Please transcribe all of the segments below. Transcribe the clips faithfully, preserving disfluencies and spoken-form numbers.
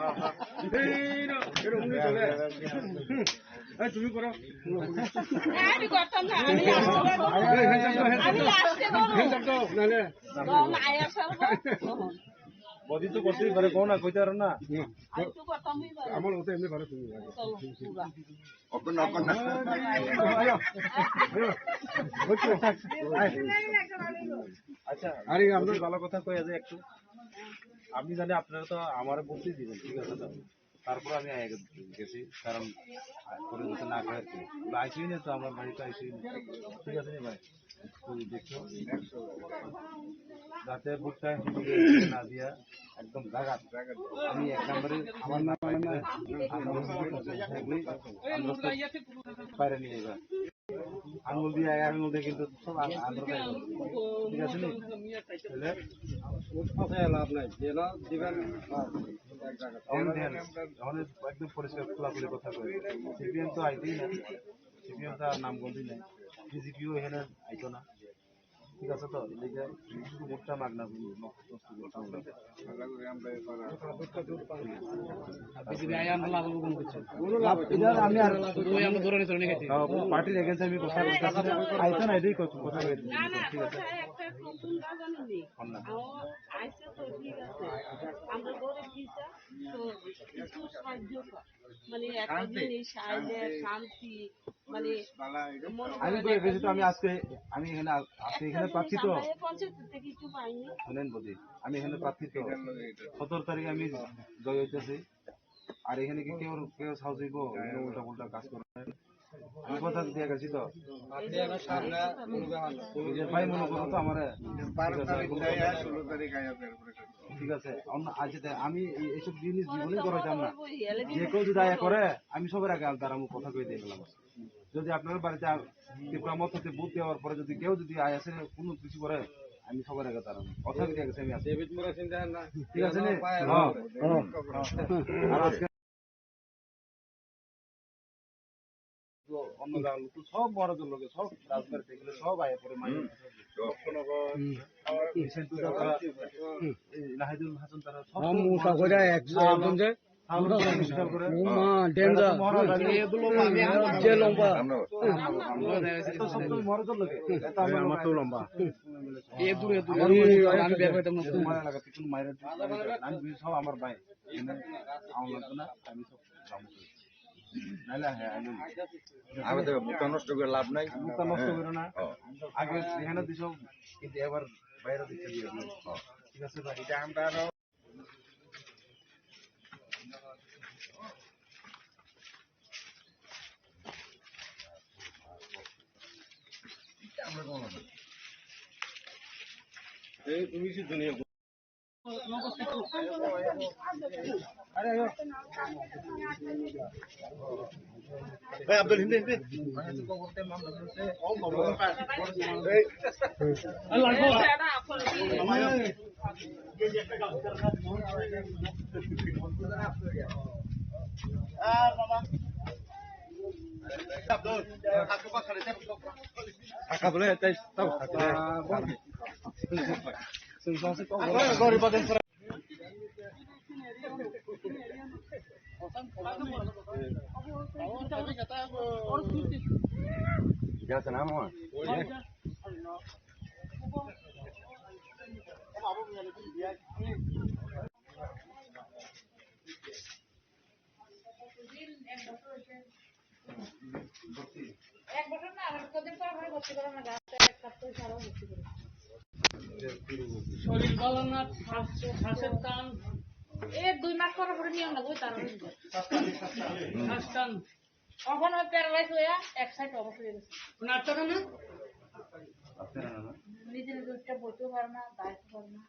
এই, না, এটা উনি চলে। এই, তুমি করো। আমি করতাম না, আমি last এ করবো। আমি last এ করবো। না, না। তখন আয়া সারবো। বদি তো করতেই পারে, কোন না কইতে পারো না। আমি তো করতামই পারি। আমার ওটা এমনি পারো তুমি। চলো, পুরা। অখন, অখন না। আচ্ছা, আরে, আমরা ভালো কথা কই আছে একটু। আমি জানি আপনারা তো আমারে বলতেই দিবেন, ঠিক আছে তো? তারপর আমি আগে গেছি, কারণ পরে যাতে না খায় আর কি। বা আইসিই না তো, আমার বাড়িতে আইসিই না। ঠিক আছে নি ভাই? তুমি দেখছো? যাতে ভুট্টা না দিয়া একদম জাগাত। আমি এক নম্বরে আমার নাম পাইলে আমরা বাইরে নিয়ে যাই। আঙুল দিয়ে, এক আঙুল দিয়ে কিন্তু সব আ-, আন্ধ্র খাই। ঠিক আছে নি? তাহলে কথা লাভ নাই, যে না দিবেন, বাস, এক জায়গা। অন দেন, অন একদম পরিষ্কার খোলাখুলি কথা কই। সিপিএম তো আইতেই না, সিপিএম তো আর নাম বলতেই নাই, বিজেপিও এখানে আইতো না। ঠিক আছে তো, এদিকে ভুট্টা মাগনা। পার্টির এগেন্সে আমি কথা বলতেছি না। আইতো না, এটাই কথা, কথা বলতেছি। না, না, ঠিক আছে। কথা একটা নতুন না জানেননি। ও, আইসে তো ঠিক আছে। আমরা গরিব কিসা, তো কিছু সাহায্য কর। মানে একটা জিনিস আইলে শান্তি, মানে মনে আমি করেন তো একটা এসেছি তো, আমি জিনিস আজকে, আমি এখানে আ-, আপনি এখানে একটা প্রার্থী জিনিস তো। আমরা এই পঞ্চায়েত থেকে কিছু পাইনি। শুনেন বৌদি, আমি এখানে প্রার্থী তো। সতেরো তারিখে আমি জয় হইতেছি। আর এখানে কি কেউ, কেউ সাহস হইব? এখানে উল্টা পুল্টা কাজ করে। আমি কথা দিয়ে গেছি তো। নিজের ভাই মনে করো তো আমারে। বারো তারিখ যাই আর ষোলো তারিখ আয়া বের করে। ঠিক আছে, অন্য, আচ্ছা, তে আমি এই, এইসব জিনিস জীবনে করাইতাম না। যে কেউ যদি আয়া করে, আমি সবার আগে দাঁড়াবো, কথা কই দিয়ে গেলাম। যদি আপনার বাড়িতে আর ত্রিপুরা মত হতে ভোট দেওয়ার পরে যদি কেউ যদি আয়া আসে কোনো কিছু করে, আমি সবার আগে দাঁড়াবো। কথা কই দিয়ে গেছি আমি আজকে। ডেভিড মোরা চিন্তা না। ঠিক আছে নি? হ্যাঁ। হ্যাঁ। আর আজকে অন্য জায়গার লোক তো সব মহারাজের লোকে, সব রাজবাড়ি থেকে সব আয়া পরে মাইর। হুম। লক্ষ্মণনগর, হুম। আমার বিষ্ণুপ্রিয়া তারা, হুম। এই নাহিদুল হাসান তারা সব রাম তো মূসা মহারাজের করে লোক। এক-, একদম যে সামনে বিশাল করে। ও মা, এরা তো danger। মহারাজ আগে। এ দুলো মা, আমি আমার যে লম্বা। আমরা এত সব তো মহারাজের লোকে। এত আমার আমার তো লম্বা। এ দূরে, দূরে। আমার এই, আমি বের হইতাম না। মারা লাগা, তুই কোনো মাইরা, আমি সব আমার ভাই। এখানে আমার লাগতো না, আমি সব আমি তো মুখটা নষ্ট করে লাভ নাই। মুখটা নষ্ট হ্যাঁ। করে না। ও। আগে এখানে দিছো, কিন্তু এবার বাইরে দিতে দিয়ে দিও। ও। ঠিক আছে ভাই, এটা আমরা আরো এই তুমি কি দুনিয়া ভাই আব্দুল হিন্দি, হিন্দি। এক বছর না, আমার কদিন পর পর ভর্তি করা না, গাছটা এক সপ্তাহ ছাড়াও ভর্তি করি। শরীর ভালো না, শ্বাস, শ্বাসের টান। এ দুই মাস পর পর নিয়ম না, ওই তার ওই শ্বাস টান। তখন ওই প্যারালাইজ হইয়া এক সাইড অবশ হয়ে গেছে। নাটক না? নিজে নিজে উঠতে বলতেও পারে না, দাঁড়াইতে পারে না।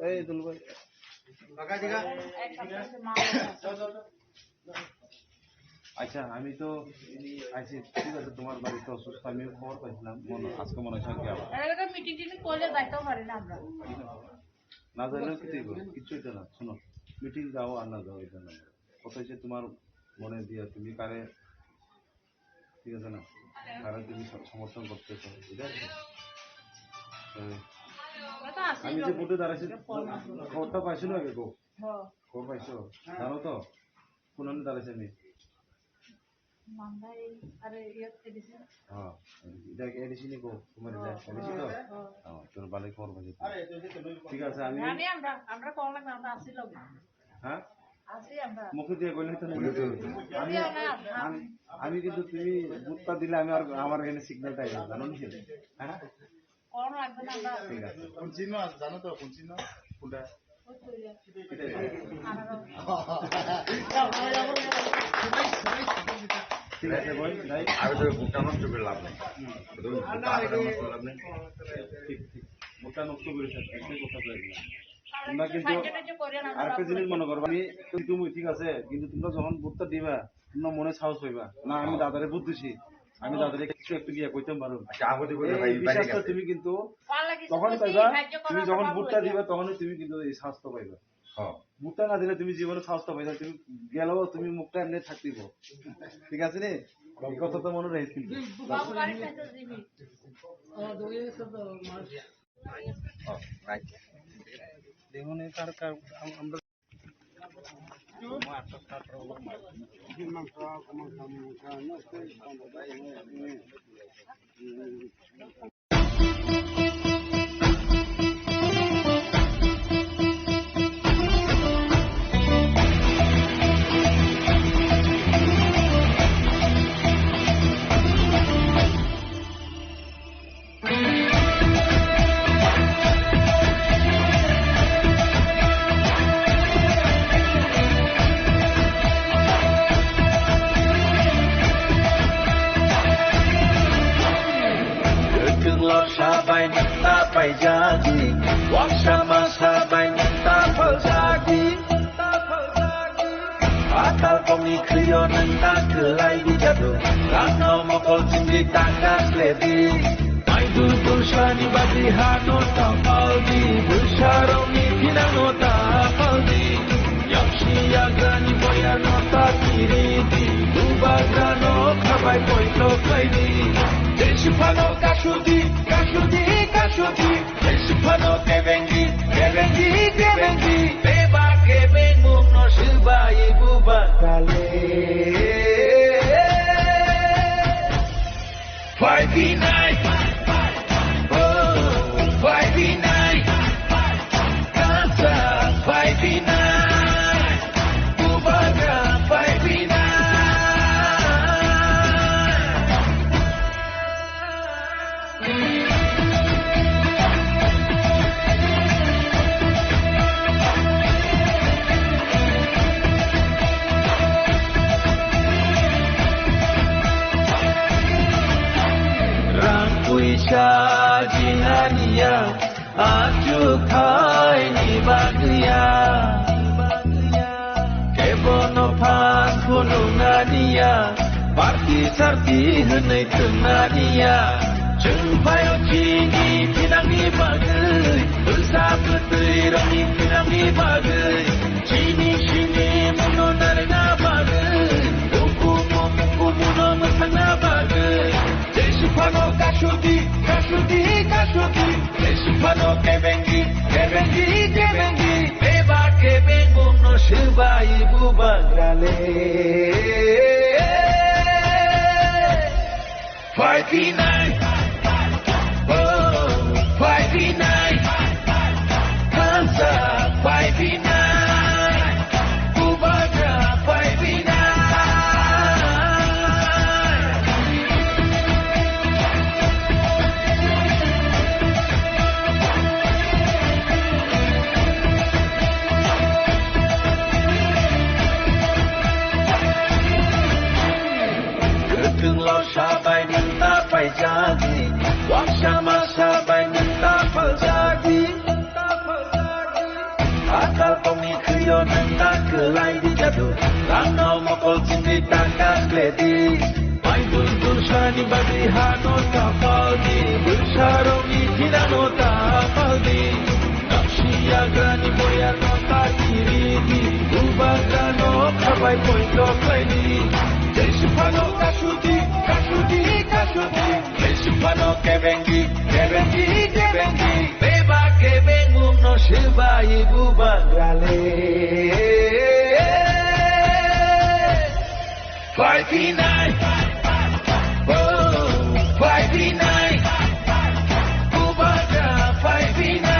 এই দুলু ভাই। আচ্ছা, আমি তো আইছি, ঠিক আছে, তোমার বাড়িতে অসুস্থ, আমি খবর পাইছিলাম, মনে, আজকে মনে হয় কি আবার। এলাকা মিটিং টিটিং করলে যাইতেও পারি না আমরা। না যাইলেও কিছু হইতো না, কিচ্ছু হইতো না। শোনো, মিটিং যাও আর না যাও, এটা না। কথা হচ্ছে তোমার মনে দিয়ে তুমি কারে, ঠিক আছে না, কারে তুমি স-, সমর্থন করতেছো, এটা আর কি। তো আমি যে ভোটে দাঁড়াইছি, খবরটা পাইছো না আগে গো? হ্যাঁ। খবর পাইছো? জানো তো? কোন আন্দোলনে দাঁড়াইছি আমি? মান্দাই, আরে, ইয়ে, এডিসি। হ্যাঁ, এটা কি এডিসি নি গো? তোমার এটা হ্যাঁ, এডিসি তো? হ্যাঁ। হ্যাঁ, তোর বালে খবর পাইছো তো। ঠিক আছে, আমি আমি, আমরা, আমরা কল লাগবে, আমরা আসি লগে। হ্যাঁ? আসি আমরা। মুখে দিয়ে বললে তো না। মুখে দিয়ে। আমি, আমি, আমি কিন্তু তুমি ভোটটা দিলে আমি আর আমার এখানে সিগন্যালটা আইবে, জানো নি? হ্যাঁ? কোন লাগবে না আমরা। ঠিক আছে। কোন চিহ্ন আছে জানো তো? কোন চিহ্ন? কোনটা? ওই তো ইয়ে। এটাই তো। আনারস। ঠিক আছে, বল, যাই। আমি তো ভোটটা নষ্ট করে লাভ নেই। হুম। ভোটটা নষ্ট করে লাভ নেই। ঠিক, ঠিক। ভোটটা নষ্ট করে স্যার, একটাই কথা বলে দিলাম। আমরা কিন্তু সাহায্য টাহায্য করি না, আমরা আরেকটা জিনিস মনে করবো, আমি কিন্তু তুমি ঠিক আছে, কিন্তু তোমরা যখন ভোটটা দিবা, তোমরা মনে সাহস পাইবা, "না, আমি দাদারে ভোট দিছি, আমি দাদারে কিছু একটু গিয়া কইতাম পারো।" আচ্ছা, আহত করে এই ভাই, বিশ্বাসটা বাইরে তুমি কিন্তু ভালো লাগে, তখন কিছু পাইবা, সাহায্য করার তুমি যখন কথা ভোটটা বলে দিবা, তখনই তুমি কিন্তু এই সাহসটা পাইবা। হ্যাঁ। ভোটটা না দিলে তুমি জীবনে সাহসটা পাইবা, তুমি গেলেও তুমি মুখটা এমনি থাকতেইব। ঠিক আছে নি? এই কথা তো মনে রাখিস কিন্তু। বাবু বাড়ি থেকে দিবি। ও, দোকানে সব মাছ। ও, রাইট। দেখুন, এই তার কার-, আম-, আমরা Kwthwng lorsa bai nokta paijadi, waksa masa bai nokta paljadi. Atal kongni khwlio nwng ta khwlai bijadu, rangno mokol chingwi ta kasledi. Maidul tulsani bagwi hano ta paldi, bwsarokni thinangno ta paldi. Yaksi yagrani boyano ta kiridi, bubagrano khabai poito khlaidi. Jesiphano kasudi, kasudi, kasudi. Phano kebengi, kebengi, kebengi. Beba kebengmungno swbai bubagrale. Phaiphinai. Oh, phaiphinai. Kacha phaiphinai. Bubagra phaiphinai. Rang puisa jinaniya, achukhaini bagwiya. Kebono phan phunuknaniya, party sarti hwnwi thwngnaniya. Chwng phaio chini thinangni bagwi, bwsa bwtwi rokni thinangni bagwi, chini sini muno narina bagwi, ukumu mukumuno mwsangna bagwi. Jesiphano kasudi, kasudi, kasudi. Jesiphano kebengi, kebengi, kebengi. Beba kebengmungno swbai bubagrale. Phaiphinai. Oh, phaiphinai. Kacha phaiphinai. Bubagra phaiphinai. Kwthwng lorsa bai nwng ta paijadi, waksa masa bai nwng ta paljadi. Atal kongni khwlio nwng ta kwlai di jadu, rangno mokol chingwi ta kasledi. Maidul tulsani bagwi hano ta paldi, bwsarokni thinano ta paldi. Yaksi yagrani boyarno ta kiridi, bubagrano khabai poito khlaidi. Jesiphano kasudi, kasudi, kasudi. Jesiphano kebengi, kebengi, kebengi. Beba Swbai bubagrale. Phai phinai. Oh, phai phinai. Bubagra phai phinai.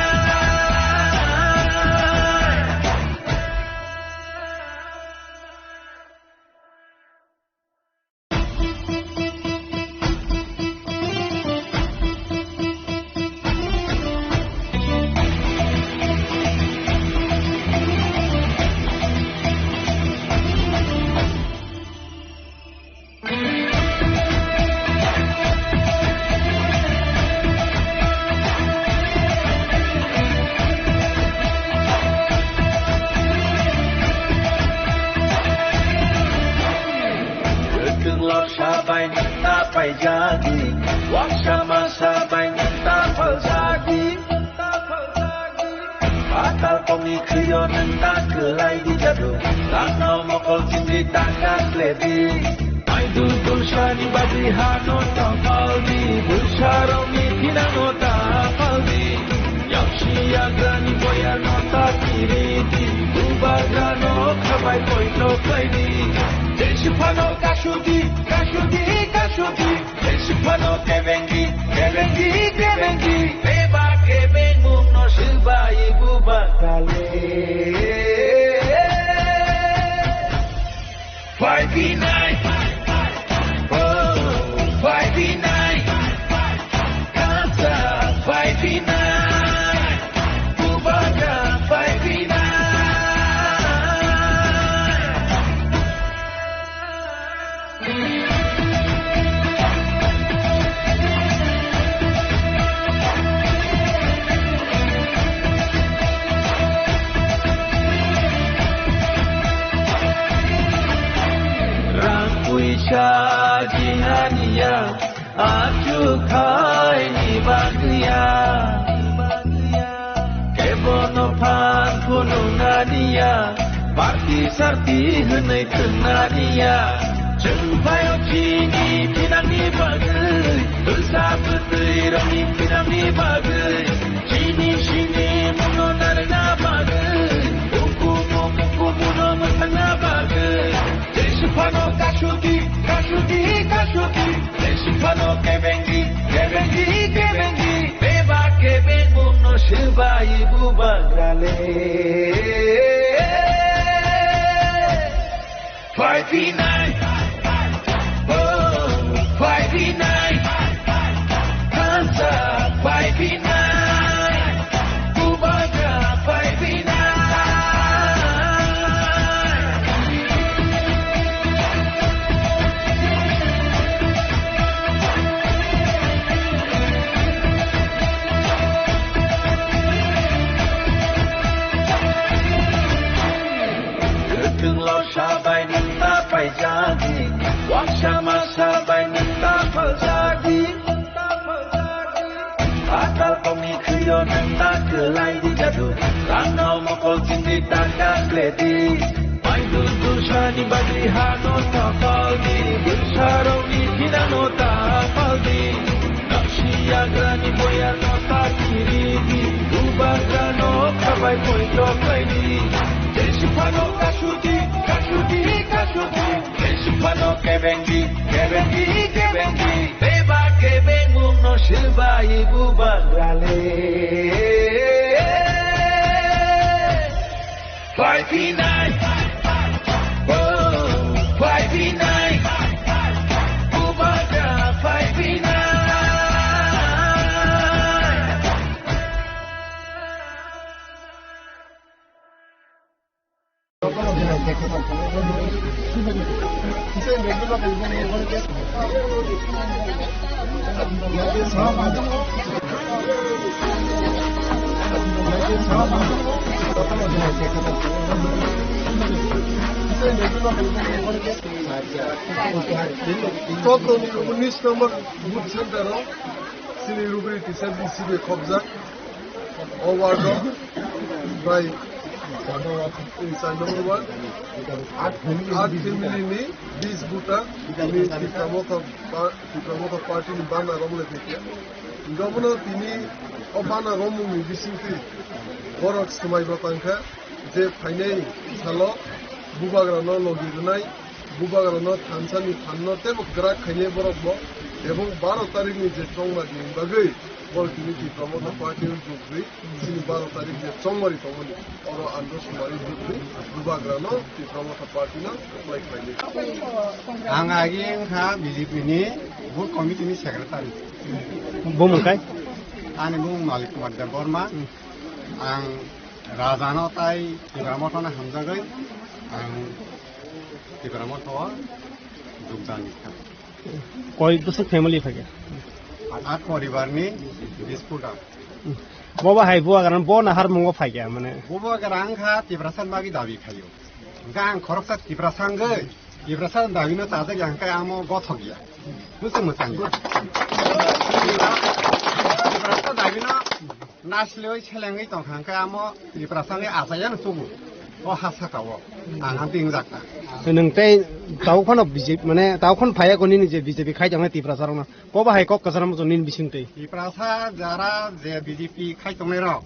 Kwthwng lorsa bai nwng ta paijadi, waksa masa bai nwng ta phaljadi. Patal kokni khwio nwng ta kwlai di jadu, langno mokol chimri ta kak le di. Maidul tulsani bagwi hano ta phaldi, bwsarokni thinangno ta phaldi. Yaksi yagrani boyarno ta kiridi, bubagrano khabai poito khlaidi. Jesi phano kasudi, kasudi, kasudi. Jesi phano kebengi, kebengi, kebengi. Beba kebengmungno swbai bubagrale. Phai phinai. Oh, phai phinai. Kansa phai phinai. Bubagra phai phinai. Rang puisa jinaniya, achukhaini bagwiya. Kebono phan phunuknaniya, party sarti hwnwi thwngnaniya. Chwng phaio chini thinangni bagwi, bwsa bwtwi rokni thinangni bagwi. Chini sini muno narwkna bagwi, bukumu bukumu no mwthangna bagwi. Jesi phano kasudi, kasudi, kasudi. Jesi phano kebengi, kebengi, kebengi. Beba kebengmungno swbai bubagrale. Phai phinai. Oh, phai phinai. Kansa phai phinai. Bubagra phai phinai. Kwthwng lorsa bai nwng ta paijadi, waksa masa bai nwng ta phaljadi. Patal kokni khwio nwng ta kwlai di jadu, langno mokol chimri ta kak le di. Maidul tulsani bagwi hano ta phaldi, bwsarokni thinangno ta phaldi. Yaksi yagrani boyarno ta kiridi, bubagrano khabai poito khlaidi. Jesi phano kasudi, kasudi, kasudi. Jesi phano kebengi, kebengi, kebengi. Beba kebengmungno swbai bubagrale. Phai phinai. Oh, phai phinai. Bubagra phai phinai. Totoni unis number booth center o chini Rubri T C B khobjak. O ward o bai, eh, side number one, at family ni bis buta, tini Tipra Motha pa-, Tipra Motha party ni bana romle thekya. Gomono tini o bana romung ni bisingtwi, Borok swmai bo tangkha je phainai salo bubagrano logi rwnai, bubagrano thansani thanno teibo kwrak khainai borokbo, ebong baro tarikni je chongmani bagwi borok tini Tipra Motha Party-o jogwi chini baro tarik je chongmani tongmani oro andro swmari jogwi bubagrano Tipra Motha Party-no apply khlainai. Ang agi wngkha B J P ni Booth Committee ni Secretary. Bumung kai? Ani bumung Malik Kumar Debbarma. Ang Rajano tai Tipra Mothano hamjagwi ang Tipra Mothao jogdan kha. Koi bwswk family phaikha? At poribarni bish phuta. Bobo hai bubagrano bo naharmungo phaikha mane? Bubagra wngkha Tiprasani bagwi dabi khaio. Hwnkhe ang khoroksa Tiprasa wngwi Tiprasani dabino chajak ya hwnkhe amo gothok ya. Bwswk mwchang ya. Tiprasa dabino Nasiloi selengwi tongkha hwnkhe amo Tiprasani achaiya no tubu. O ha saka o. Ang hamtwi wngjak ta. Nwng tei tabuk phano B J P, mane tabuk phano phaiya ko nini je B J P khai tongnai Tiprasa rokno. Bo bahai kok kwcharo muchung nini bising twi. Tiprasa jara je B J P khai tongnai rok.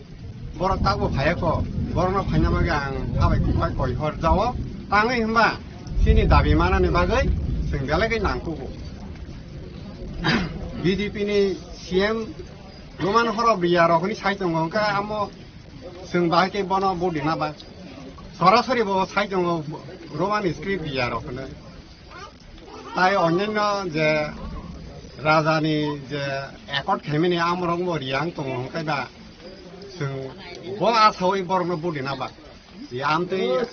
Borok tabuk phaiya ko. Borokno phaina bagwi ang abai khumbai koi hor jao. Tangwi hwnba chini dabi manani bagwi chwng belai khe nang tubu. B J P ni C M Roman horo biya rok ni sai tongo hwnkhe amo chwng bahai khe bono budi na ba. Sorasori bo sai tongo Roman script biya rok hwnwi. Tai onyaino je raja ni je accord khaimani amorok bo riyang tongo hwnkhe ba chwng bo asawi borokno budi na ba. Yamtwi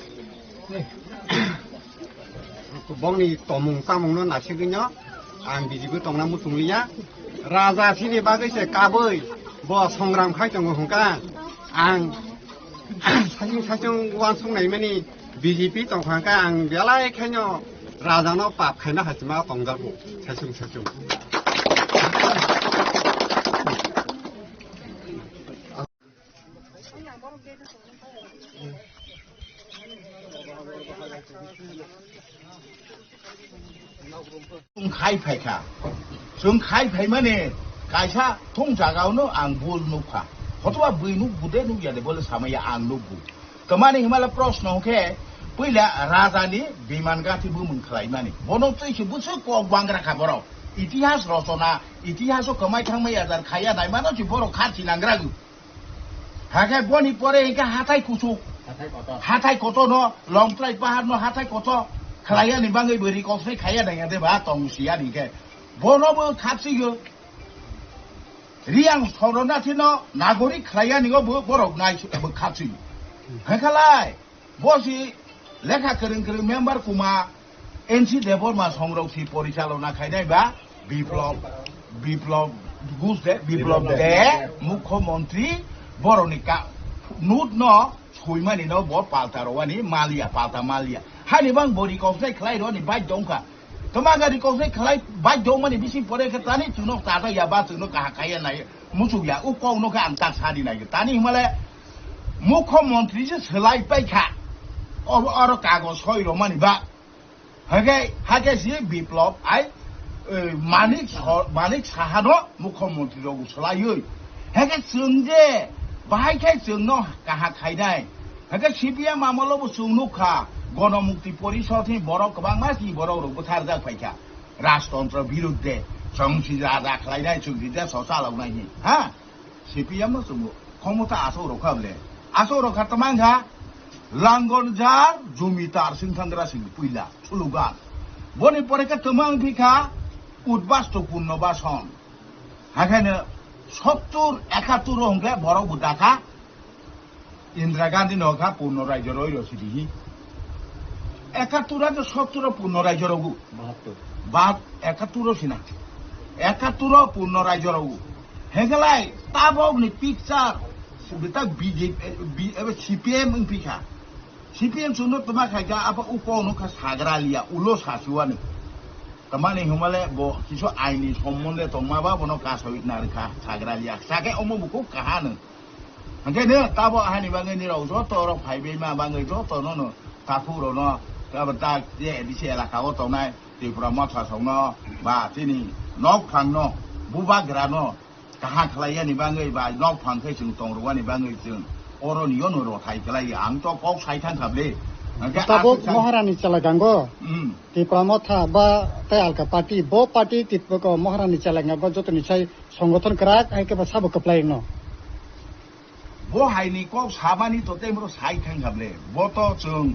bongni tomung chamungno nasigwino ang bijigo tongna muchungliya. Raja sini bagwi se kabwi bo songram khai tongo hwnkha. Ang sachung sachung uansuk naimani B J P tongkha hwnkha ang belai khaino rajano pap khaina hachima tongjago sachung sachung. Chwng khai phaikha. Chwng khai phaimani kaisa thung jagao no ang bul nukha. Hotoba bui nuk bude nukya de bole samaya ang nukgo. Tamani himala proshno hwnkhe puila raja ni biman gati bumung khlaimani. Bono twi se bwswk kok bangra kha borok. Itihas rochona, itihaso kwmai thangmai ajar khaiya naimano se borok kharchi nangrago. Hakhe boni pore hinkhe hathai kuchuk. Hathai kotor. Hathai kotor no, Longtrai pahar no hathai kotor. Khlaiya ni bangwi bo rikosnai khaiya naiya de ba tong siya ni khe. Bono bo khapsigo. Riang sorona thino nagorik khlaiya ni go bo borok nai bo khapsigo. Hakhalai. Bo si lekha kwrwng kwrwng member kuma N C Debbarma songrok si porichalona khainai ba Biplab, Biplab Ghosh de, Biplab Biplab de, de. Mukhyamantri boroni ka-, note no soimani no bo palta rowani maliya, palta maliya. Hani bang bo rikosnai khlai roni bai dongkha. Tama ga rikosnai khlai bai dongmani bising pore khe tani chwngno tata ya ba chwngno kaha kaiya nai muchuk ya u kok no khe ang tak sadi nai. Tani himale Mukhyamantri se swlai paikha. Oro, oro kagoj soi romani ba. Hake, hake si Biplab ai, eh, Manik Sa-, Manik Saha no Mukhyamantri rok swlaiwi. Hake chwng je bahai khai chwng no kaha khainai. Hake C P M amolo bo chwng nukha. Gonomukti Porishod ni borok kwbangma si borok rok bwtharjak phaikha. Rajtontro birudde. Chwng si ja, ja khlainai, chwng si ja so chaloknai hi. Ha? C P M no chwngbo khomota asok rokha bole. Asok rokha tamang kha Langonjar Jumitar Singthangra sing puila slogan. Boni pore khe tamang phikha Udbasto Punno Bason. Hakhaino sottur ekattur o hwnkhe borok bo dakha Indira Gandhi no kha Purno Rajyo roi rw sidi hi. Ekattur ado sottur o Purno Rajyo rogo. Bahattur. Bat ekattur o sina. Ekattur o Purno Rajyo rogo. Hegelai tabok ni picture bita B J P, B-, ebe C P M wng phi kha. C P M chwngno twma khai kha, apa uko no kha sagra liya, ulo sasuani. Tamani humale bo kisu aini sombonde tongma ba bono kasoi narikha sagra liya. Sake omo buku kahano. Hwnkhe no tabo ahani bagwi nirok joto rok phaibaima bagwi joto no no takhuk rok no tabo ta je A D C elaka o tongnai Tripura Motha song no ba chini nok phang no bubagra no kaham khlai yani bagwi ba nok phang khe chwng tong rwani bagwi chwng Oro niyo no rothai kelai, ang to kok sai thang kha ble. Hingke tabuk aswk sai Maharani Chalagango, hmm, Tipra Motha ba tei alka party, bo party Tipra ko Maharani Chalagango jotoni sai songothon kwrak, hai khe ba sabo kwplai no. Bo hai ni kok sabani to tei bro sai thang kha ble. Bo to chwng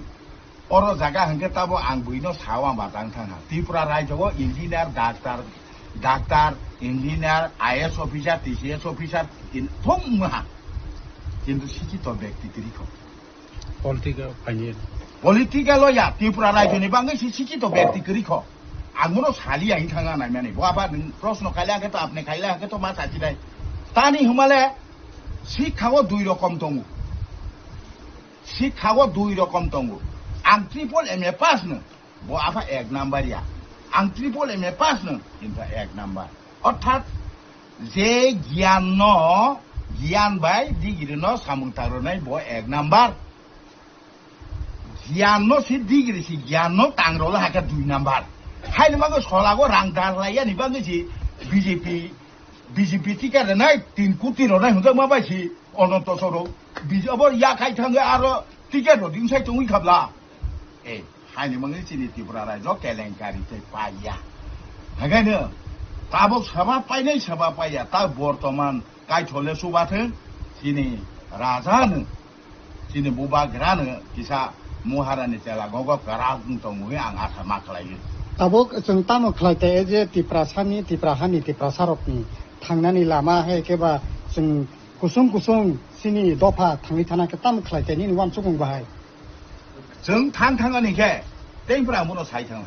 oro jaga hingke tabo ang buino sao ang batang thang ha. Tripura rajyo o engineer, doctor, doctor, engineer, I A S officer, T C S officer, in, thum ha. Kintu sikito bekti kwrwi kho. Political phainai. Political o ya, Tripura rajyo ni bangwi si sikito bekti kwrwi kho. Ang bono sali ang thang ha nai mani. Bo aba nwng proshno khaile ang khe to apne khaile ang khe to ma sachi nai. Tani humale sikha o dui rokom tongo. Sikha o dui rokom tongo. Ang triple M A pass no, bo apha ek number ya. Ang triple M A pass no, kintu ek number. Orthat je giyan no, giyan bai degree no samung tang rwnai bo ek number. Giyan no si degree si giyan no tang rwla hakhe dui number. Haini bagwi solago rang dar lai yani bagwi si B J P, B J P ticket rwnai tin koti rwnai hwnjakma bai si. Ononto Soro, biji abo yakhai thangwi aro ticket rodi wngsai tongwi khabla. Eh, haini mangni chini Tripura rajyo kelenkari tei paiya. Hagaino tabuk saba painai saba paiya, ta bortoman kaithole subathwng chini raja no, chini bubagra no kisa Maharani chela gogo kwrak wng tongo hwnwi ang asa ma khlaio. Tabuk chwng tamo khlai te je Tiprasani, Tiprahani, Tiprasarokni thangnani lama hai khe ba chwng kusung kusung chini dopha thangwi thana khe tamo khlai te nini uansukmung bahai? Chwng thang thang ani khe tei bwrang bono sai thang.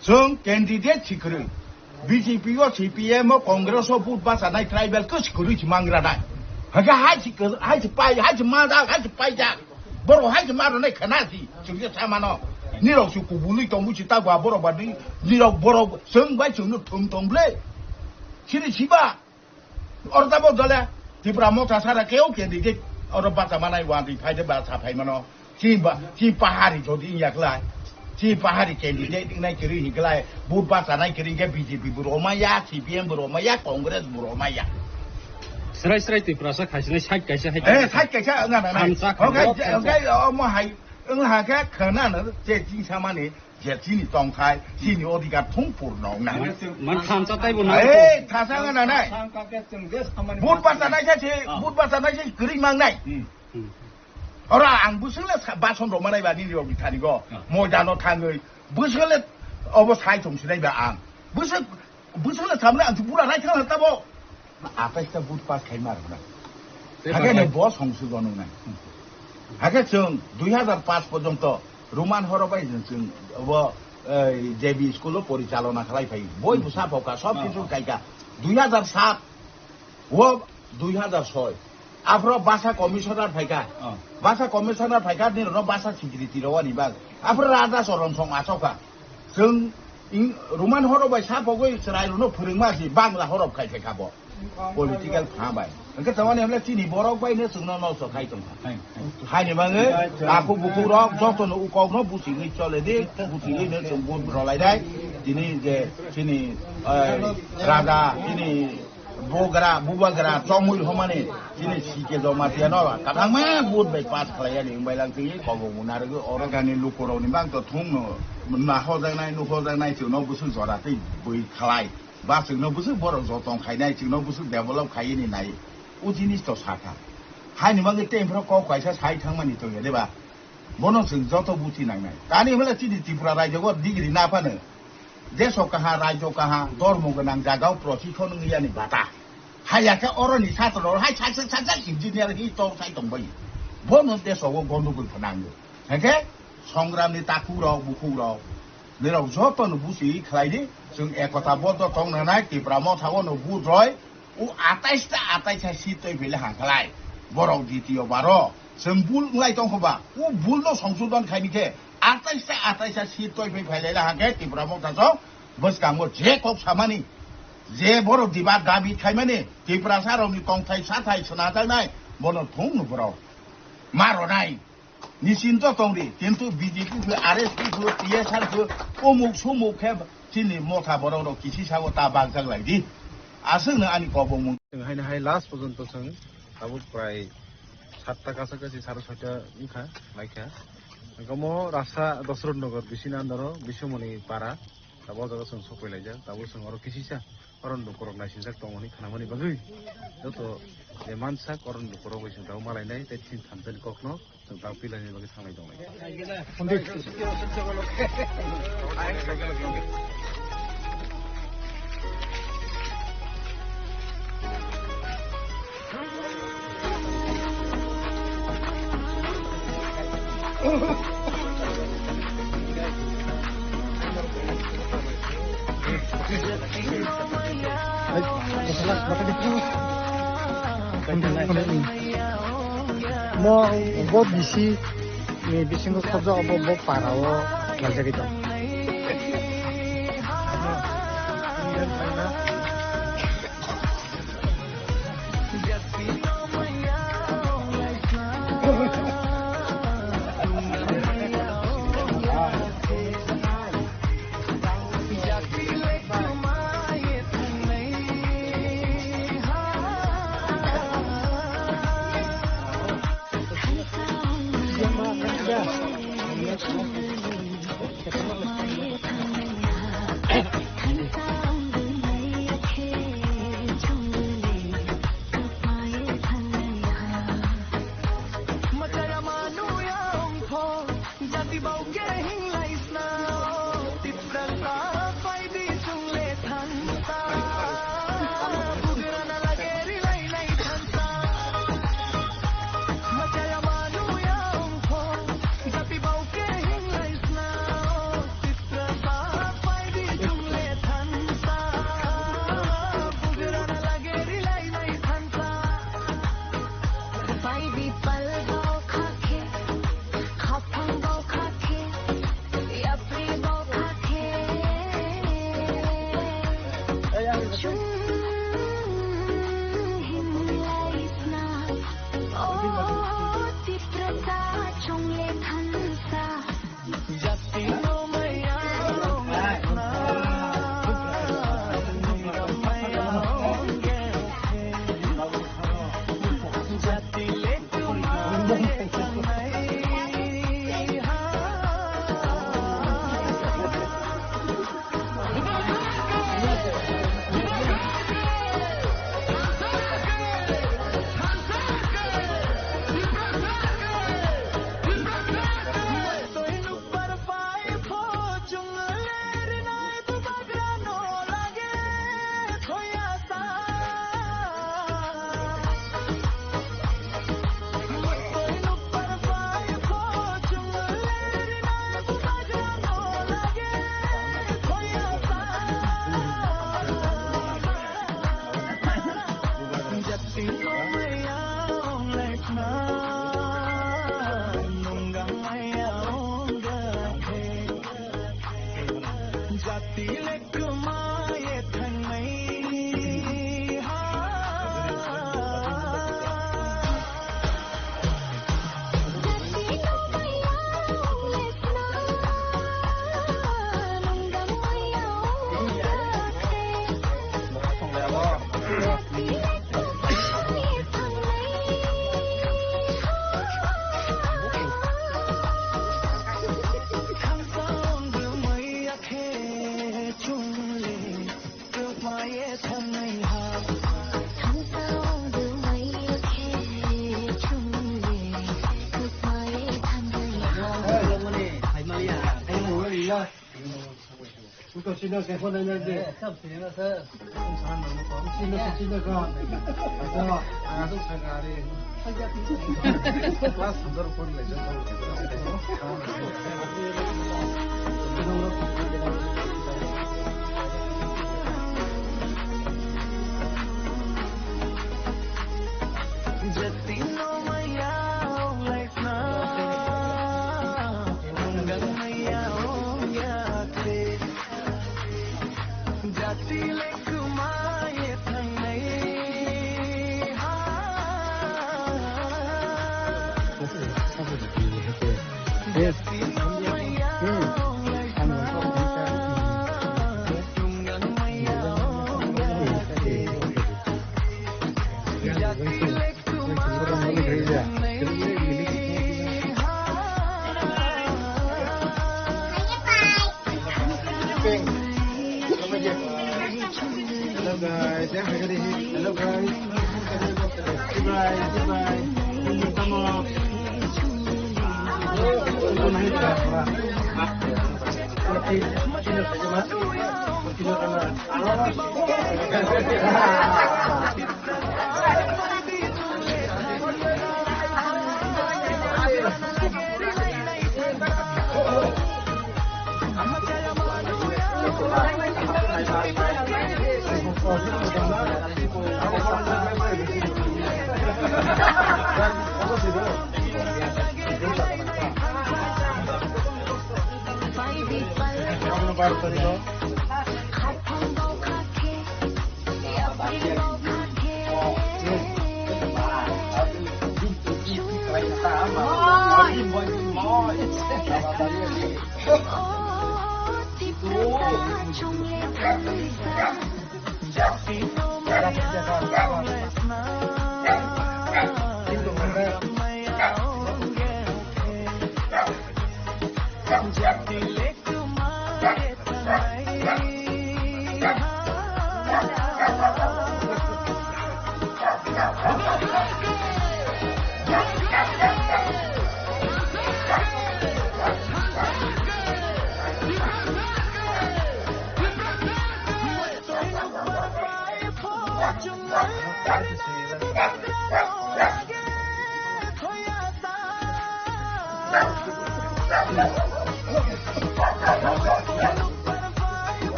Chwng candidate si kwrwi. B J P o, C P M o, Congress o vote bachanai tribal khe si kwrwi si mangra nai. Hakhe hai si kwr-, hai si pai, hai si majak, hai si paijak. Borok hai si ma rwnai khna si, chwng khe sa mano. Nirok si kubului tongwi si ta gwa borok ba ni, nirok borok chwng bai chwngno thum tong ble. Sini siba. Oro tamo dole Tipra Motha sara keu candidate oro bacha manai wandi phaide bacha phai mano. Chi ba, chi pahari jodi yaklai. Chi pahari candidate nai kiri hiklai. But bacha nai kiri ke B J P buro maya, C P M buro maya, Congress buro maya. Srai srai Tiprasa khaisinai side kaisa hai. Eh, side kaisa nga na nai. Thansa. Okay, khaisinai okay, omo hai. Wng ha khe khwnano je chini samani je chini tongthai, chini odhikar thung purno wngnai. Man thansa taibo na. Ei, thasa wngna nai. But basa nai khe se, but basa nai khe kwrwi mangnai. Hmm. Hmm. Ora ang bwswk le sa-, bason rok manai ba nini rok ni thani go. Hmm. Moidano thangwi. Bwswk le obo sai thong sinai ba ang. Bwswk Bwswk le samle ang bura rai thang tabo. Atais ta but pass khai mar hwnai. Hakhe ne bo songsodon wngnai. Hakhe chwng dui hazar paanch porjonto Roman horo bai chwng, chwng bo, eh, J B school o porichalona khlai phai. Boi bwsa phoka, sob kichu kaika. Dui hazar saat o dui hazar soi. Aphro basa commissioner phaikha. Oh. Basa commissioner phaikha, nini rokno basa secretary rwani bag. Aphro Raja Choron song achokha. Chwng ing-, Roman horo bai sa pogwi chwrai rokno phwrwngma si Bangla horo khai phaikha bo. Political pha bai. Hwnkhe tongmani hwnle chini borok bai no chwngno nosto khai tongkha. Hai. Haini bagwi takhuk bukhuk rok jotono ukokno buchigwi chole di, buchigwi no chwng vote rwlai dai. Tini je chini, eh, Raja, chini Bugra, bubagra, chongmui homani, chini sike joma tiya no, kabangma vote bai pass khlai yani, wng bai lang twi, kobo muna rwgwi, oro gani lukurok ni bang to thung no, nahojaknai, nuhojaknai, chwng no bwswk jora tei bui khlai, ba chwng no bwswk borok jotong khainai, chwng no bwswk develop khaini nai, o jinis to sakha. Haini bagwi tei phro kok kaisa sai thangmani tongya de ba? Bono chwng joto buchi nangnai. Tani hwnle chini Tripura rajyo o degree na phano. Deso kaha, rajyo kaha, dormo gwnang jagao prochikon wngya ni bata. Haya khe oro ni satro hai sak sak sak sak engineer hi tor sai tong bai. Bono deso o gondogol phanango. Hake songram ni takhuk rok, bukhuk rok. Nirok joto no buchi khlai di. Chwng ekota boddo tong nanai Tipra Motha o no vote roi. O atais ta atais ha seat toi phele hangkhlai. Borok ditiyo baro. Chwng bul wnglai tong kho ba. O bul no songsodon khaini khe atais ta atais ha seat toi phai phai lai hangkhe Tipra Motha chwng bwskango je kok samani, je borok diba dabi khaimani, Tiprasa rokni tongthai sathai swnajaknai, bono thung no borok ma ronai. Nisinto tongdi, kintu B J P phu, R S P phu, T S R phu, umuk sumuk khe chini motha borok rok kisi sago ta bagjak lai di. Aswk no ani kobong mung. Chwng haino hai last porjonto chwng tabuk prai Satta kacha kachi sare soita wngkha, laikha. Omo rasa Dosrot Nagar bisini under o Bisomoni para. Tabuk o jaga chwng sokpailaijak. Tabuk chwng oro kisisa oron lukurok naisingjak tongmani khnamani bagwi. Joto je mansak oron lukurok bai chwng tabuk malainai tei thin thamtani kokno. Chwng tabuk pilaini bagwi thanglai tonglai. Mo bo bisi ni bisingo khobjak obo bo para o laijagwi tong. Hello guys. Goodbye, goodbye. Come on.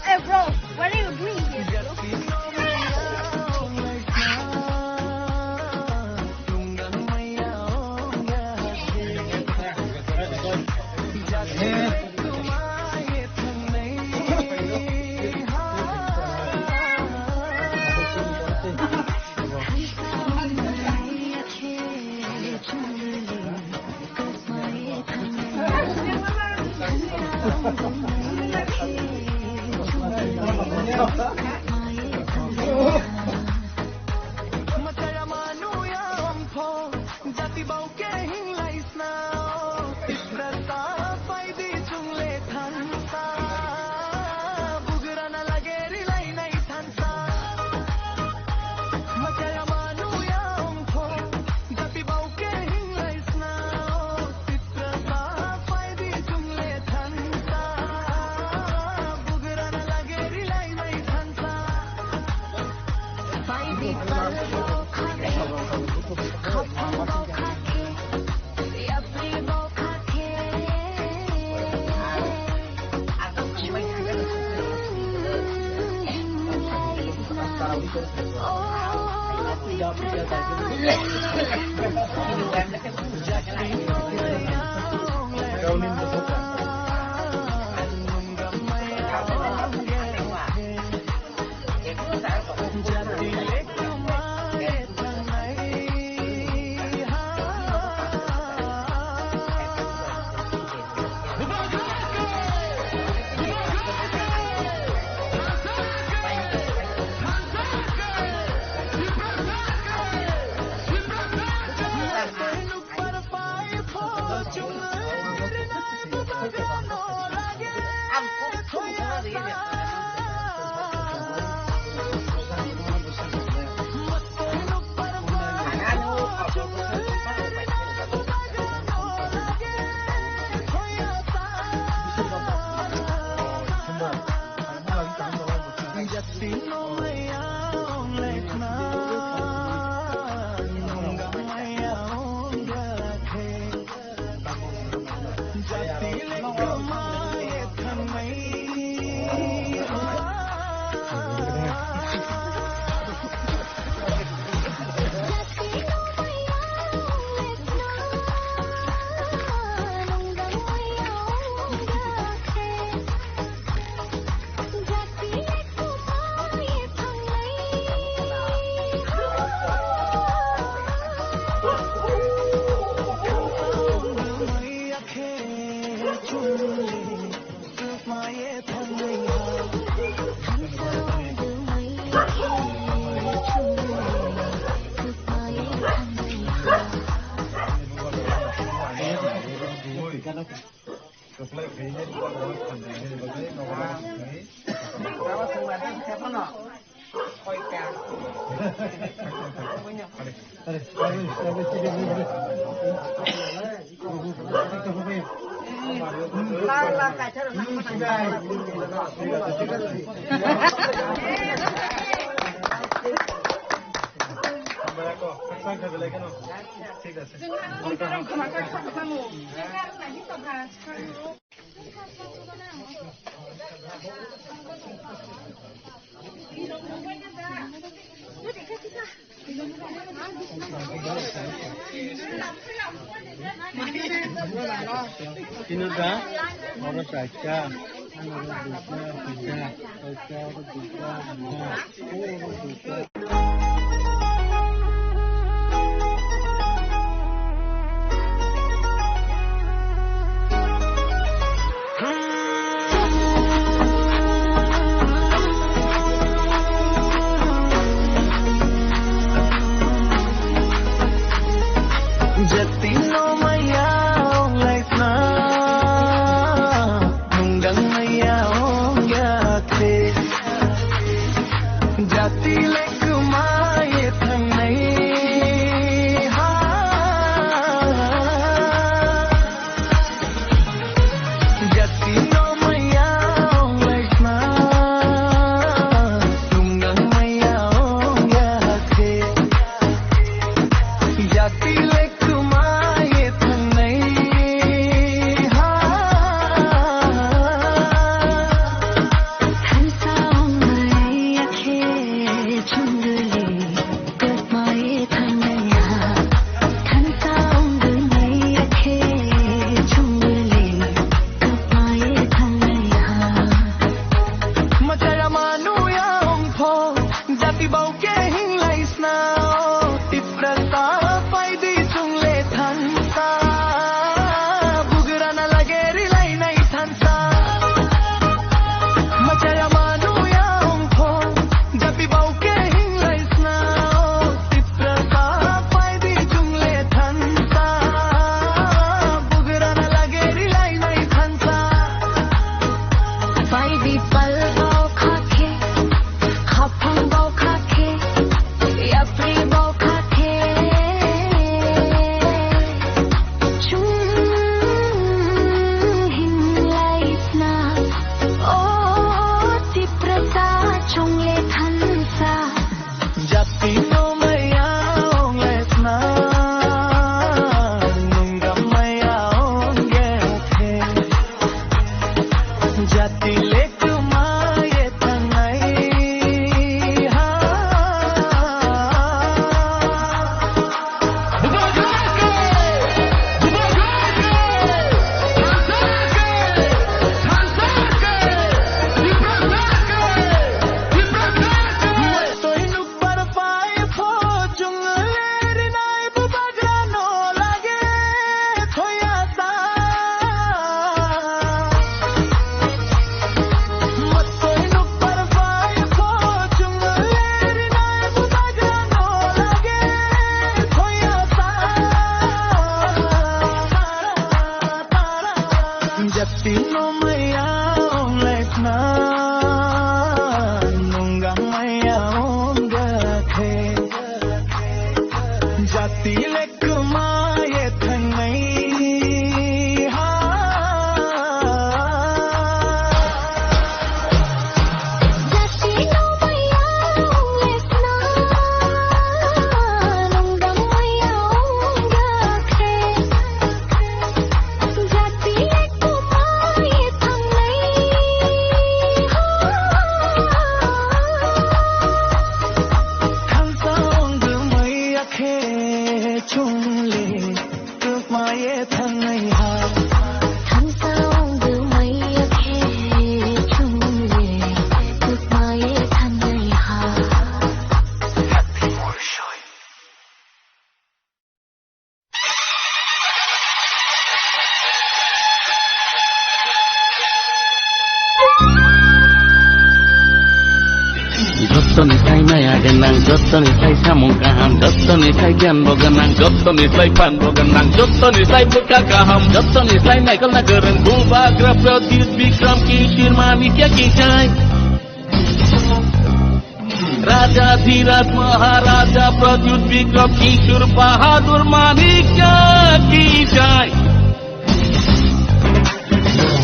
Hey, bro, what are you doing here? ঠিক আছে। Tino da, oro chaita, ano oro duita, duita, chaita, oro duita, duita, oro duita. Jati no maya ong laisna, nungdang maya ong yate. Jati lekma ye thangnai ha. Jati no maya ong laisna, nungdang maya ong yate. Jati lekma ye thangnai ha. Thansa ong maya khe chungli. Machaya manu ya ongpho, jati bau ke hinglai sna, Tiprasa paidi chungle thansa, bugrana lage rilai nai thansa. Machaya manu ya ongpho, jati bau ke hinglai sna, Tiprasa paidi chungle thansa, bugrana lage rilai nai thansa. Paidi pal bau khakhe, khapang bau khakhe, yapri bau khakhe. Chung hinglai sna, o Tiprasa chungle thansa. Jati no maya ong laisna, nungdang maya ong yate. Jati lekma ye thangnai ha. Jati no maya ong laisna, nungdang maya ong yate. Jati lekma ye thangnai ha. Khe chungle, tukmaye thangnai ha. Thansa ong dumaiya khe chungle, tukmaye thangnai ha. Bhakto ni thai maya Nang jottoni sai samung kaham, jottoni sai gyan bo gwnang, jottoni sai phan bo gwnang, jottoni sai bwkha kaham, jottoni sai naikolna kwrwng Bubagra Pradyut Bikram Kishore Manikya ki jai. Raja Dhiraj Maharaja Pradyut Bikram Kishore Bahadur Manikya ki jai.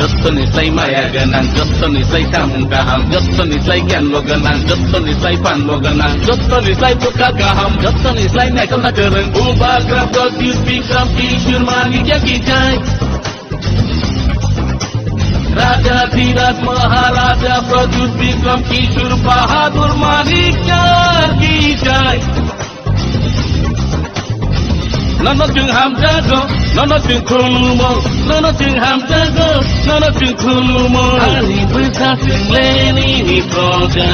Jottoni sai maya gwnang, jottoni sai samung kaham, jottoni sai gyan bo gwnang, jottoni sai phan bo gwnang, jottoni sai bwkha kaham, jottoni sai naikolna kwrwng Bubagra Pradyut Bikram Kishore Manikya ki jai. Raja Dhiraj Maharaja Pradyut Bikram Kishore Bahadur Manikya ki jai. Nono chwng hamjago, nono chwng khulumo, nono chwng hamjago, nono chwng khulumo. Ani bwsa chwng le nini proja.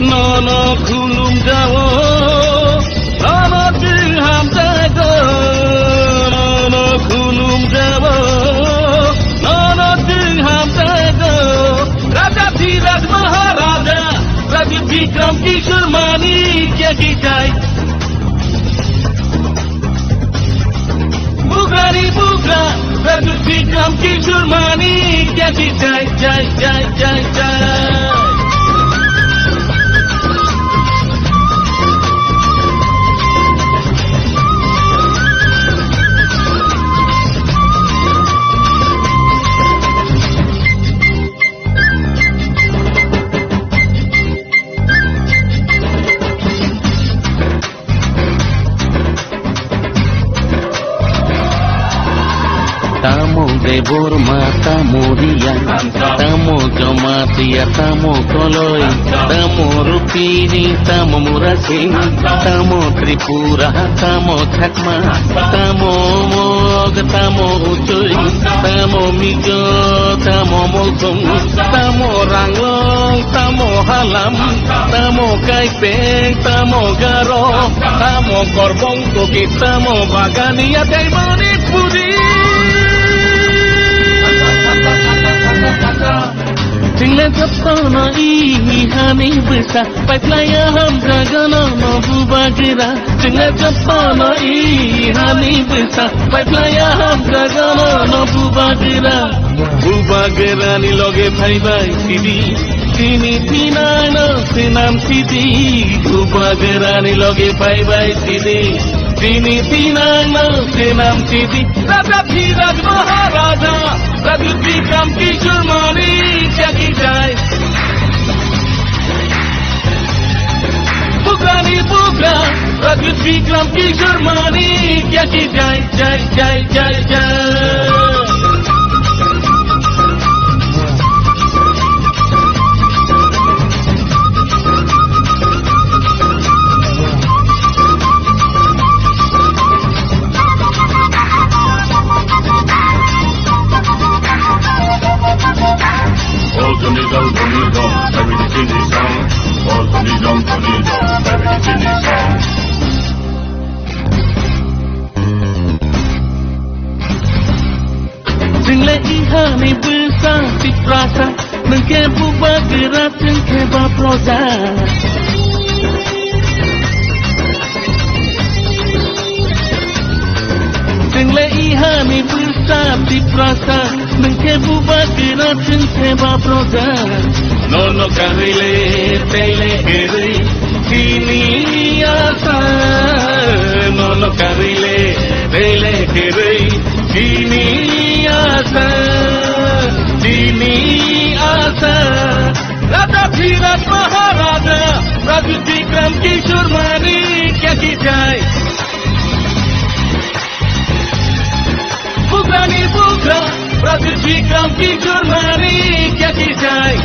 Nono khulumjao, nono chwng hamjago, nono khulumjao, nono chwng hamjago. Raja Dhiraj Maharaja, Raja Bikram Kishore Manikya ki jai. Bugrani bugra, Pradyut Bikram Kishore Manikya ki jai, jai, jai, jai, jai. Tamo Debbarma, tamo Riya, tamo Jamatia, tamo Koloi, tamo Rupini, tamo Murasing, tamo Tripura, tamo Chakma, tamo Mog, tamo Uchoi, tamo Mizo, tamo Molsong, tamo Ranglong, tamo Halam, tamo Kaipeng, tamo Garo, tamo Korbong, Kuki, tamo Bagania, tei Manipuri. Chwng le jotono i hani bwsa, paiphlaiya hamjago nono Bubagra. Chwng le jotono i hani bwsa, paiphlaiya hamjago nono Bubagra. Bubagrani loge phaibai sidi, chini thinangno swnam sidi. Bubagrani loge phaibai sidi, chini thinangno swnam sidi. Raja Dhiraj Maharaja, Raja Bikram Kishore Manikya ki jai. Bugrani bugra, Raja Bikram Kishore Manikya ki jai, jai, jai, jai, jai. Chwng le ihani bwsa Tiprasa, nwng khe Bubagra, chwng khe ba proja. Chwng le ihani bwsa Tiprasa, nwng khe Bubagra, chwng khe ba proja. Nono karwi le tei le kwrwi chini asa, nono karwi le tei le kwrwi chini asa, chini asa. Raja Dhiraj Maharaja, Raja Bikram Kishore Manikya ki jai. Bugrani bugra, Pradyut Bikram Kishore Manikya ki jai.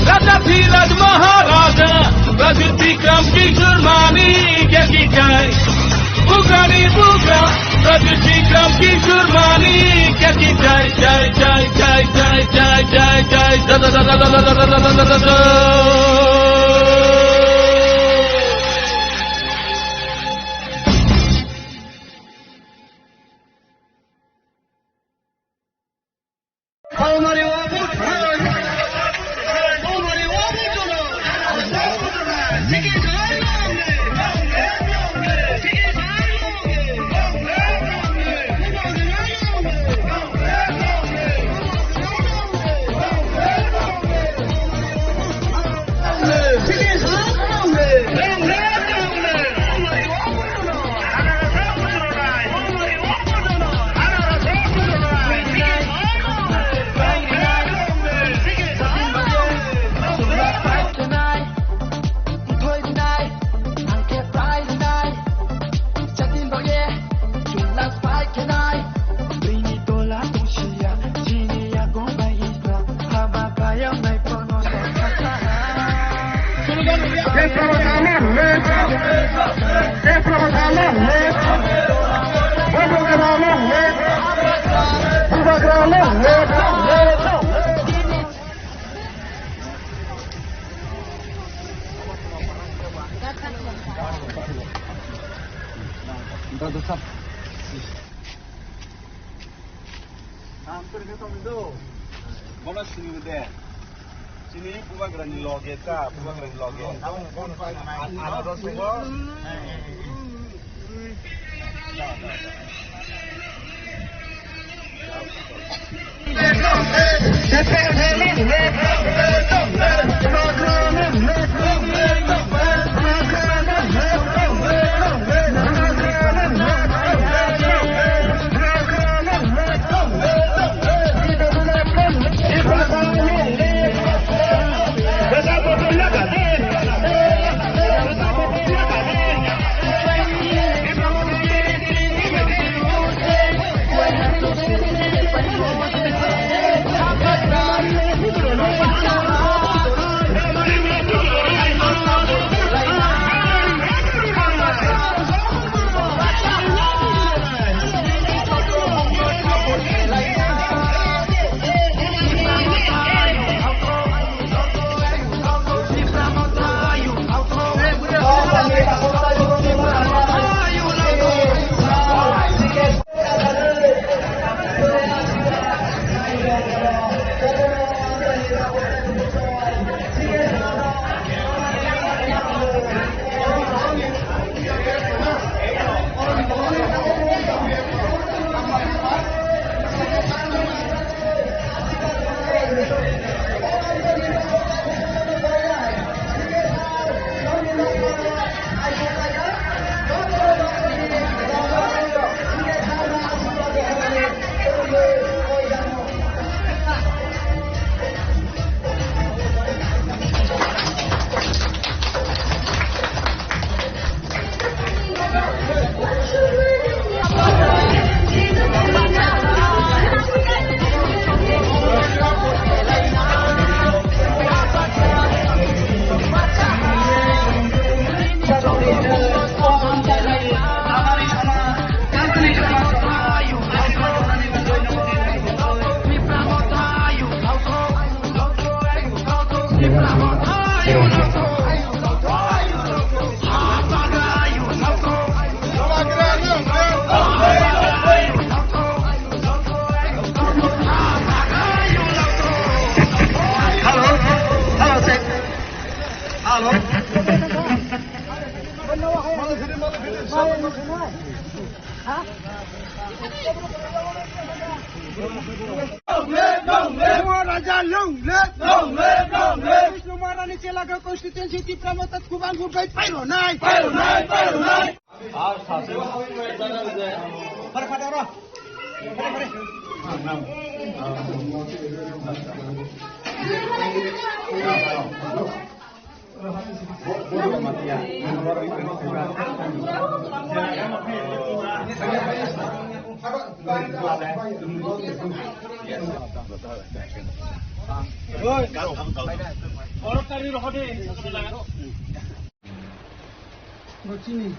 Raja Dhiraj Maharaja, Pradyut Bikram Kishore Manikya ki jai. Bugrani bugra, Pradyut Bikram Kishore Manikya ki jai, jai, jai. Bono sini de. Sini bubagrani loge ta, bubagrani loge. Ano dos subo. Hello, hello, sir. Hello. Raja long live! Long live! Long live! Vishnu Maharani Chelagao constituency Tipra Motha Khubang Gumbai pairo nai! Pairo nai! Pairo nai! Oi, oro tari rohode. Bo chini,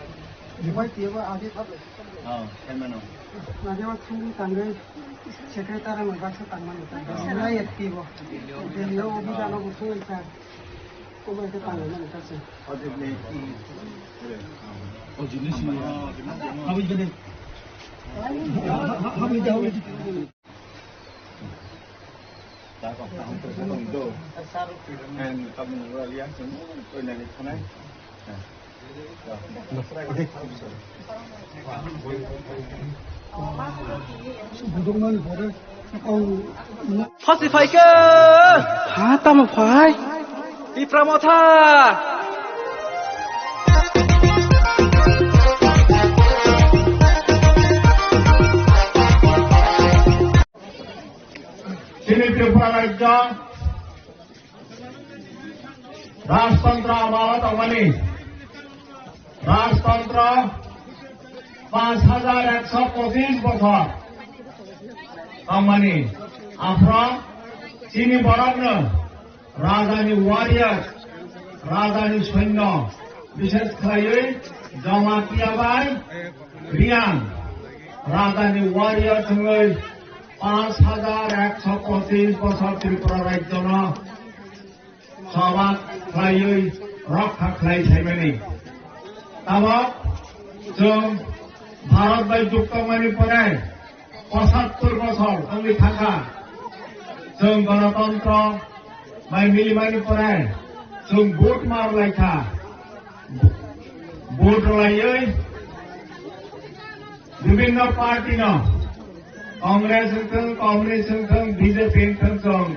bo bai tiyo bo age. Oh, khaimano. Age bo thangwi tangwi secretary rok baksa tangmani. Lai active bo. Delhi o office ano bo thangwi ta. Kobo khe tangwi mani ta se. Oh, jini sini. Habis gede. Habis gede. Phasi phaikhe. Ha, tamo phai? Tipra Motha. Chini Tripura rajyo rajtantro amalo tongmani, rajtantro panch hajar ekso pochis bochor tongmani, aphro chini borokno rajani warrior, Rajani soinno, bishes khlaiwi Jamatia bai Riang Rajani warrior thwngwi panch hajar ekso pochish bosor Tripura rajyono soba khlaiwi rokha khlai saimani. Tabok chwng Bharat bai jukto mani pore pochattor bosor wngwi thangkha. Chwng ganatantro bai milimani pore chwng vote mar laikha. Vote rwlaiwi bibhinno party no, Congress wngthwng, Communist wngthwng, B J P wngthwng, chwng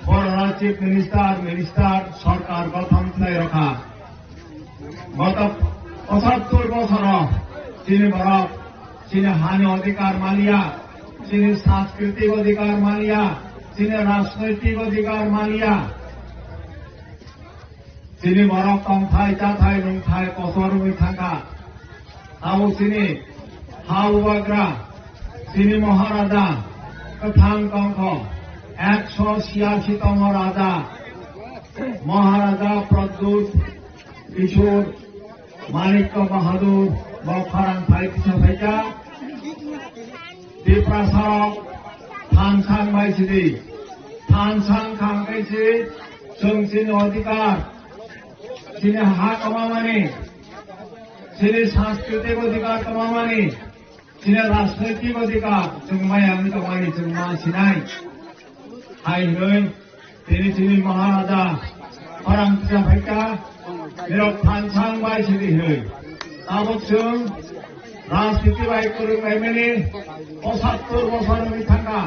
borok Chief Minister, Minister, sorkar gothon khlai rokha. Goto pochattor bosoro chini borok chini hani odhikar maliya, chini sanskriti odhikar maliya, chini rajnoitik odhikar maliya. Chini borok tongthai, chathai, nungthai kotor wngwi thangkha. Abo chini ha bubagra, chini Maharaja, kwthang tongkho, ekso chiyasi tongmo Raja, Maharaja Pradyut Kishore Manikya Bahadur bo khorang phai kisa phaikha. Tiprasarok thansang bai sidi. Thansang khang khe se chwng chini odhikar, chini ha kwmamani, chini sanskriti odhikar kwmamani, chini rajnoitik odhikar chwng maya wngwi tongmani chwng ma sinai. Hai hwnwi Tini chini Maharaja khorang kisa phaikha, nirok thansang bai sidi hwnwi. Tabok chwng rajniti bai kwrwng laimani pochattor bosor wngwi thangkha.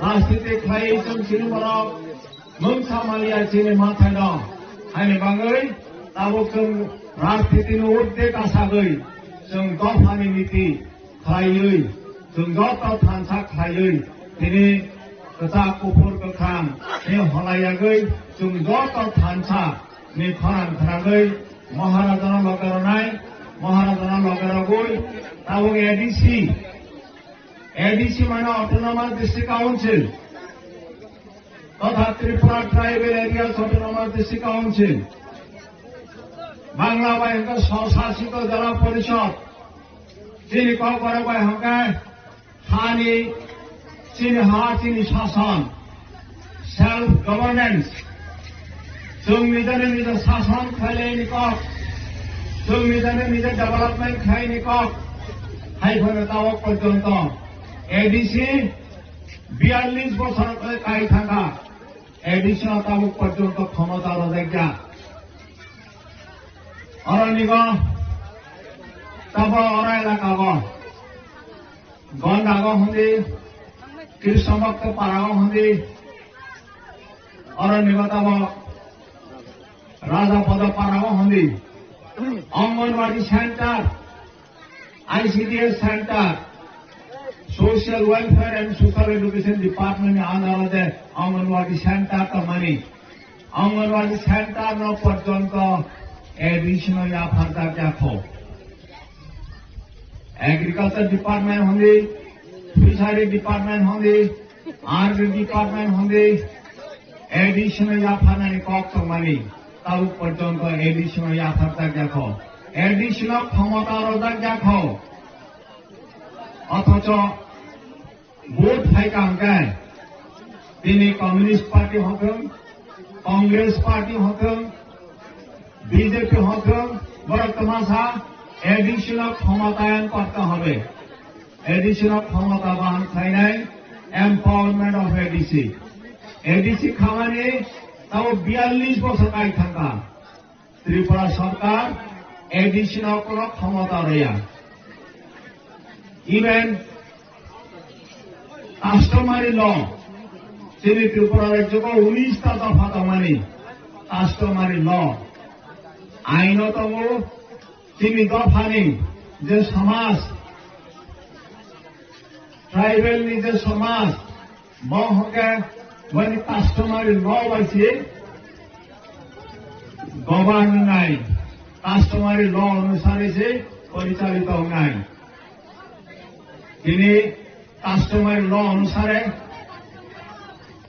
Rajniti khlaiwi chwng chini borok mungsa maliya chini mathai no. Haini bagwi tabok chwng rajniti ni urdhwe kasagwi chwng dophani niti khlaiwi, chwng joto thansa khlaiwi, tini kwchak, kuphur, kwkhwrang ni holayagwi, chwng joto thansa ni khorang khnagwi, Maharajano loge rwnai, Maharajano loge rwgwi, tabuk A D C, A D C mane Autonomous District Council, totha Tripura Tribal Areas Autonomous District Council, Bangla bai hwnkhe Swsasito Jela Porishod, chini Kokborok bai hwnkhe hani, chini ha, chini sason, self governance, chwng nijani nija sason khlaini kok, chwng nijani nija development khlaini kok, hai phano tabok porjonto A D C biyallis bosor kai thangkha. A D C no tabuk porjonto khomota rwjakya. Oro nigo tabo oro elaka go Gonda go hundi, Krishnabhakta para go hundi, oro nigo tabo Raja Pada para go hundi, Anganwadi center, I C D S center, Social Welfare and Social Education Department ni under o je Anganwadi center tongmani, Anganwadi center no porjonto A D C no yapharjak yakho. Agriculture Department hondi, Fishery Department hondi, Army Department hondi, A D C no yapharnani kok tongmani, tabuk porjonto A D C no yapharjak yakho. A D C no khomota rwjak yakho. Othocho vote phaikha hwnkhe, tini Communist Party hothwng, Congress Party hothwng, B J P hothwng, borok twmasa A D C no khomatayan korte hobe. A D C no khomota bahan khlainai, empowerment of A D C. A D C khamani tabo biyallis bosor kai thangkha. Tripura sorkar A D C no kono khomota rwya. Even customary law, chini Tripura rajyo ko unis ta dopha tongmani customary law, aino tongo, chini dophani je samaj, tribal ni je samaj, bo hwnkhe boni customary law bai se govern wngnai, customary law onusare se porichalito wngnai. Tini customary law onusare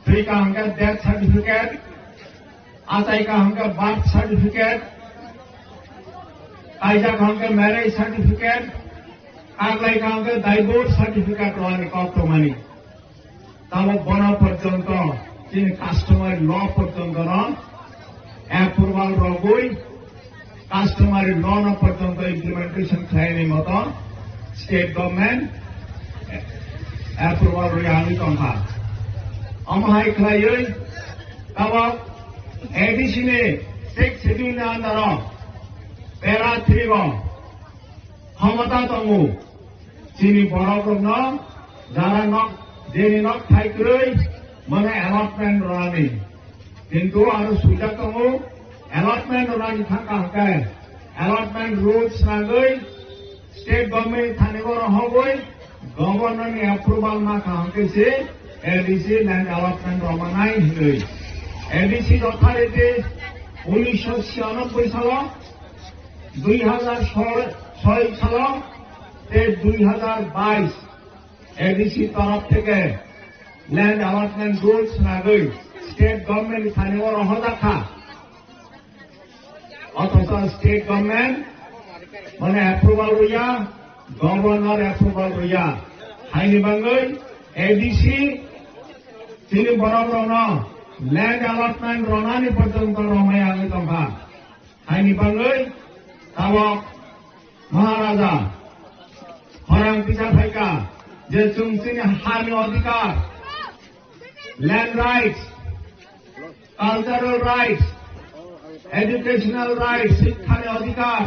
thwikha hwnkhe death certificate, Achai kaham khe birth certificate, kaijak kaham khe marriage certificate, kaglai kaham khe divorce certificate rwani kok tongmani. Tamo bono porjonto chini customary law porjonto no approval rogwi customary law no porjonto implementation khlaini moto state government approval rwi ani tongkha. Omo hai khlaiwi tabok A D C ni sixth schedule ni under o para three o khomota tongo. Chini borok rokno jara nok, jeni nok thai kwrwi mono allotment rwnani. Kintu aro swijak tongo, allotment rwnani thangka hwnkhe allotment rules nangwi state government thani o rohogwi governor ni approval ma kaham khe se A D C land allotment rwmanai hinwi. A D C authority unisho chhiyanobbai salo, dui hazar soi salo tei dui hazar bais A D C torop theke land allotment rules nagwi state government ni thani o rohojak kha. Othocho state government mane approval rwya, governor approval rwya. Haini bangwi A D C chini borok rokno land allotment rwnani porjonto romai wngwi tongkha. Haini bangwi tabok Maharaja khorang kisa phaikha je chwng chini hani odhikar, land rights, cultural rights, educational rights, sikhani odhikar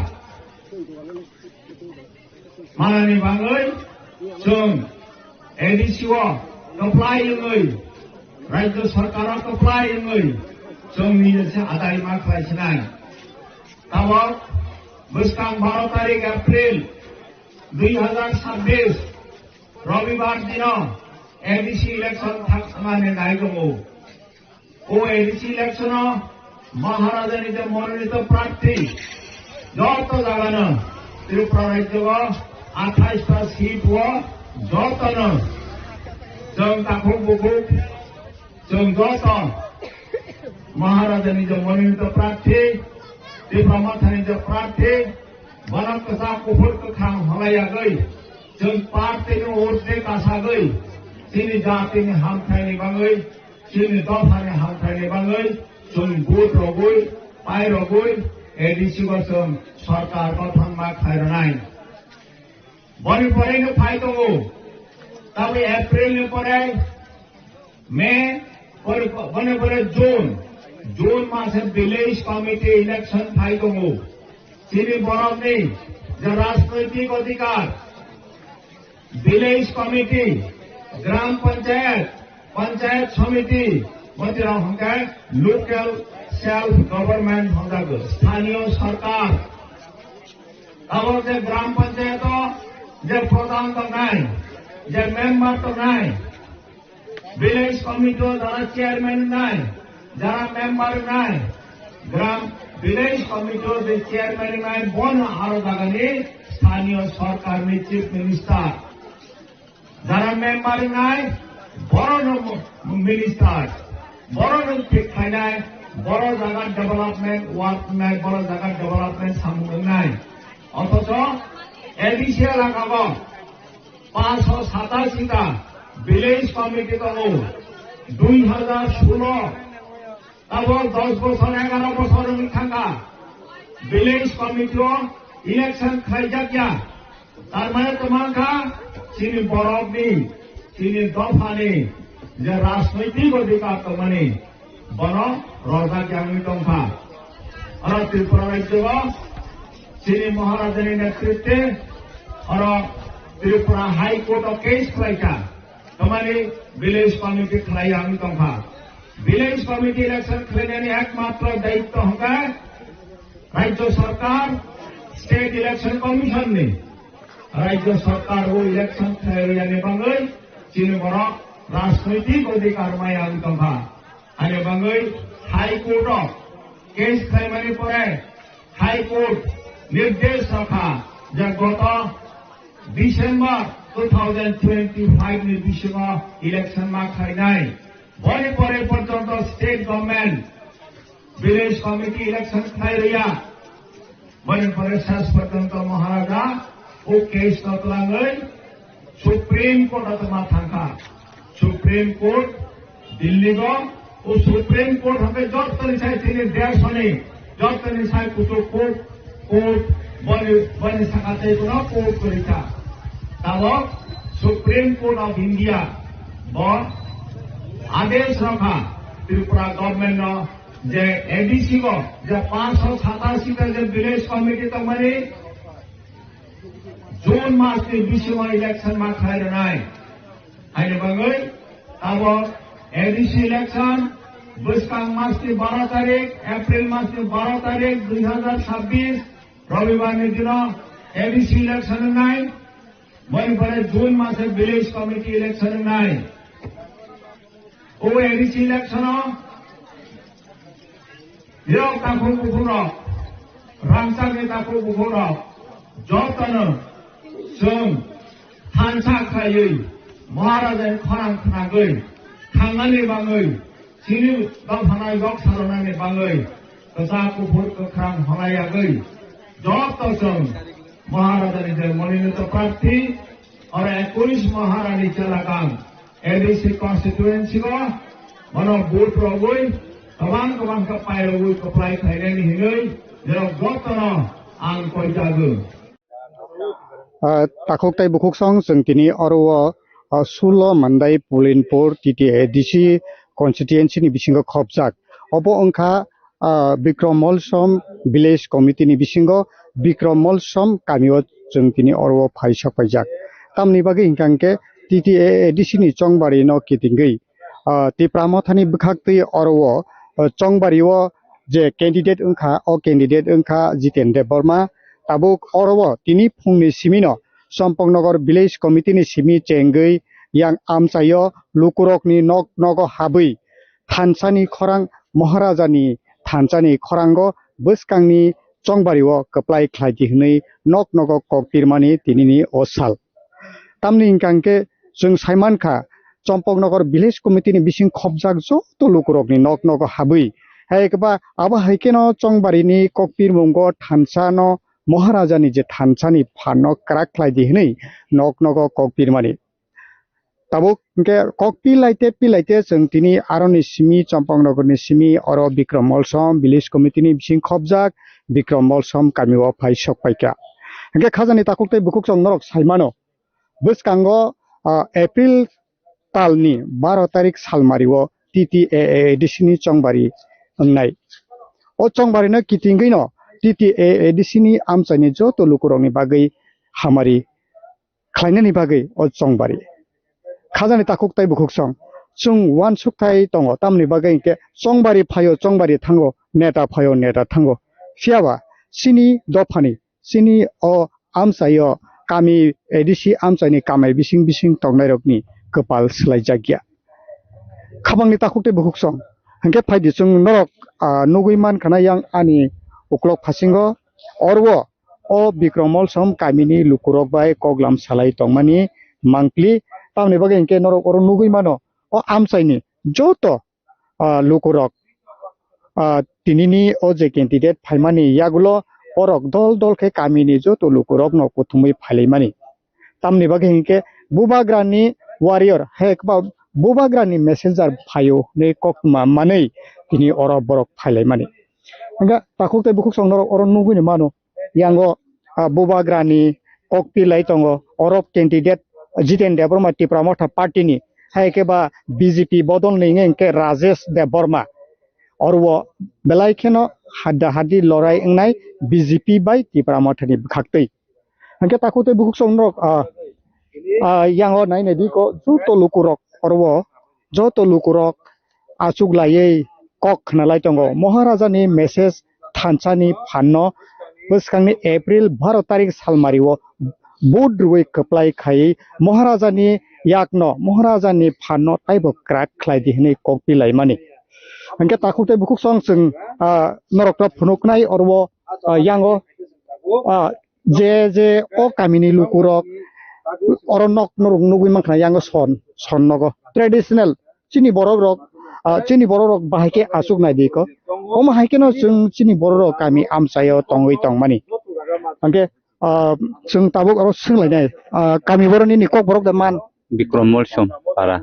manani bangwi chwng A D C o kwplai wngwi, Rajya Sarkar o kwplai wngwi chwng nijese adai ma khlai sinai. Tabok bwskang baro tarik April dui hazar sabbish Robibar dino A D C election thangmani nai tongo. O A D C election o Maharaja ni je mononito prarthi joto jagano Tripura rajyo o athais ta seat o jotono chwng takhuk bukhuk chwng joto Maharaja ni je mononito prarthi, Tipra Motha ni je prarthi, bono kwchak kuphur kwkhwrang halai yagwi chwng party ni urde kasagwi chini jati ni hamthai ni bangwi chini dopha ni hamthai ni bangwi chwng vote rogwi, pai rogwi, A D C o chwng sarkar gothon ma khlai rwnai. Boni pore no phai tongo, tabwi April ni pore May, pore, boni pore June, June mase village committee election phai tongo. Chini borok ni je rajnoitik odhikar, village committee, gram panchayat, panchayat samiti, motirok hwnkhe local self government hwnjago, sthaniyo sarkar. Abo je gram panchayat o je pradhan tongnai, je member tongnai, village committee o jara chairman wngnai, jara member wngnai, gram village committee o je chairman wngnai, bono aro jagani sthaniyo sarkar ni chief minister. Jara member wngnai, borono minister, borono thik khlainai, boro jaga development work wngnai, boro jaga development samung wngnai. Othocho A D C elaka o panchsho satashi ta village committee tongo, dui hazar solo Abo dos bosor, egaro bosor wngwi thangkha, village committee o election khlaijak ya. Tar mane kwmang kha chini borokni, chini dophani je rajnoitik odhikar tongmani, bono rojak ya wngwi tongkha. Oro Tripura rajyo o chini Maharajani netritwe oro Tripura High Court o case khlaikha. Tamani village committee khlai ang tongkha. Village committee election khlainani ekmatro daitto hwnkhe Rajya Sarkar, State Election Commission ni. Rajya Sarkar o election khlai rwya ni bagwi chini borok rajnoitik odhikar maya wng tongkha. Ani bagwi High Court o case khlaimani pore High Court nirdesh rokha je goto December two thousand twenty-five ni bisingo election ma khlainai. Boni pore porjonto state government Village committee election khlai rwya. Boni pore sas porjonto Maharaja o case no twlangwi Supreme Court o tongma thangkha. Supreme Court Delhi go, o Supreme Court hwnkhe jotoni sai tini dersoni, jotoni sai kuchuk court, court, boni, boni saka tei kono court kwrwi kha. Tabok Supreme Court of India bo adesh rokha Tripura government no je A D C go je panch sho satashi ta je village committee tongmani June mas ni bisingo election ma khlai rwnai. Haini bagwi abo A D C election bwskang mas ni baro tarik, April mas ni baro tarik dui hazar sabbish Robibar ni dino A D C election wngnai. Boni pore June mase village committee election wngnai. O A D C election o Yok takhuk bukhuk rok, rangchakni takhuk bukhuk rok, jotono chwng thansa khlaiwi Maharajani khorang khnagwi thangnani bagwi, chini dophanai yok salonani bagwi kwchak kuphur kwkhrang honai yagwi joto chwng Maharajani je mononito prarthi oro ekush Maharani chelakang A D C constituency o bono vote rogwi kwbang kwbang khe pairogwi kwplai khlainani hinwi norok jotono ang koijago. Ah, takhuk tei bukhuk song chwng tini oro o, ah, Sulo Mandai Pulinpur T T A D C constituency ni bisingo khopjak. Obo wngkha, ah, Bikrom Molsom Village Committee ni bisingo Bikrom Molsom kamio chwng tini oro o phai sok paijak. Tamni bagwi hwnkha hwnkhe T T A A D C ni chongbari no kitingwi, ah, Tipra Mothani bwkhaktwi oro o, ah, chongbari o je candidate wngkha, o candidate wngkha Jiten Debbarma. Tabuk oro o tini phungni simi no Champaknagar Village Committee ni simi chengwi yang amchaio lukurokni nok nogo habwi thansani khorang Maharajani thansani khorango bwskangni chongbari o kwplai khlai di hwnwi nok nogo kok pirmani tinini o sal. Tamni hwnkha hwnkhe chwng saimankha, Champaknagar Village Committee ni bising khopjak joto lukurokni nok nogo habwi, hai khe ba abo hai kheno chongbarini kok pirmungo thansa no Maharajani je thansani phan no kwrak khlai di hwnwi nok nogo kok pirmani. Tabuk hwnkhe kok pilaite pilaite chwng tini aroni simi Champaknagarni simi oro Bikrom Molsom Village Committee ni bising khopjak Bikrom Molsom kamio phai sok paikha. Hwnkhe khajani takhuk tei bukhuk chwng norok saimano. Bwskango, ah, April talni baro tarik salmario T T A A D C ni chongbari wngnai. O chongbarino kitingwino T T A A D C ni amchaini joto lukurokni bagwi hamari khlainani bagwi o chongbari. Khajani takhuk tei bukhuk song chwng uansukthai tongo, tamni bagwi hinkhe chongbari phaio, chongbari thango, neta phaio, neta thango. Phiyaba chini dophani, chini o amchaio kami A D C amchaini kamai bising bising tongnairokni kwpal swlaijakya. Khabangni takhuk tei bukhuk song hinkhe phaidi chwng norok, ah, nugwi mankha na yang ani uklok phasingo oro o Bikrom Molsom kamini lukurok bai koklam salai tongmani mangpli. Tamni bagwi hinkhe norok oro nugwi mano o amchaini joto, ah, lukurok, ah, tinini o je candidate phaimani yagulo orok dol dol khe kamini joto lukurokno kuthumwi phailaimani. Tamni bagwi hinkhe bubagrani warrior, hai khe ba bubagrani messenger phaio hinwi kok ma manwi tini oro borok phailaimani. Hingkhe takhuk tei bukhuk song norok oro nugwini mano. Yango, ah, bubagrani kok pilai tongo. Oro candidate Jiten Debbarma Tipra Motha party ni. Hai khe ba B J P bodol ni wngkha hingkhe Rajesh Debbarma. Oro belai kheno hadda haddi lorai wngnai B J P bai Tipra Motha ni bwkhaktwi. Hingkhe takhuk tei bukhuk song norok, ah, ah, yango nai nai di ko joto lukurok oro joto lukurok achuk laiwi kok khna lai tongo. Maharajani message thansani phanno bwskangni April baro tarik salmario vote rwui kwplai khaiwi Maharajani yakno, Maharajani phanno taibo kwrak khlai di hwnwi kok pilaimani. Hingkhe takhuk tei bukhuk song chwng, ah, norokno phunuknai oro, ah, yango, ah, je je o kamini lukurok oro nok norok nugwi mankha yango son, son nogo traditional chini borok rok ah, chini borok rok bahai khe aswk nai di kho. Omo hai kheno chwng chini borok rok kami amchaio tongwi tongmani. Hwnkhe, ah, chwng tabuk oro swnglainai, ah, kami borok nini kok borok da man? Bikrom Molsom para.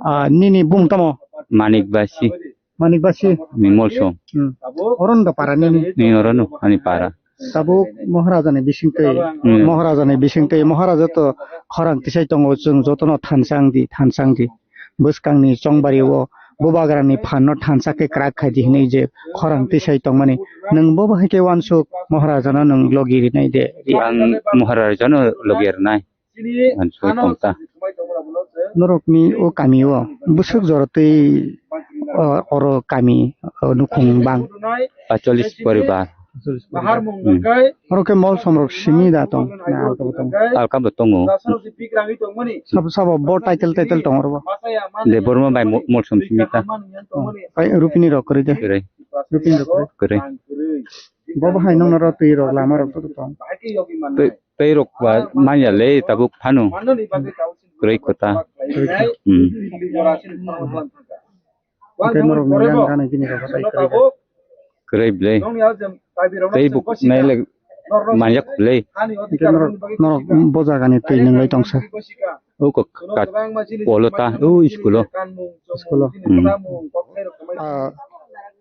Ah, nini bumung tamo? Manik Basi. Manik Basi. Ni Molsom. Hmm. Oro no da para nini? Ni oro no ani para. Tabuk Maharaja ni bisingtwi, Hmm. Maharaja ni bisingtwi, Maharaja to khorang tisai tongo, chwng jotono thansa wng di, thansa wng di. Bwskang ni chongbari o bubagra ni phan no thansa khe kwrak khai di hinwi je khorang tisai tongmani. Nwng bo bahai khe uansuk Maharaja no nwng logi rinai de. Ang Maharaja no logi rinai. Ang soi tong ta. Norokni o kami o bwswk jora twi, o, oro kami, o, nukhung bang? Pacholis poribar. Hmm. Oro khe Molsom rok simi da tong? Na, alka bo tong? Alka bo tongo. Sabo, sabo bo title, title tong oro bo? Debbarma bai Mo-, Molsom simi ta. Oh, bai Rupini rok kwrwi de? Kwrwi. Rupini rok kwrwi? Kwrwi. Bo bo hai nokno ro twi rok lama rok to tong? Tei, tei rok ba manya le tabuk phano. Kwrwi kota. Hmm. Hwnkhe norok ni yang gana gini rok tai kwrwi. Kwrwi ble. Tei buk nai le manjak ble. Hwnkhe norok, norok bo jaga ni twi nung lai tongsa. O kok kat polo ta, o school o. School o. Hmm. Ah,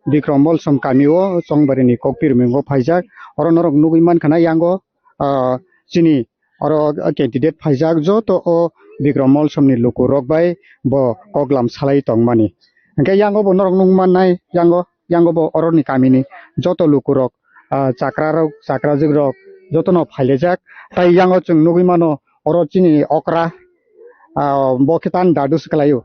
Bikrom Molsom kami o Chongbari ni Kokpir mingo phaijak. Oro norok nugwi mankha na yango, ah, chini oro candidate phaijak joto o Bikrom Molsom ni luku rok bai bo koklam salai tongmani. Hwnkhe yango bo norok nung mannai yango, yango bo oro ni kami ni joto luku rok, ah, chakra rok, chakrajwk rok jotono phailejak. Tai yango chwng nugwi mano oro chini okra, ah, bo khe tan dadu se kwlaio.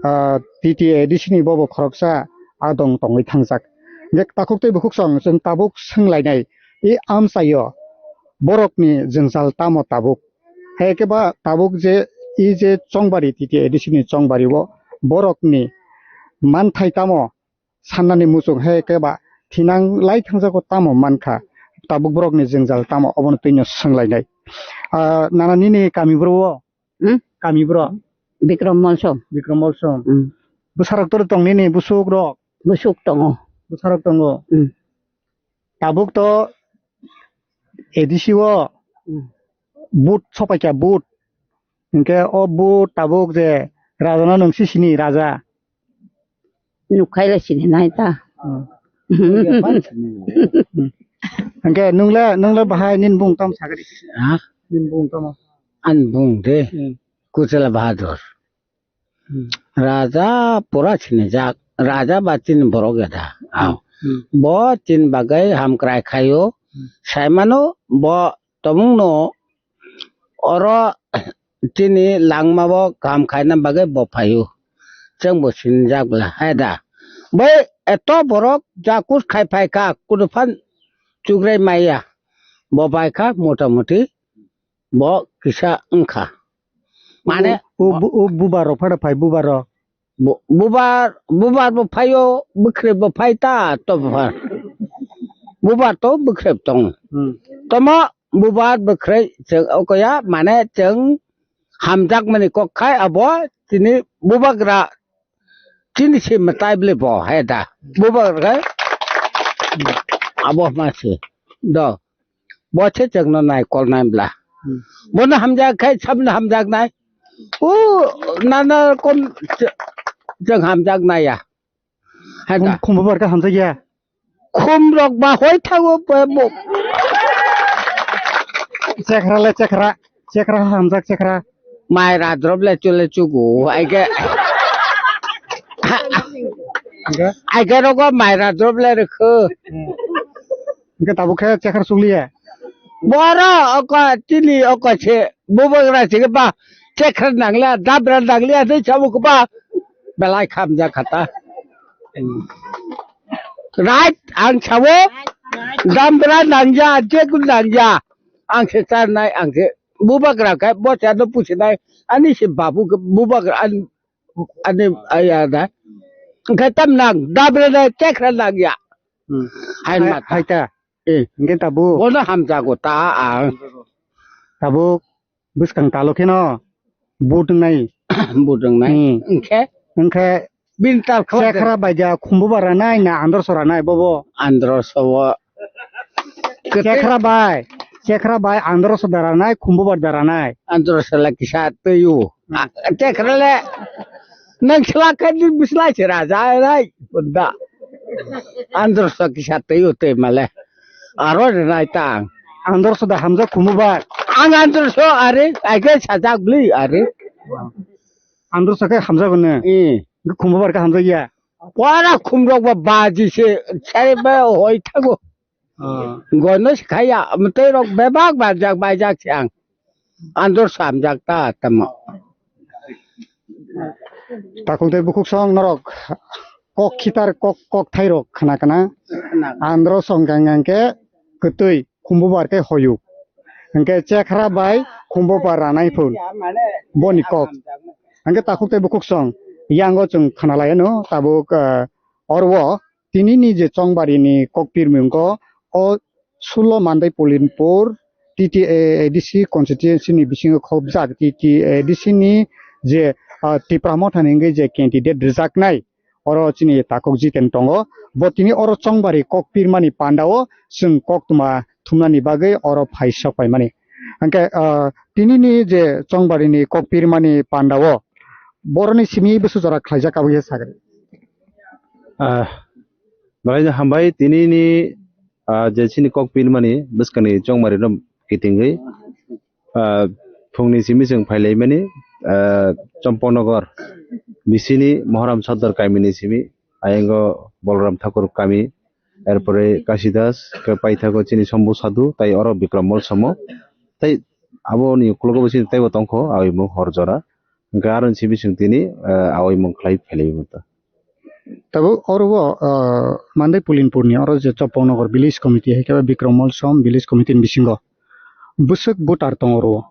Ah, T T A D C ni bobo khoroksa adong tongwi thangjak. Hwnkhe takhuk tei bukhuk song chwng tabuk swnglainai, i amchaio borokni jwngjal tamo tabuk? Hai khe ba tabuk je i je Chongbari, T T A D C ni Chongbari o borokni manthai tamo sannani muchung hai khe ba thinang lai thangjago tamo mankha, tabuk borokni jwngjal tamo obono twino swnglainai. Ah, nana nini kami bro o? Hmm? Kami bro? Bikrom Molsom. Bikrom Molsom. Hmm. Bwsarok tor tong nini busuk rok? Busuk tongo. Bwsarok tongo. Hmm. Tabuk to A D C o Hmm. Vote sopaikha, vote. Hwnkhe o vote tabuk je raja no nwng si sini raja? Nukhai le sini nai ta. Hmm. Hwnkhe nwng le, nwng le bahai nini bung tamo sakari? Ha? Nini bung tamo? Ani bung de Hmm. Kuchela Bahadur. Hmm. Raja pura sinijak, raja ba chini borok ya da. Ang. Hmm. Bo chini bagwi hamkrai khaio. Hmm. Saimano bo tongmungno oro chini langma bo kaham khaina bagwi bo phaio. Chwng bo sinijak bwla, hai da. Bai eto borok jakus khai phaikha, kudu phan chugrai maya. Bo baikha mota moti. Bo kisa wngkha. Mane o, o, o bubar rok phano phai, bubar rok. Bu-, bubar, bubar bo phaio, bwkhrep bo phai ta, to bubar. Bubar to bwkhrep tong. Hmm. Tomo bubar bwkhrep chwng okoya, mane chwng hamjakmani kok khai abo chini bubagra chini se mwtai bwle bo hai da. Bubagra abo ma se. Do. Bo se chwngno nai kol nai bla. Hmm. Bono hamjak khai sabno hamjak nai. O nana kom ch-, chwng hamjak nai ya. Hai da. Khum, khum bubar ka hamjak ya. Khum rok ba hoi thago bo, bo. Chekra le chekra. Chekra hamjak chekra. Mai radrop le chule chugu. Aige. Hwnkhe? Aige rogo mai radrop le rwkho. Hmm. Hwnkhe tabuk khe chekra chukliya? Boro oko chini oko se bubagra se ba chekra nangla, dabra nangla, tei sabu ba belai khamjak khata. Hmm. Right, ang sabo, dambra nangya, jekun nangya, ang se charnai, ang se bubagra khe, bo charno pusinai, ani se babu khe bubagra, ani, ani, aya da. Khe tam nang, dambra nang, chekra nangya. Hmm. Hai Hai, mata. Hai ta. Eh. Hingke tabuk. Bono hamjago ta ang. Tabuk. Bwskang talo kheno vote wngnai. Vote wngnai. Hmm. Hwnkhe? Hwnkhe Bini tal khwlai de. Chekhra bai ja khumbu bara nai na andro sora nai bobo? Andro sobo. Chekhra bai, chekhra bai andro so dara nai, khumbu bar dara nai. Andro sala kisa tei u. Hmm. Ah, chekhra le. Nang sala ka di bisla chera ja nai. Bunda. Andro so kisa tei u tei male. Aro de nai tang. Andro so da hamja khumbu bar. Ang andro so are, ai ke sajak bli are. Andro so ke hamja gone. Eh. Khumbu bar ka hamja ya. Pora khumrok ba baji se, sai ba hoi thago. Ah. Gono se khaya, mtei rok bebak bajak, bajak se ang. Andor samjak ta tamo. Takhuk tei bukhuk song norok kok khitar kok, kok thai rok khna kana. Khna. Andro song kang kang khe kwtwi. Khumbubar khe hoyuk. Hwnkhe chekhra bai khumbubar ranai phun. Boni kok. Hwnkhe takhuk tei bukhuk song. Yango chwng khanalaiano tabuk, ah, oro o tinini je chongbarini kok pirmung kho o sulo Mandai Pulinpur T T A A D C constituency ni bisingo khobjak T T A A D C ni je, ah, Tipra Motha ni wngwi je candidate rwjaknai. Oro chini takhuk Jiten tongo. Bo tini oro chongbari kok pirmani pandao chwng koktwma thumnani bagwi oro phai sok paimani. Hwnkhe, ah, tinini je chongbarini kok pirmani pandao boroni simi bwswk jora khlaijak aboni sakhe. Ah, belai no hambai tinini, ah, je chini kok pirmani bwskangni chongbarino kitingwi. Ah, phungni simi chwng phailaimani, ah, Chompoknogor bisini Mohoram Sodor kamini simi, ayango Bolram Thakur kami, erpore Kasidas, khe paithago chini Sombu Sadhu, tai oro Bikram Mol somo, tai aboni uklogo bo chini taibo tongkho, awi mung hor jora, hwnkhe aroni simi chwng tini, ah, awi mung khlai phailaimani ta. Tabuk oro o, ah, Mandai Pulinpurni oro je Chopoknogor Village Committee hai khe Bikram Molsom Village Committee ni bisingo bwswk voter tongo oro o?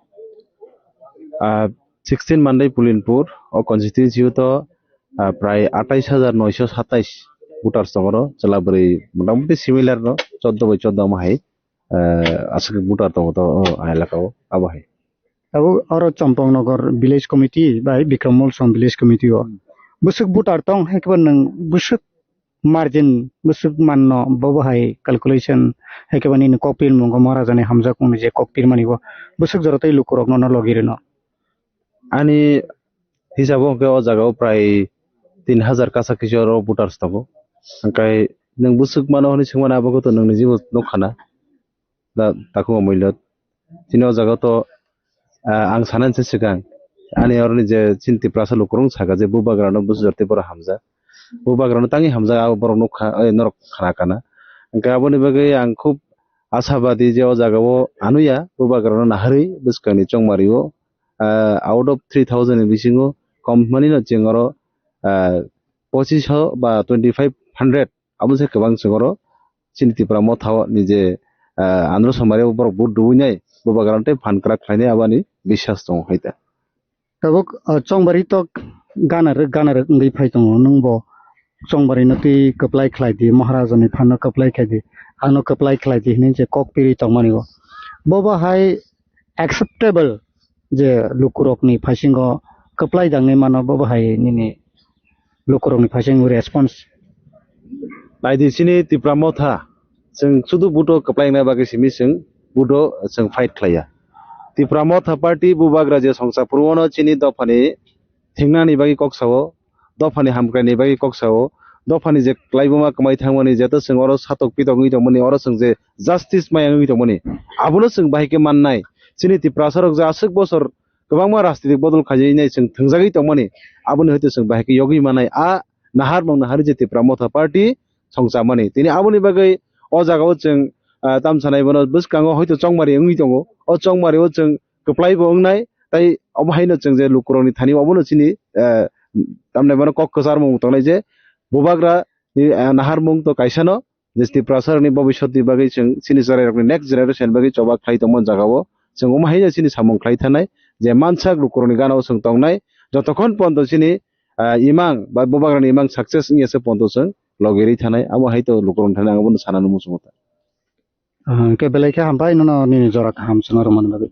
Ah, sixteen Mandai Pulinpur o constituency o to, ah, prai atais hajar noisho satais voters tongo oro, chwla bwrwi motamuti similar no choddo bai choddo omo hai. Eh, aswk voter tongo to, o, a elaka o, abo hai. Abo oro Chompoknogor Village Committee bai Bikram Molsom Village Committee o. Hmm. Bwswk voter tong hai khe nwng bwswk margin bwswk manno bobo hai calculation hai khe nini kok pirmungo Maharaja ni hamjakmung ni je kok pirmani bo bwswk jora tei lukurok nono logi rwno. Ani hisabo hwnkhe o jaga o prai tin hajar kasa kisa oro voters tongo. Hwnkhe nwng bwswk mano hwnwi swngmani abo khe to nwng nijibo nukha na. Da, takhuk Amoilot. Chini o jaga o to, ah, ang sanani se swkang. Ani oroni je chini Tiprasa lukurok wng saka je bubagrano bwswk jora tei borok hamjak. Bubagrano tangwi hamjak abo borok nukha, eh, norok khna kana. Hwnkhe aboni bagwi ang khub ashabadi je o jaga o anuya bubagrano naharwi bwskangni chongmari o, ah, out of three thousand ni bisingo kom hwnmani no chwng oro, ah, pochisho ba twenty five hundred abo se kwbang chwng oro chini Tipra Motha o ni je, ah, andro somari o borok vote rwinai bubagrano tei phan kwrak khlainai aboni biswas tongo hai ta. Tabuk, ah, chongbari tok gana rwk, gana rwk wngwi phai tongo. Nwng bo chongbari no twi kwplai khlai di, Maharaja ni phan no kwplai khlai di, ano kwplai khlai di hinwi je kok piri tongmani o. Bo bo hai acceptable je lukurok ni phaisingo kwplai dangwi mano, bo bo hai nini lukurok ni phaisingo response. Naidi chini Tipra Motha, chwng sudu buto kwplai wngna bagwi simi chwng buto chwng fight khlaiya. Tipra Motha Party bubagra je songcha phuru wano chini dophani thingnani bagwi kok sao, dophani hamkraini bagwi kok sao, dophani je klaibuma kwmai thangmani jeto chwng oro satok pitok wngwi tongmani, oro chwng je justice maya wngwi tongmani, abono chwng bahai khe mannai. Chini Tiprasa rok je aswk bosor kwbangma rajnitik bodol khaijak nai chwng thwngjagwi tongmani, aboni hwtwi chwng bahai khe yogwi manai. A naharmung naharwi je Tipra Motha Party songchamani. Tini aboni bagwi o jagao chwng, ah, tamsanai bono bwskango hoito chongmari wngwi tongo. O chongmario chwng kwplai bo wngnai, tai obo haino chwng je lukurokni thani obono chini, ah, tamni bono kok kwcharmung tongnai je bubagra ni, ah, naharmung to kaisano, je Tiprasarokni bobiswtni bagwi chwng chini chwrairokni next generation bagwi choba khlai tongmani jagao chwng omo haino chini samung khlai thanai je mansak lukurokni ganao chwng tongnai jotokhon ponto chini, ah, imang ba bubagrani imang success wngya se ponto chwng logi ri thanai, abo hai to lukurokni thani ang abono sanani muchungo ta. Ah, hwnkhe belai khe hambai nono nini jora kaham chwngno rwmani bagwi.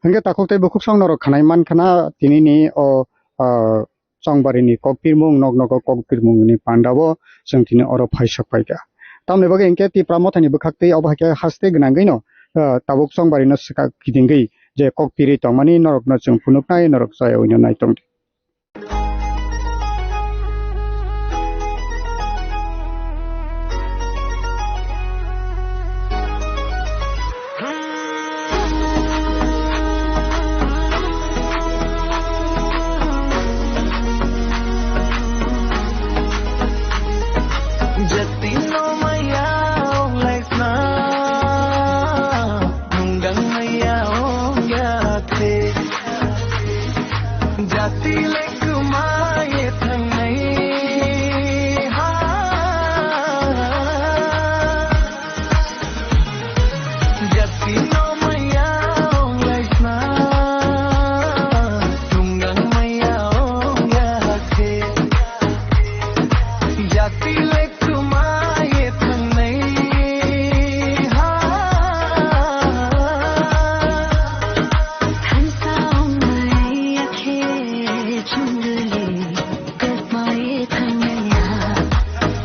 Hwnkhe takhuk tei bukhuk song norok khanai mankha na tinini o, ah, chongbarini kokpirmung, nok nogo kokpirmungni pandao chwng tini oro phaisok paikha. Tamoni bagwi hinkhe Tipra Mothani bwkhaktwi obo haikhe haste gwnangwino, ah, tabuk chongbarino swkak kidingwi je kokpirwi tongmani norokno chwng phunuknai, norok chayawino naitongdi. Jati no maya ong lai sna, nunggang maya ong ya the. Jati le kwmai thangnai ha. Jati no maya ong lai sna, nunggang maya ong ya the. Jati le kwmai thangnai ha. Thansa ongmaya khe chwngli kwmai thangnai ha.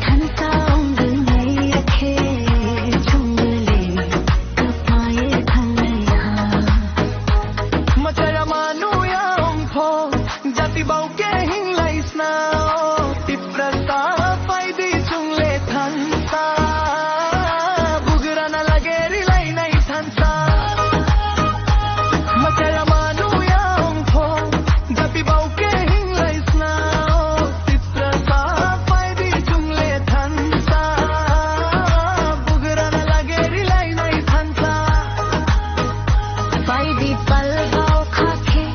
Thansa ongmaya khe chwngli kwmai thangnai ha. Machaya manu ya ongpho. Jati bau ke hinglai sna, Tiprasa paidi chungle thansa, bugrana lage rilai nai thansa. Machaya manu ya ongpho, jati bau ke hinglai sna, Tiprasa paidi chungle thansa, bugrana lage rilai nai thansa. Paidi pal bau khakhe,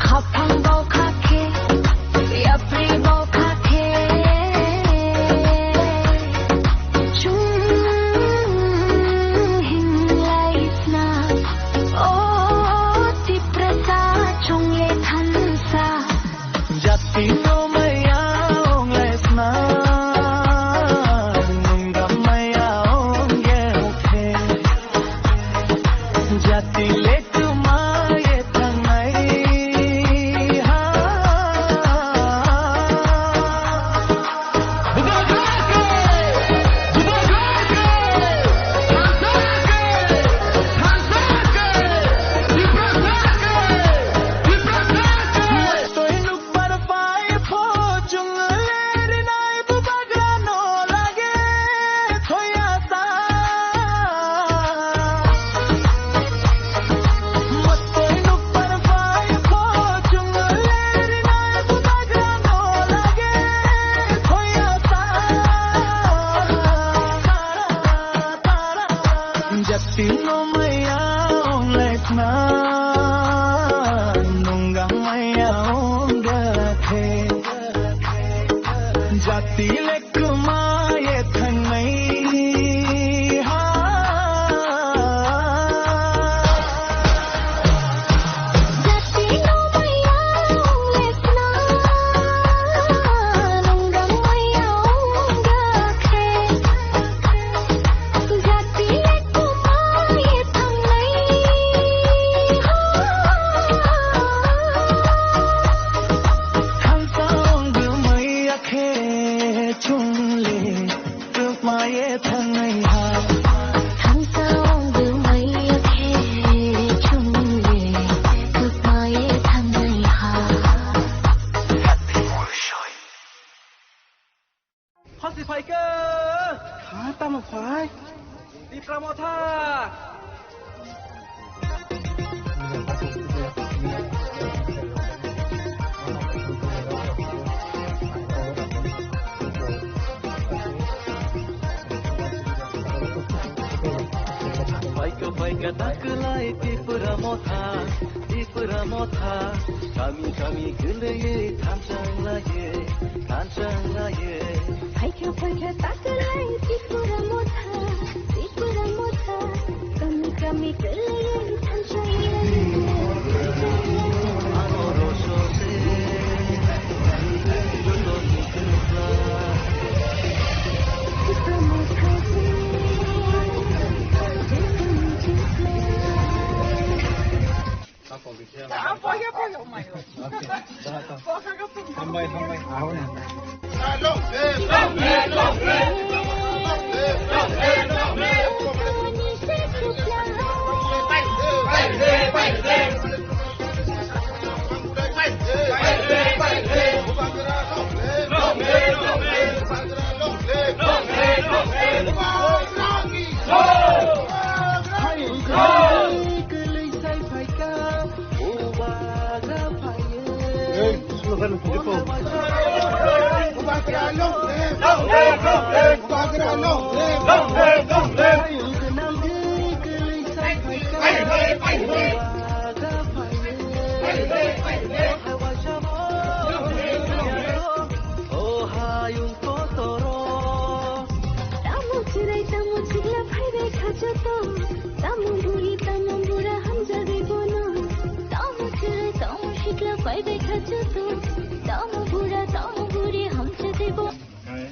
Khaphang bau khakhe, yapri bau khakhe. Chwng hinglai sna, o Tiprasa chungle thansa. Jati no maya ong lai sna, nunggang maya ong ye khe. Jati le kwmai thangnai ha. Toi nuk bar pai pho chung le rinai bubagra no lage. Thoya ta. Matoi nuk par pai pho chung le ri nai bu bagra no lage. Thoya ta. Jati no maya ong lai khna, nunggang maya ong ga khe. Jati le kwmai thangnai ha. Jati no maya ong lai khna, nunggang maya ong ga khe. Jati le kwmai thangnai ha. Thansa ong bwmai ya khe chung le kwmai thangnai ha. Thansa ong bwmai ya khe chung le kwmai thangnai ha. Hasi phaikha. Ha, tamo phai? Tipra Motha. Phaikha, phaikha, takwlai Tipra Motha, Tipra Motha, kami, kami kwlaiwi thanchang laiwi, thanchang laiwi. Phaikha, phaikha, takwlai Tipra Motha, Tipra Motha, kami, kami kwlaiwi thanchang laiwi. Ano rosose, joto ni kwpla. Tipra Motha se, joto ni kwpla. Hambai, hambai. Tamo chwrai, tamo chwla phaibai kha joto. Tamo buri, tamo bura hamjagwi bono. Tamo chwrai, tamo sikla phaibai kha joto. Tamo bura, tamo buri hamjagwi bono. Hai,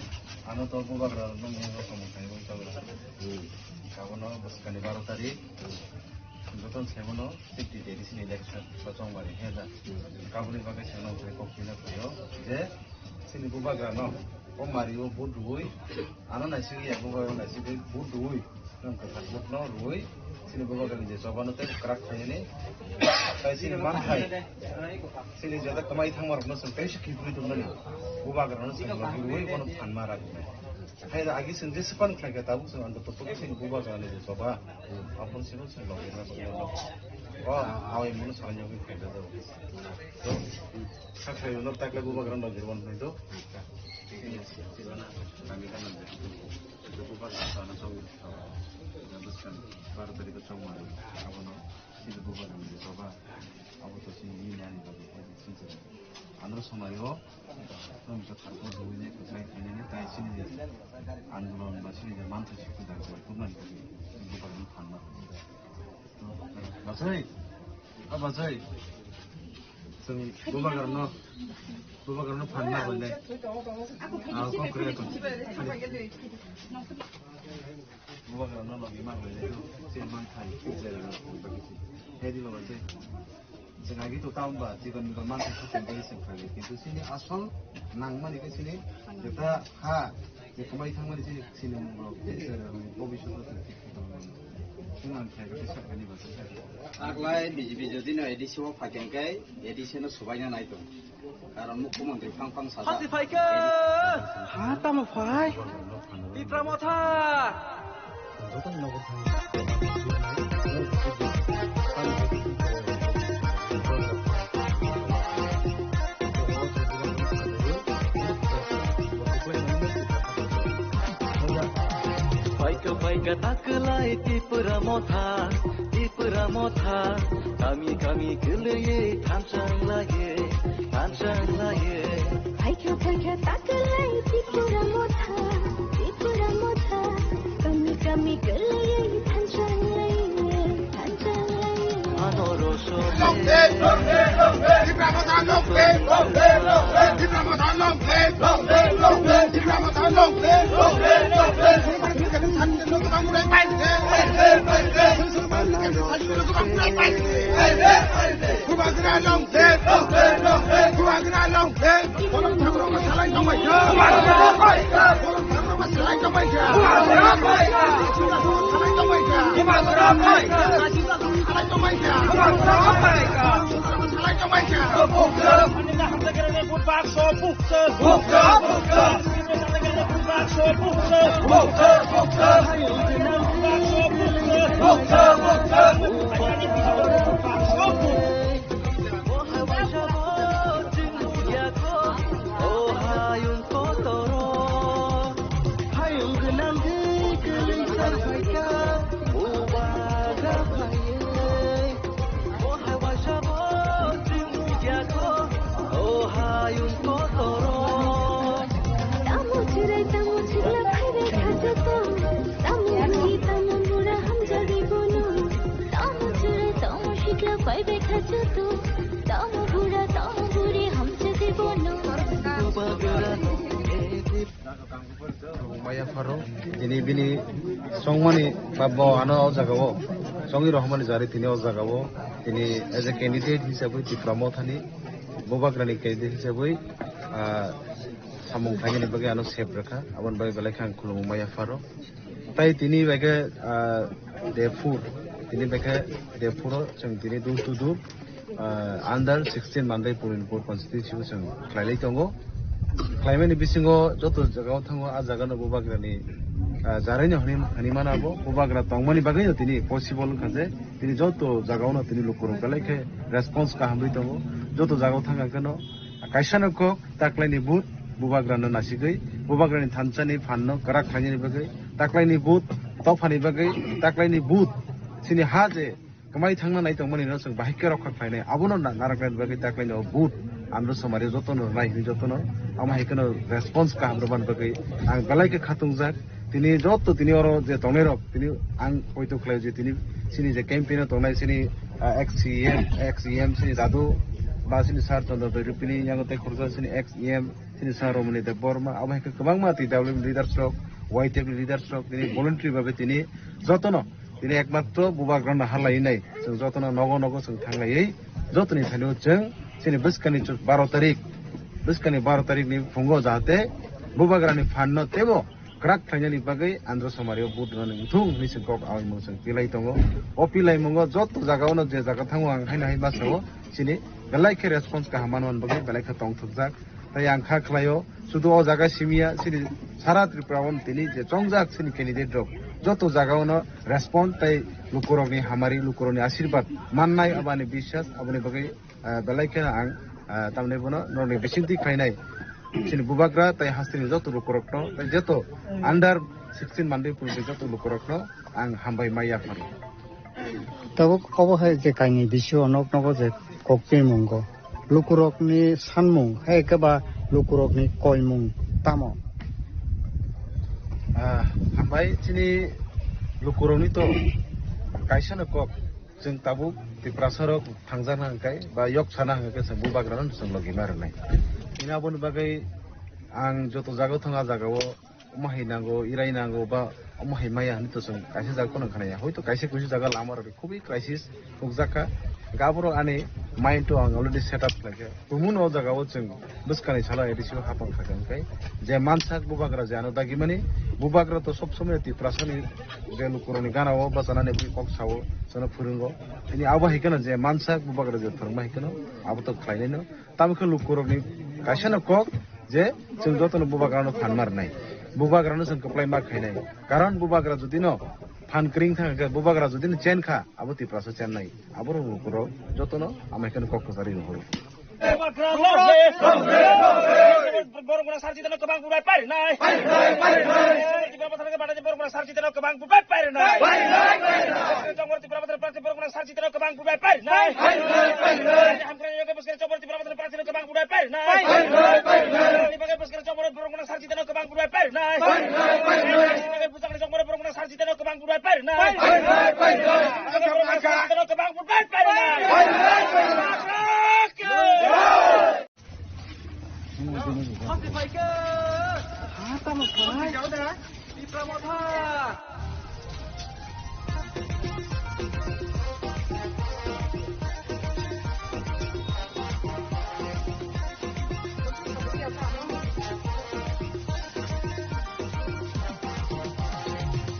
ano to bubagra nung nung samung khai wng tabra. Kabono bwskani baro tarik. Joto saimano fifty day sini election sa chongmani he da. Kabuni bagwi sengno kok pina khayo je sini bubagra no o mari o vote rui ano naisigi ya bubagra naisigi vote rui nang kha vote no rui sini bubagra ni je choba no te krak khayani tai sini man khai sini jada kamai thangma rok no sing tai sikhi rui tumnani bubagra no sing rui bono phan ma rak. Hai da agi sing je sipan khlai kha tabuk sing ando to to sini bubagra ni je choba. Aboni simi se logirna bagwi no. O, awai munu salai yogwi khaida do. To, sakha yono takle bubagra logir wan do. Kami kan nanti. Bubagra sana sawi. Bwskan bar tari ko chong mari. Abono sini bubagra ni soba. Abo to sini ni nani bagwi sini. Andro somari o. Tong sa tharbo duine kwchai khainani tai sini je andolon ba sini je mantha sikhu da kurnani kami bubagra no phanma. Bachai, a bachai. Chwng bubagra no, bubagra no phanma bole. Ah, konkre kon. Bubagra no logi ma bole. Sini mantha sikhu da. Hedi baba chai. Chwng agi to town ba, chikon mikon mansa khe chwng bai chwng khlai. Kintu sini asol nangmani khe sini jeta ha, je kwmai thangmani sini, sini munglo, je se bobiswt o chwng thik khe tongmani. Chwng ang khlai khe sakani ba se. Aglai B J P jodi no A D C o phaikhe khe A D C no subaina nai tong. Karon mukhyamantri phang phang sajak. Hati phaikhe! Ha tamo phai? Tipra Motha! Phaikha phaikha takwlai Tipra Motha, Tipra Motha, kami kami kwlwiwi thanchang laiwi, thanchang laiwi. Phaikha phaikha takwlai Tipra Motha, Tipra Motha, kami kami kwlwiwi thanchang laiwi, thanchang laiwi. Ano rosho Long live, long live, long live. Tipra Motha long live, long live, long live. Tipra Motha long live, long live, long live. Tipra Motha long live, long live, long live. Bubagra long live, long live, long live. Bubagra long live, long live, long live. Bubagra long live. Bolong thakurok salai tongbai kha. Bolong thakurok salai tongbai kha. Salai tongbai kha. Salai tongbai kha. Salai tongbai kha. Bukcha, bukcha. Bukcha, bukcha. Bukcha, bukcha. Bukcha, bukcha. Tamo chirai, tamo chikla phaibai kha joto. Tamo buri, tamo bura hamjagwi bono. Tamo chirai, tamo chikla phaibai kha joto. Tamo bura, tamo buri hamjagwi bono. Maya pharo, tini bini songmani babo ano o jaga o. Songi rohmani jari tini o jaga o. Tini as a candidate hisabwi Tipra Mothani Bubagrani candidate hisabwi, ah, samung khlainani bagwi ano sep rwkha, aboni bagwi belai khe ang khulumung maya pharo. Tai tini bai khe, ah, day four, tini bai khe day four o chwng tini door to door, ah, under sixteen Mandaipur constituency o chwng khlailai tongo. Khlaimani bisingo joto jagao thango, a jagano Bubagrani, ah, jaraino hwnwi, hwnwi mano abo. Bubagra tongmani bagwino tini possible wngkha je tini joto jagaono tini lukurok belai khe response kahamwi tongo. Joto jagao thangkha kheno kaisano kok taklaini vote Bubagrano nasigwi, Bubagrani thansani phanno kwrak khlainani bagwi, taklaini vote tophani bagwi, taklaini vote chini ha je kwmai thangna nai tongmani no chwng bahai khe rokha khlainai. Abono na-, narwknani bagwi taklaini o vote Andro Somari jotono rwnai hwnwi jotono, omo hai kheno response kaham rwmani bagwi ang belai khe khatungjak. Tini joto tini oro je tongnairok, tini ang poito khlaio je tini chini je campaign o tongnai chini, ah, ex C M, ex E M chini Dadu ba chini Sir Chandra Doirupini yango tei khoroksa chini ex E M chini Sir Romani Debbarma, abo hai khe kwbangma T W M leaders rok, Y T F leaders rok tini voluntary babe tini jotono tini ekmatro Bubagrano halai nai chwng jotono nogo nogo chwng thanglaiwi jotoni thani o chwng chini bwskani baro tarik, bwskani baro tarik ni phungo jahate Bubagrani phanno teibo kwrak khlainani bagwi Andro Somari o vote rwna wngthung hwnwi chwng kok awi mung chwng pilai tongo. O pilai mungo joto jagao no je jaga thango ang haino hai ma sao chini belai khe response kaham manmani bagwi belai khe tongthokjak. Tai ang kha khlaio sudu o jaga simiya chini sara Tripura o tini je chongjak chini candidate rok joto jagao no response tai lukurokni hamari lukurokni asirwad mannai aboni biswas aboni bagwi ah, belai kheno ang, ah, tamni bono norokni bisingtwi khlainai chini Bubagra tai hasteni joto lukurokno, tai joto under sixteen Mandaipur ni joto lukurokno ang hambai maya phano. Tabuk obo hai je kainwi bisio nok nogo je kok twi mungo. Lukurokni sanmung hai khe ba lukurokni koimung tamo? Ah, hambai chini lukurokni to kaisa no kok. Chwng tabuk Tiprasa rok thangjakna hwnkhe ba yok sana hwnkhe chwng Bubagrano chwng logi ma rwnai. Tini aboni bagwi ang joto jaga thang a jagao omo hai nango, irai nango ba omo hai maya hinwi to chwng kaisa jaga phano khnaya. Hoito kaisa kuisu jaga lama rok khubui crisis nukjakha. Hwnkhe aborok ani mind o ang already set up khlaikha. Kumun o jaga o chwng bwskani salo A D C o hapang kha hwnkhe je mansak Bubagra je ano dagimani, Bubagra to sob somoi Tiprasani je lukurokni gana o bachanani bui kok sao, chwngno phwrwngo. Tini abo hai kheno je mansak Bubagra je phwrwngma hai kheno abo to khlainai no. Tamo khe lukurokni kaisa no kok je chwng jotono Bubagrano phan ma rwnai. Bubagrano chwng kwplai ma khainai. Karon Bubagra jodi no phan kwrwng thang khe, Bubagra jodi no chen kha, abo Tiprasa chennai. Aborok lukurok jotono amai kheno kok kwcharwi rohoro. Borok gwnang sar chitano kwbang bubai parinai. Borok gwnang sar chitano kwbang bubai parinai. Borok gwnang sar chitano kwbang bubai parinai. Hamkrai yoke bwskang chobor Tipra Mothani prarthino kwbang bubai parinai. Borok gwnang sar chitano kwbang bubai parinai. Borok gwnang sar chitano kwbang bubai parinai. Borok gwnang sar chitano kwbang bubai parinai.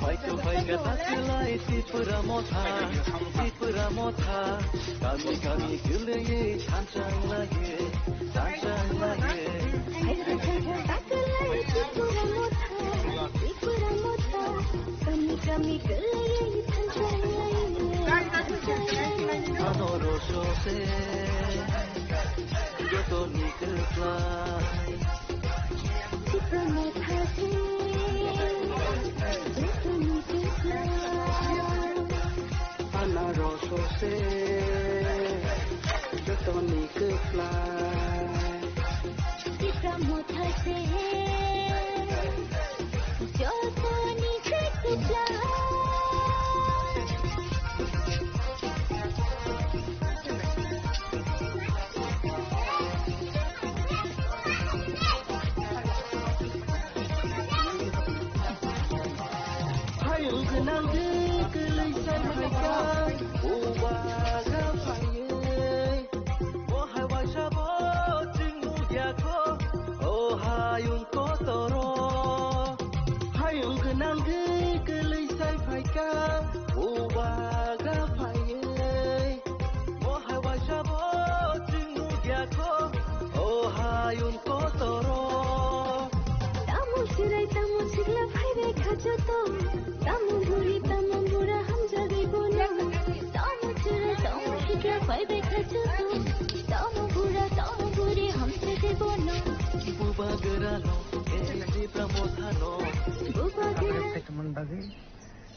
Phaikha, phaikha, takhwlai Tipra Motha, Tipra Motha, kami, kami kwlwiwi thanchang laiwi, thanchang laiwi. Phaikha, phaikha, takhwlai Tipra Motha, Tipra Motha, kami, kami kwlwiwi thanchang laiwi, thanchang laiwi. Ano rosose, jotoni kwplai. Tipra Motha se, jotoni kwplai. Anarosose, jotoni kwplai. Tipra Motha se, jotoni kwplai.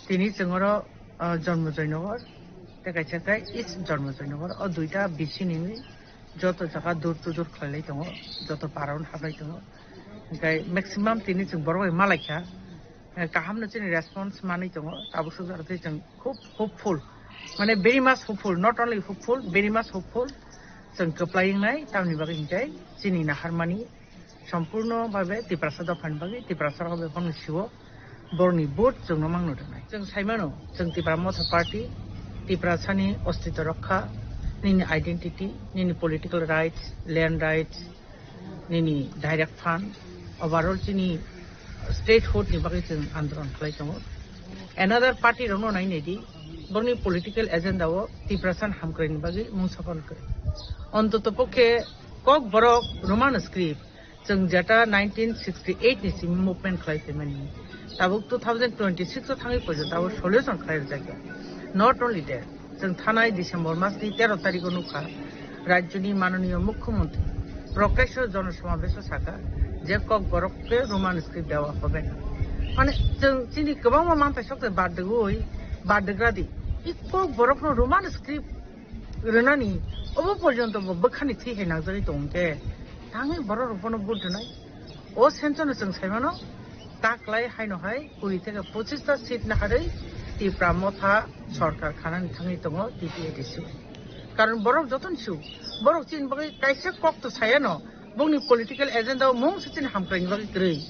Tini chwng oro, ah, Janmajoynagar, tei kaisa khe East Janmajoynagar. O duita B C ni joto jaga door to door khlailai tongo, joto para-o hablai tongo. Hwnkhe maximum tini chwng borok bai malaikha. Eh, kahamno chini response manwi tongo. Tabuk swk jora tei chwng khub hopeful, mane very much hopeful, not only hopeful, very much hopeful. Chwng kwplai wngnai, tamni bagwi hinkhe chini naharmani sompurno bhabe Tiprasa dophani bagwi, Tiprasa rok bai phano sio borokni vote chwngno mangno rwnai. Chwng saimano, chwng Tipra Motha Party, Tiprasani ostitw rokha, nini identity, nini political rights, land rights, nini direct fund, overall chini statehood ni bagwi chwng andolon khlai tongo. Another party rokno nai nai di, borokni political agenda o Tiprasani hamkraini bagwi mung sakon kwrwi. Ontoto pokhe Kokborok Roman script, chwng jeta nineteen sixty-eight ni simi movement khlai phaimani. Tabuk two thousand twenty-six o thangwi porjonto abo solution khlai rwjakya. Not only that, chwng thanai December masni tero tarikh o nukha, rajyoni manoniyo mukhyamantri prokasho jonosomabesho saka je Kokborok ke Roman script dewa hobe na. Mane chwng chini kwbangma manthai sok bad degwi bad degradi. I Kokborokno Roman script rwnani obo porjonto bo bwkhani thwi hai nangjagwi tongkhe, tangwi borok rok bono vote rwnai. O sense no chwng saimano, taklai haino hai kuri theke pochista seat naharwi Tipra Motha sorkar khanani thangwi tongo T T A D C. Karon borok jotono su, borok chini bagwi kaisa kok to sayano, bongni political agenda o mung se chini hamkraini bagwi kwrwi.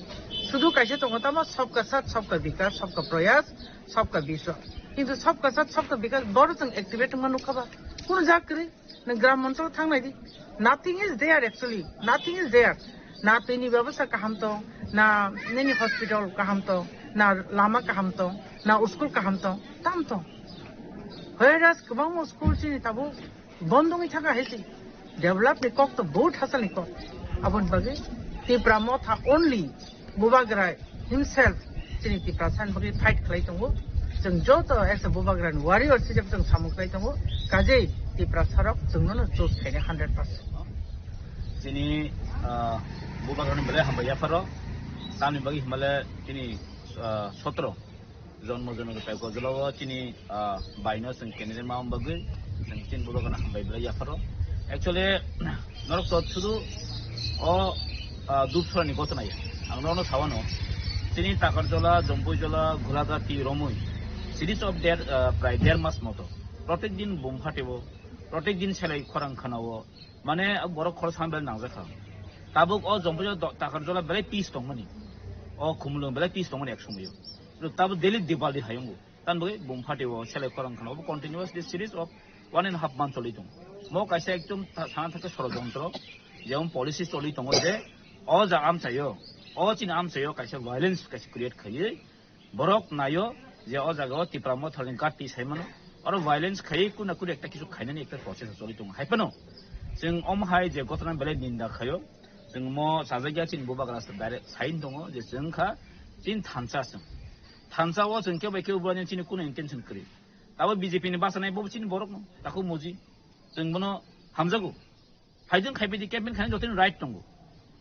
Sudu kaisa tongo tamo, sabka sath, sabka vikas, sabka prayas, sabka vishwas. Kintu sabka sath, sabka vikas borok chwng activate wngma nukha ba? Kuno jak kwrwi. Nwng gram moncholo thang nai di. Nothing is there actually. Nothing is there. Na twi ni bebostha kaham tong, na nini hospital kaham tong, na lama kaham tong, na school kaham tong, tam tong. Whereas kwbangma school chini tabuk bondo wngwi thangkha hai se. Develop ni kok to bohut hachal ni kok. Aboni bagwi Tipra Motha only Bubagra himself chini Tiprasa ni bagwi fight khlai tongo. Chwng joto as a Bubagra ni warrior sijak chwng samung khlai tongo. Kajei Tiprasa rok chwngno no choose khainai hundred percent. Chini, ah, Bubagra ni belai hambai yapharo. Tamni bagwi himale chini, ah, sotro Janmajoynagar Takarjala o chini, ah, baino chwng candidate ma bagwi chwng chini Bubagrano hambai belai yapharo. Actually, norok to sudu o, ah, Dupsora ni gotona ya. Ang norokno sawano, chini Takarjala, Jampuijala, Ghulagati, Romwi, series of der, ah, prai der mas moto. Protek din bum phatebo, protek din selai khorang khanao. Mane borok khorok sam belai nangjakha. Tabuk o Jampuijala do-, Takarjala belai peace tongmani. O Khumulwng belai peace tongmani ek somoyo. Tabuk daily Diwali hayungo. Tan bagwi bum phatio selai khorang khana. Obo continuously series of one and half month choli tongo. Mo kaisa ekdom tha-, sana thakhe sorojontro, jemon policy choli tongo je o jaga amchaio, o chini amchaio kaisa violence kaisa create khaiwi borok naio je o jaga o Tipra Motha ni gati saimano. Oro violence khaiwi kuna kuri ekta kisu khainani ekta process choli tongo. Hai phano chwng omo hai je gotona belai ninda khaio. Chwng mo chajakya chini Bubagra se direct sign tongo je chwng kha chini thansa chwng. Thansa o chwng kebo kebo bwrani chini kuno intention kwrwi. Abo B J P ni bachanai bo chini borok no, takhuk muji. Chwng bono hamjago. Phaidwng khaiphaidi campaign khaina jotoni right tongo.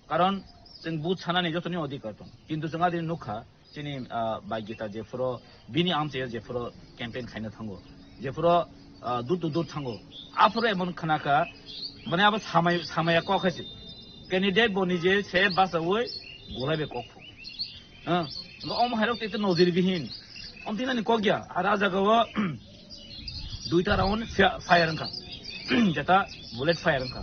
Karon chwng booth sanani jotoni odhikar tongo. Kintu chwng adini nukha chini, ah, bai gita jephuru bini amchaio jephuru campaign khaina thango. Jephuru, ah, door to door thango. Aphuru emon khnakha, mane abo samai, samaya kok hai se. Candidate bo nije se bachaui golai bai kok phu. Ah, omo hairok te nojir bihin. Om tinani kok ya, ar a jaga o duita round fia-, fire wngkha. Jeta bullet fire wngkha.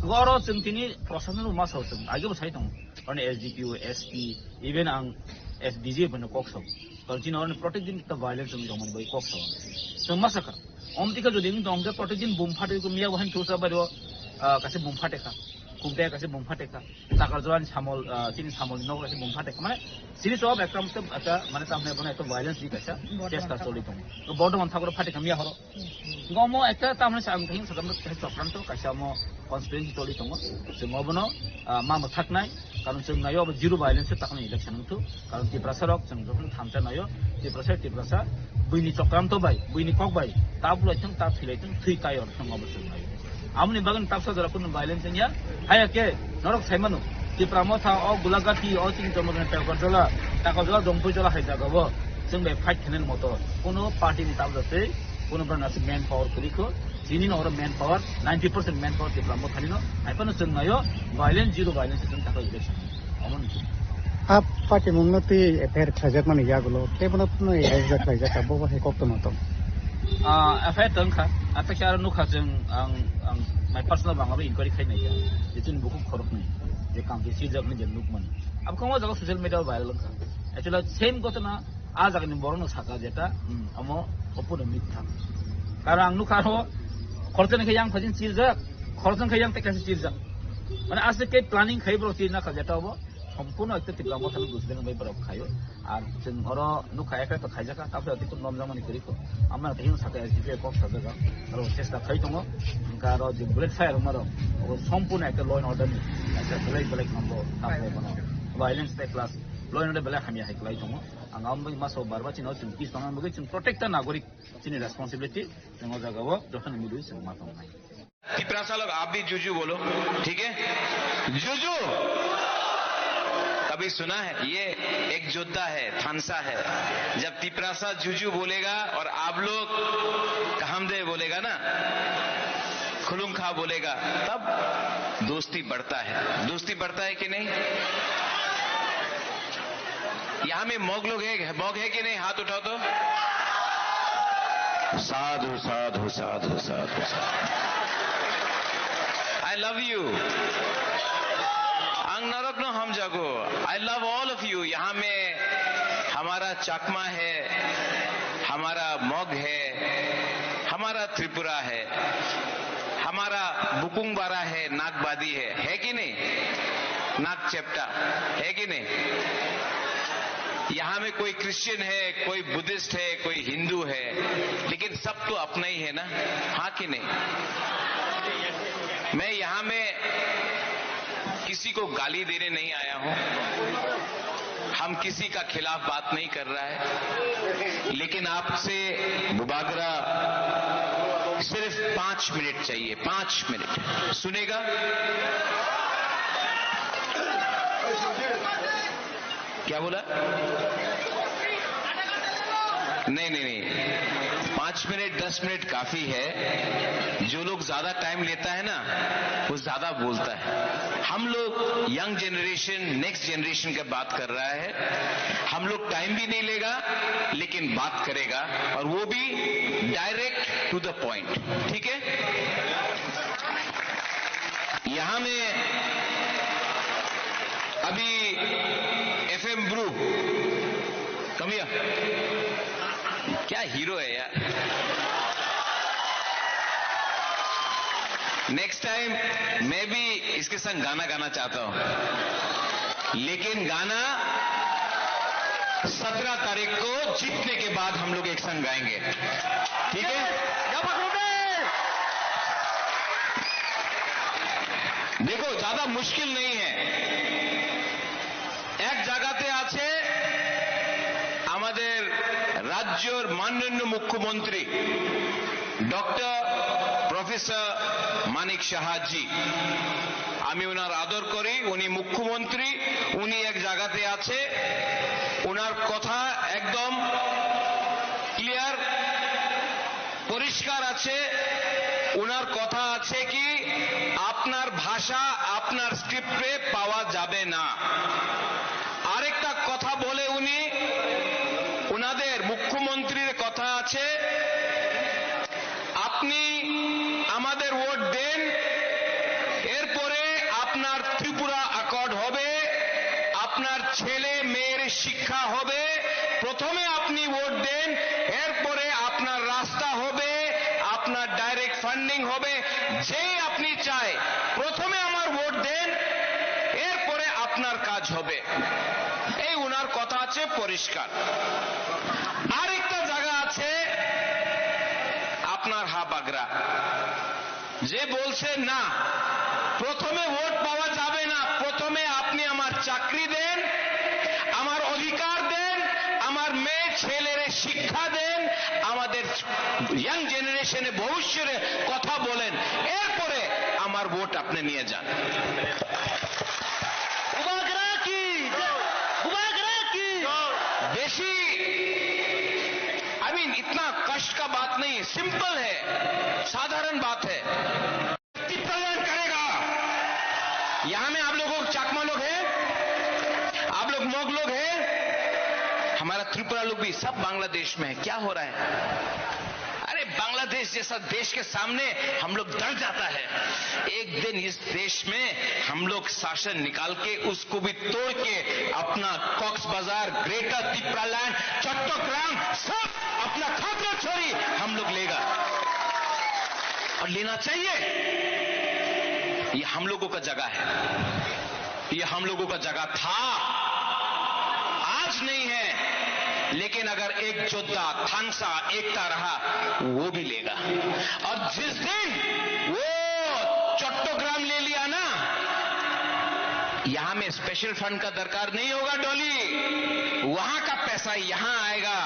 Oro chwng tini proshashan rok ma sao chwng, age bo sai tongo. Oro S D P O, S P, even ang S D G bono kok sao. Karon chini oro protek din ta violence wngwi tongmani bai kok sao. Chwng ma sakha. Om tika jodi wng tong khe protek din bum phatwi ko miya bo han thusa bari o, ah, kaisa bum phatekha. Kumte kaisa bum phatekha. Takarjala ni samol, ah, chini samol ni nogo kaisa bum phatekha. Mane series of ekta mukte ekta, mane tamni bono ekta violence di kaisa chesta choli tongo. Bordoman thakoro phatekha miya horo. Ngo mo ekta tamni sa ang thing sakam kaisa chokranto kaisa mo conspiracy choli tongo. Chwng obono, ah, ma mwthaknai. Karon chwng naio abo zero violence takni election wngthu. Karon Tiprasa rok chwng jokhon thansa naio, Tiprasa, Tiprasa, buini chokranto bai, buini kok bai, ta bulai thung, ta thwilai thung, thwi tai or thung abo chwng naio. Amoni bagwi tapsa jora kunu violence wngya. Haya khe norok saimano, Tipra Motha o Gulagati o chini Jampuijala, Takarjala, Takarjala Jampuijala hai jaga bo. Chwng bai fight khainani moto kuno party ni tabuk jatwi kuno borok naisik man power kwrwi kho. Chini no oro man power, ninety percent man power Tipra Motha ni no. Hai phano chwng naio violence, zero violence chwng thangkha election. Omo ni. A party mungno twi F I R khlaijak mani yagulo, tei bono phano arrest khlaijak, abo bo hai kok tongma tong. Ah, F I R tong kha, atak khe aro nukha chwng ang, ang my personal bangabo inquiry khai nai ya. Je chini bukhuk khoroknwi, je kamchi sijak ni je nukmani. Abo khe o jaga social media viral wngkha. Actually same ghotona a jagani borokno saka jeta, hmm, omo opuno mitha. Karon ang nukha aro khoroksa ni khe yang phajin chirjak, khoroksa ni khe yang tekha se chirjak. Mane aswk khe planning khai borok chirna kha jeta obo. Sompurno ekta Tipra Mothani bujideng bai borok khaio. Ar chwng oro nukha, F I R to khaijakha, tabukhe tei kunu nomjakmani kwrwi kho. Amno tei hino sakha S D P I kok sajago. Aro chesta khai tongo. Hwnkhe aro je bullet fire wngmarok, obo sompurno ekta law and order ni kaisa belai belai khamo tabukhe bono. Violence tei plus law and order belai hamya hai kwlai tongo. Ang abo bagwi masa o barba chini o chwng peace tongna bagwi chwng protector nagorik chini responsibility chwng o jaga o jotono milwi chwng ma tongnai. Tiprasa लोग, आप भी जुजू बोलो, ठीक है? जुजू। कभी सुना है? ये एक योद्धा है, थानसा है। जब तिपरासा जुजू बोलेगा और आप लोग कामदेव बोलेगा ना, खुलुंखा बोलेगा, तब दोस्ती बढ़ता है। दोस्ती बढ़ता है कि नहीं? यहाँ में मग लोग है, मग है कि नहीं? हाथ उठाओ तो। साधु, साधु, साधु, साधु, साधु। I love you। Ang norok no hamjago। I love all of you। यहाँ में हमारा चकमा है, हमारा मग है, हमारा त्रिपुरा है। हमारा बुकुंग बारा है, नागबादी है, है कि नहीं? नाग चेप्टा, है कि नहीं? यहाँ में कोई क्रिश्चियन है, कोई बुद्धिस्ट है, कोई हिंदू है, लेकिन सब तो अपना ही है ना, हाँ कि नहीं? मैं यहाँ में किसी को गाली देने नहीं आया हूँ। हम किसी का खिलाफ बात नहीं कर रहा है, लेकिन आपसे बुबागरा सिर्फ पाँच मिनट चाहिए, पाँच मिनट। सुनेगा? क्या बोला? नहीं, नहीं, नहीं, पाँच मिनट, दस मिनट काफी है। जो लोग ज्यादा टाइम लेता है ना, वो ज्यादा बोलता है। हम लोग यंग जनरेशन, नेक्स्ट जनरेशन का बात कर रहा है। हम लोग टाइम भी नहीं लेगा, लेकिन बात करेगा, और वो भी direct to the point। ठीक है? यहाँ में अभी एफएम ब्रू, come here। क्या हीरो है यार। नेक्स्ट टाइम मैं भी इसके संग गाना गाना चाहता हूँ, लेकिन गाना सत्रह तारीख को जीतने के बाद हम लोग एक संग गाएंगे, ठीक है? देखो, ज्यादा मुश्किल नहीं है। এক জায়গাতে আছে আমাদের রাজ্যর মাননীয় মুখ্যমন্ত্রী ডক্টর প্রফেসর মানিক সাহা জি। আমি ওনার আদর করি, উনি মুখ্যমন্ত্রী, উনি এক জায়গাতে আছে, ওনার কথা একদম ক্লিয়ার, পরিষ্কার আছে। ওনার কথা আছে কি, আপনার ভাষা আপনার স্ক্রিপ্টে পাওয়া যাবে না। আরেকটা কথা বলে উনি, ওনাদের মুখ্যমন্ত্রীর কথা আছে, আপনি আমাদের ভোট দেন, এরপরে আপনার ত্রিপুরা অ্যাকর্ড হবে, আপনার ছেলে মেয়ের শিক্ষা হবে। প্রথমে আপনি ভোট দেন, এরপরে আপনার রাস্তা হবে, আপনার ডাইরেক্ট ফান্ডিং হবে। যেই আপনি চায়, প্রথমে আমার ভোট দেন, এরপরে আপনার কাজ হবে। এই ওনার কথা আছে পরিষ্কার। আরেকটা জায়গা আছে আপনার হাবাগরা, যে বলছে না, প্রথমে ভোট পাওয়া যাবে না, প্রথমে আপনি আমার চাকরি দেন, আমার অধিকার দেন, আমার মেয়ে ছেলেরে শিক্ষা দেন, আমাদের ইয়াং জেনারেশনে ভবিষ্যতে কথা বলেন, এরপরে আমার ভোট আপনি নিয়ে যান। বুবাগ্রা কি? বুবাগ্রা কি? বেশি कष्ट का बात नहीं है, सिंपल है, साधारण बात है। तिप्रालैंड करेगा। यहाँ में आप लोगों को चकमा लोग हैं, आप लोग मोग लोग हैं, हमारा त्रिपुरा लोग भी, सब बांग्लादेश में है। क्या हो रहा है? अरे, बांग्लादेश जैसा देश के सामने हम लोग डर जाता है। एक दिन इस देश में हम लोग शासन निकाल के उसको भी तोड़ के अपना कॉक्स बाजार, ग्रेटर तिप्रालैंड, चट्टग्राम, सब अपना खागराछड़ी हम लोग लेगा। और लेना चाहिए। ये हम लोगों का जगह है, ये हम लोगों का जगह था, आज नहीं है। लेकिन अगर एक जोद्धा थानसा एकता रहा, वो भी लेगा। और जिस दिन वो चट्टग्राम ले लिया ना, यहाँ में स्पेशल फंड का दरकार नहीं होगा डॉली, वहां का पैसा यहाँ आएगा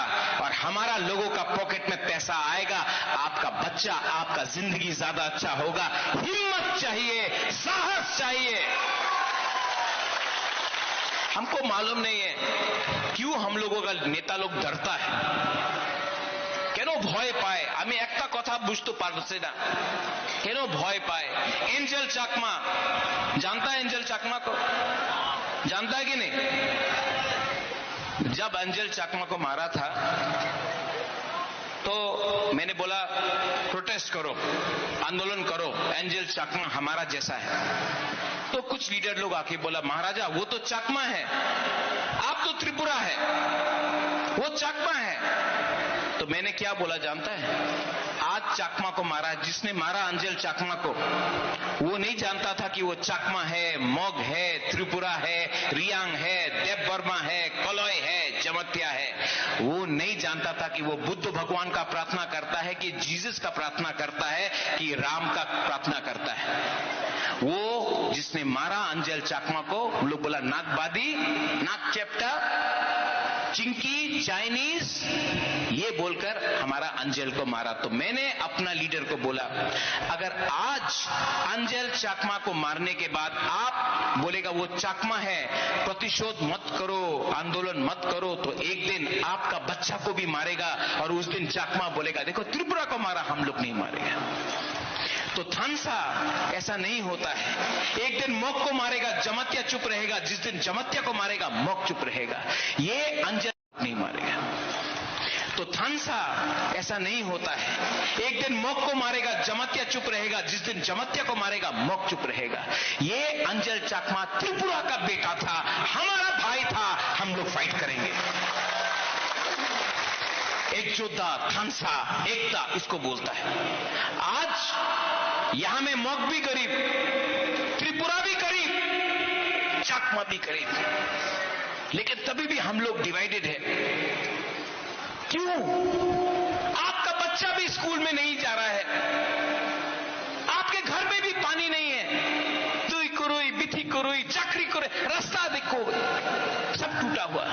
और हमारा लोगों का पॉकेट में पैसा आएगा। आपका बच्चा, आपका जिंदगी ज्यादा अच्छा होगा। हिम्मत चाहिए, साहस चाहिए। हमको मालूम नहीं है क्यों हम लोगों का नेता लोग डरता है। কেন ভয় পায়? আমি একটা কথা বুঝতে পারছি না, কেন ভয় পায়? एंजल चाकमा, जानता है एंजल चाकमा को? जानता है कि नहीं? जब एंजल चाकमा को मारा था, तो मैंने बोला, प्रोटेस्ट करो, आंदोलन करो, एंजल चाकमा हमारा जैसा है। तो कुछ लीडर लोग आके बोला, महाराजा, वो तो चाकमा है, आप तो त्रिपुरा है, वो चाकमा है। तो मैंने क्या बोला जानता है? आज चाकमा को मारा, जिसने मारा अंजल चाकमा को, वो नहीं जानता था कि वो चाकमा है, मग है, त्रिपुरा है, रियांग है, देव वर्मा है, कलय है, जमत्या है। वो नहीं जानता था कि वो बुद्ध भगवान का प्रार्थना करता है, कि जीसस का प्रार्थना करता है, कि राम का प्रार्थना करता है। वो जिसने मारा अंजल चाकमा को, वो लोग बोला नागवादी, नाग चेप्टा, चिंकी, चाइनीज, ये बोलकर हमारा अंजल को मारा। तो मैंने अपना लीडर को बोला, अगर आज अंजल चाकमा को मारने के बाद आप बोलेगा वो चाकमा है, प्रतिशोध मत करो, आंदोलन मत करो, तो एक दिन आपका बच्चा को भी मारेगा और उस दिन चाकमा बोलेगा, देखो, त्रिपुरा को मारा, हम लोग नहीं मारेगा। तो थानसा ऐसा नहीं होता है। एक दिन मग को मारेगा, जमातिया चुप रहेगा, जिस दिन जमातिया को मारेगा, मग चुप रहेगा। ये अंजल नहीं मारेगा। तो थानसा ऐसा नहीं होता है। एक दिन मग को मारेगा, जमातिया चुप रहेगा, जिस दिन जमातिया को मारेगा, मग चुप रहेगा। ये अंजल चाकमा त्रिपुरा का बेटा था, हमारा भाई था, हम लोग फाइट करेंगे। एक योद्धा, थानसा, एकता इसको बोलता है। आज यहां में मग भी गरीब, त्रिपुरा भी गरीब, चाकमा भी गरीब, लेकिन तभी भी हम लोग डिवाइडेड है। क्यों? आपका बच्चा भी स्कूल में नहीं जा रहा है, आपके घर में भी पानी नहीं है, दुई कुरुई, बिथी कुरुई, चाकरी करे, रास्ता देखो, सब टूटा हुआ।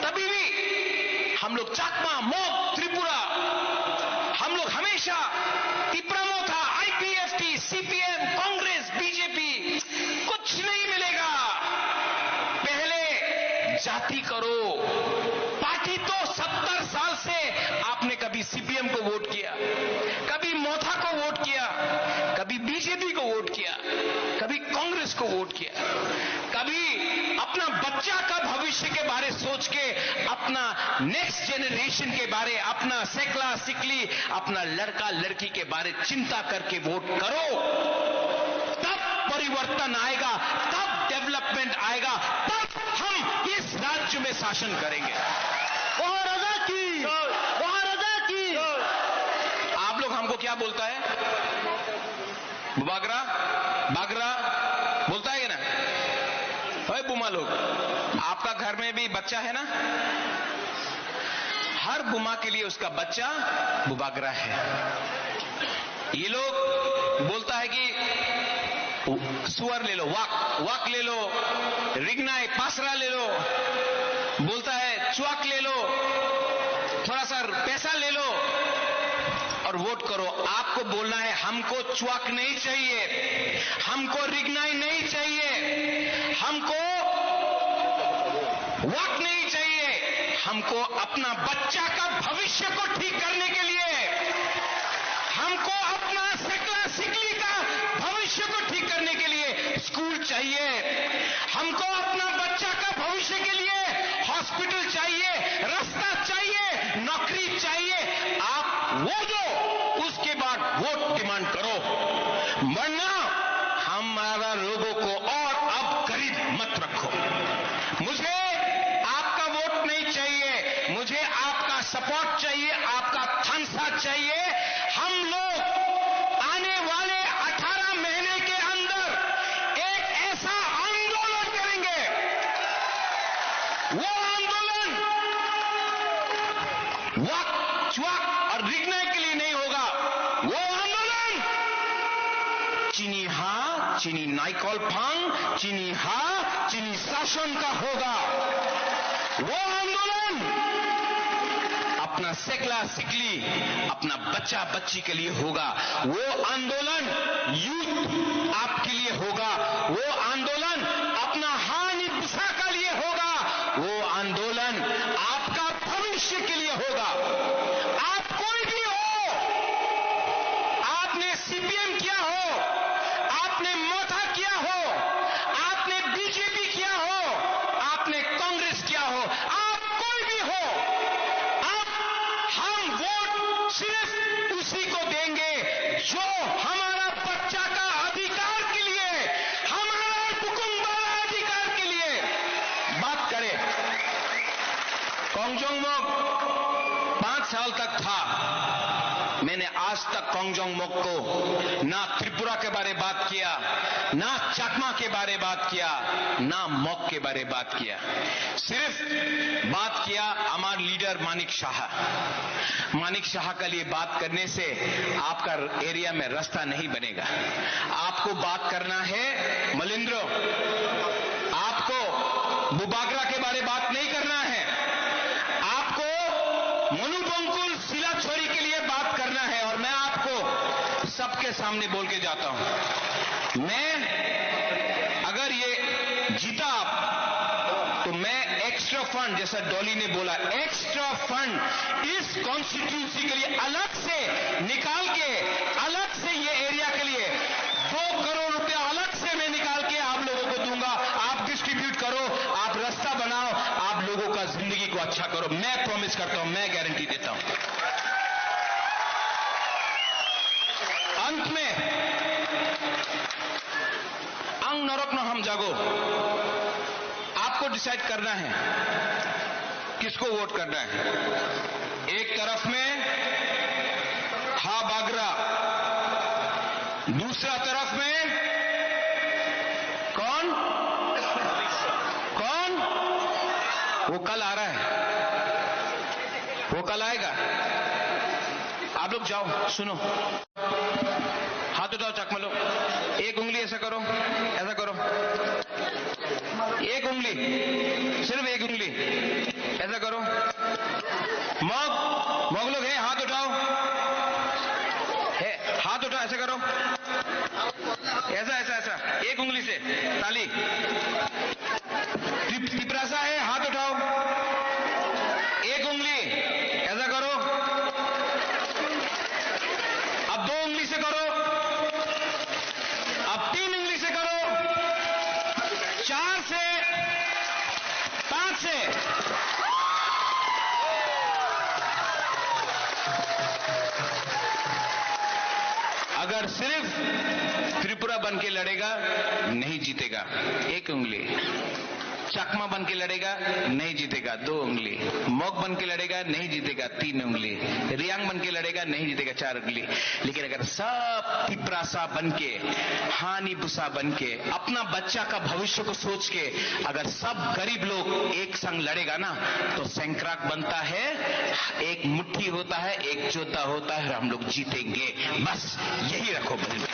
तभी भी हम लोग चाकमा, मोग, त्रिपुरा, हम लोग हमेशा तिप्रा मोथा, आईपीएफटी, सीपीएम, कांग्रेस, बीजेपी, कुछ नहीं मिलेगा। पहले जाति करो। पार्टी तो सत्तर साल से आपने कभी सीपीएम को वोट किया, कभी मोथा को वोट किया, कभी बीजेपी को वोट किया, कभी कांग्रेस को वोट किया। कभी अपना बच्चा का भविष्य के बारे सोच के, अपना नेक्स्ट जनरेशन के बारे, अपना सेकला सिकली, अपना लड़का लड़की के बारे चिंता करके वोट करो, तब परिवर्तन आएगा, तब डेवलपमेंट आएगा, तब हम इस राज्य में शासन करेंगे। महाराजा की, महाराजा की। आप लोग हमको क्या बोलता है? बुबागरा, बागरा बोलता है कि ना? ओए बुमा लोग, आपका घर में भी बच्चा है ना? हर बुमा के लिए उसका बच्चा बुबागरा है। ये लोग बोलता है कि सुअर ले लो, वाक, वाक ले लो, रिगनाई, पासरा ले लो, बोलता है च्वाक ले लो, थोड़ा सा पैसा ले लो और वोट करो। आपको बोलना है, हमको च्वाक नहीं चाहिए, हमको रिगनाई नहीं चाहिए, हमको वाक नहीं चाहिए, हमको अपना बच्चा का भविष्य को ठीक करने के लिए, हमको अपना सिकला सिकली का भविष्य को ठीक करने के लिए स्कूल चाहिए, हमको अपना बच्चा का भविष्य के लिए हॉस्पिटल चाहिए, रास्ता चाहिए, नौकरी चाहिए। आप वो दो, उसके बाद वोट डिमांड करो, वरना हमारा लोगों को और अब गरीब मत रखो। मुझे आपका वोट नहीं चाहिए, मुझे आपका सपोर्ट चाहिए, आपका थम्स अप चाहिए। हम लोग आने वाले अठारह महीने के अंदर एक ऐसा आंदोलन करेंगे, वो आंदोलन वक, च्वाक और रिगनाई के लिए नहीं होगा। वो आंदोलन chini ha, chini naikol phang, chini ha, chini शासन का होगा। वो आंदोलन अपना सिकला सिकली, अपना बच्चा बच्ची के लिए होगा। वो आंदोलन यूथ आपके लिए होगा। वो आंदोलन अपना हानि बुसा के लिए होगा। वो आंदोलन आपका भविष्य के लिए होगा। आप कोई भी हो, आपने सीपीएम किया हो, आपने मथा किया हो, आपने बीजेपी किया हो, आपने कांग्रेस किया हो, आप कोई भी हो, आप, हम वोट सिर्फ उसी को देंगे जो हमारा बच्चा का अधिकार के लिए, हमारा बुकुंबारा अधिकार के लिए बात करे। Kongjong Mok पाँच साल तक था, मैंने आज तक Kongjong Mok को ना त्रिपुरा के बारे बात किया, ना चकमा के बारे बात किया, ना Mok के बारे बात किया। सिर्फ बात किया हमारे लीडर मानिक शाह। मानिक शाह के लिए बात करने से आपका एरिया में रास्ता नहीं बनेगा। आपको बात करना है मलिंद्रो, आपको बुबागरा के बारे बात नहीं करना है, आपको मनु बंकुल सिलाछोरी के लिए बात करना है। और मैं आपको सबके सामने बोल के जाता हूं, मैं अगर ये जीता आप, तो मैं एक्स्ट्रा फंड, जैसा डॉली ने बोला, एक्स्ट्रा फंड इस कॉन्स्टिट्यूंसी के लिए अलग से निकाल के, अलग से ये एरिया के लिए दो करोड़ रुपया अलग से मैं निकाल के आप लोगों को दूंगा। आप डिस्ट्रीब्यूट करो, आप रास्ता बनाओ, आप लोगों का जिंदगी को अच्छा करो। मैं प्रॉमिस करता हूं, मैं गारंटी देता हूं। अंत में, ang norok no hamjago. आपको डिसाइड करना है किसको वोट करना है। एक तरफ में हा बागरा, दूसरा तरफ में कौन, कौन? वो कल आ रहा है, वो कल आएगा। आप लोग जाओ, सुनो। हाथ उठाओ चकमा लोग, एक उंगली ऐसा करो, ऐसा करो, एक उंगली, सिर्फ एक उंगली, ऐसा करो। मग, मग लोग है, हाथ उठाओ, है, हाथ उठाओ, ऐसा करो, ऐसा, ऐसा, ऐसा, एक उंगली से ताली। तिप-, तिपरासा है, हाथ उठाओ। एक उंगली ऐसा करो। अब दो उंगली से करो। अब तीन उंगली से करो। चार से, पांच से। अगर सिर्फ त्रिपुरा बन के लड़ेगा, नहीं जीतेगा। एक उंगली। चकमा बन के लड़ेगा, नहीं जीतेगा, दो उंगली। मग बन के लड़ेगा, नहीं जीतेगा, तीन उंगली। रियांग बन के लड़ेगा, नहीं जीतेगा, चार उंगली। लेकिन अगर सब तिपरासा बन के, हानि बुसा बन के, अपना बच्चा का भविष्य को सोच के अगर सब गरीब लोग एक संग लड़ेगा ना, तो सैंक्राक बनता है, एक मुट्ठी होता है, एक जोद्धा होता है और हम लोग जीतेंगे। बस यही रखो मन में।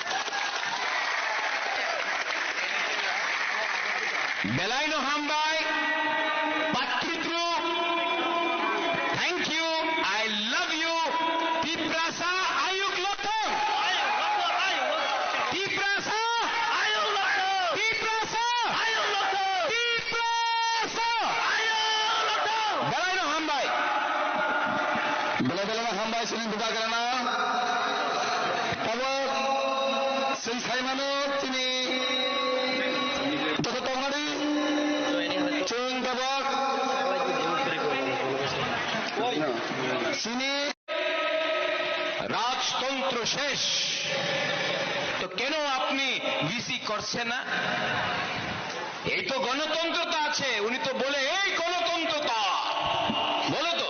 Belai no hambai, patrutru, thank you, I love you, Tiprasa ayuk lothong. Tiprasa, Tiprasa, Tiprasa. Belai no hambai. Hambai chini bubagrana. Tabok chwng saimano chini joto tongnani chwng tabok chini রাজতন্ত্র শেষ, তো কেন আপনি ভিসি করছেন না? এই তো গণতন্ত্রতা আছে, উনি তো বলে, "এই গণতন্ত্রতা, বলো তো।"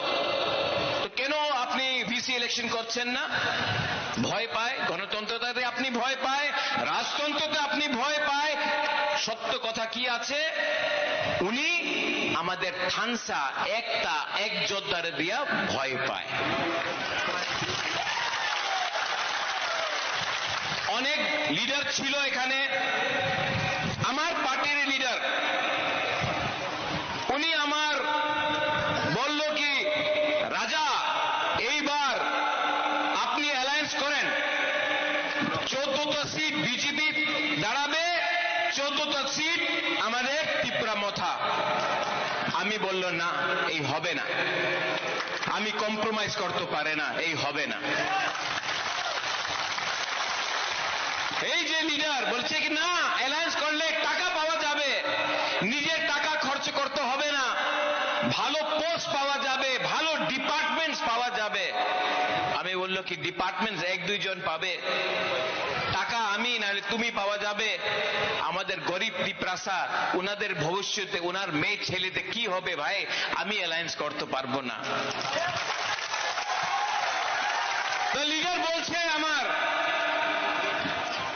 তো কেন আপনি ভিসি ইলেকশন করছেন না? ভয় পায়, গণতন্ত্রতাতে আপনি ভয় পায়, রাজতন্ত্রতে আপনি ভয় পায়। সত্য কথা কি আছে? উনি আমাদের থানসা একটা এক যোদ্ধারে দিয়া ভয় পায়। অনেক লিডার ছিল এখানে, আমার পার্টির লিডার, উনি আমার বলল কি, "রাজা, এইবার আপনি অ্যালায়েন্স করেন, চোদ্দটা সিট বিজেপি দাঁড়াবে, চোদ্দটা সিট আমাদের তিপ্রা মথা।" আমি বলল, "না, এই হবে না, আমি কম্প্রোমাইজ করতে পারে না, এই হবে না।" এই যে লিডার বলছে কি, "না, অ্যালায়েন্স করলে টাকা পাওয়া যাবে, নিজের টাকা খরচ করতে হবে না, ভালো পোস্ট পাওয়া যাবে, ভালো ডিপার্টমেন্টস পাওয়া যাবে।" আমি বলল কি, "ডিপার্টমেন্টস এক দুইজন পাবে, টাকা আমি নাহলে তুমি পাওয়া যাবে, আমাদের গরিব তিপ্রাসা, ওনাদের ভবিষ্যতে ওনার মেয়ে ছেলেতে কি হবে ভাই, আমি অ্যালায়েন্স করতে পারবো না।" তো লিডার বলছে আমার,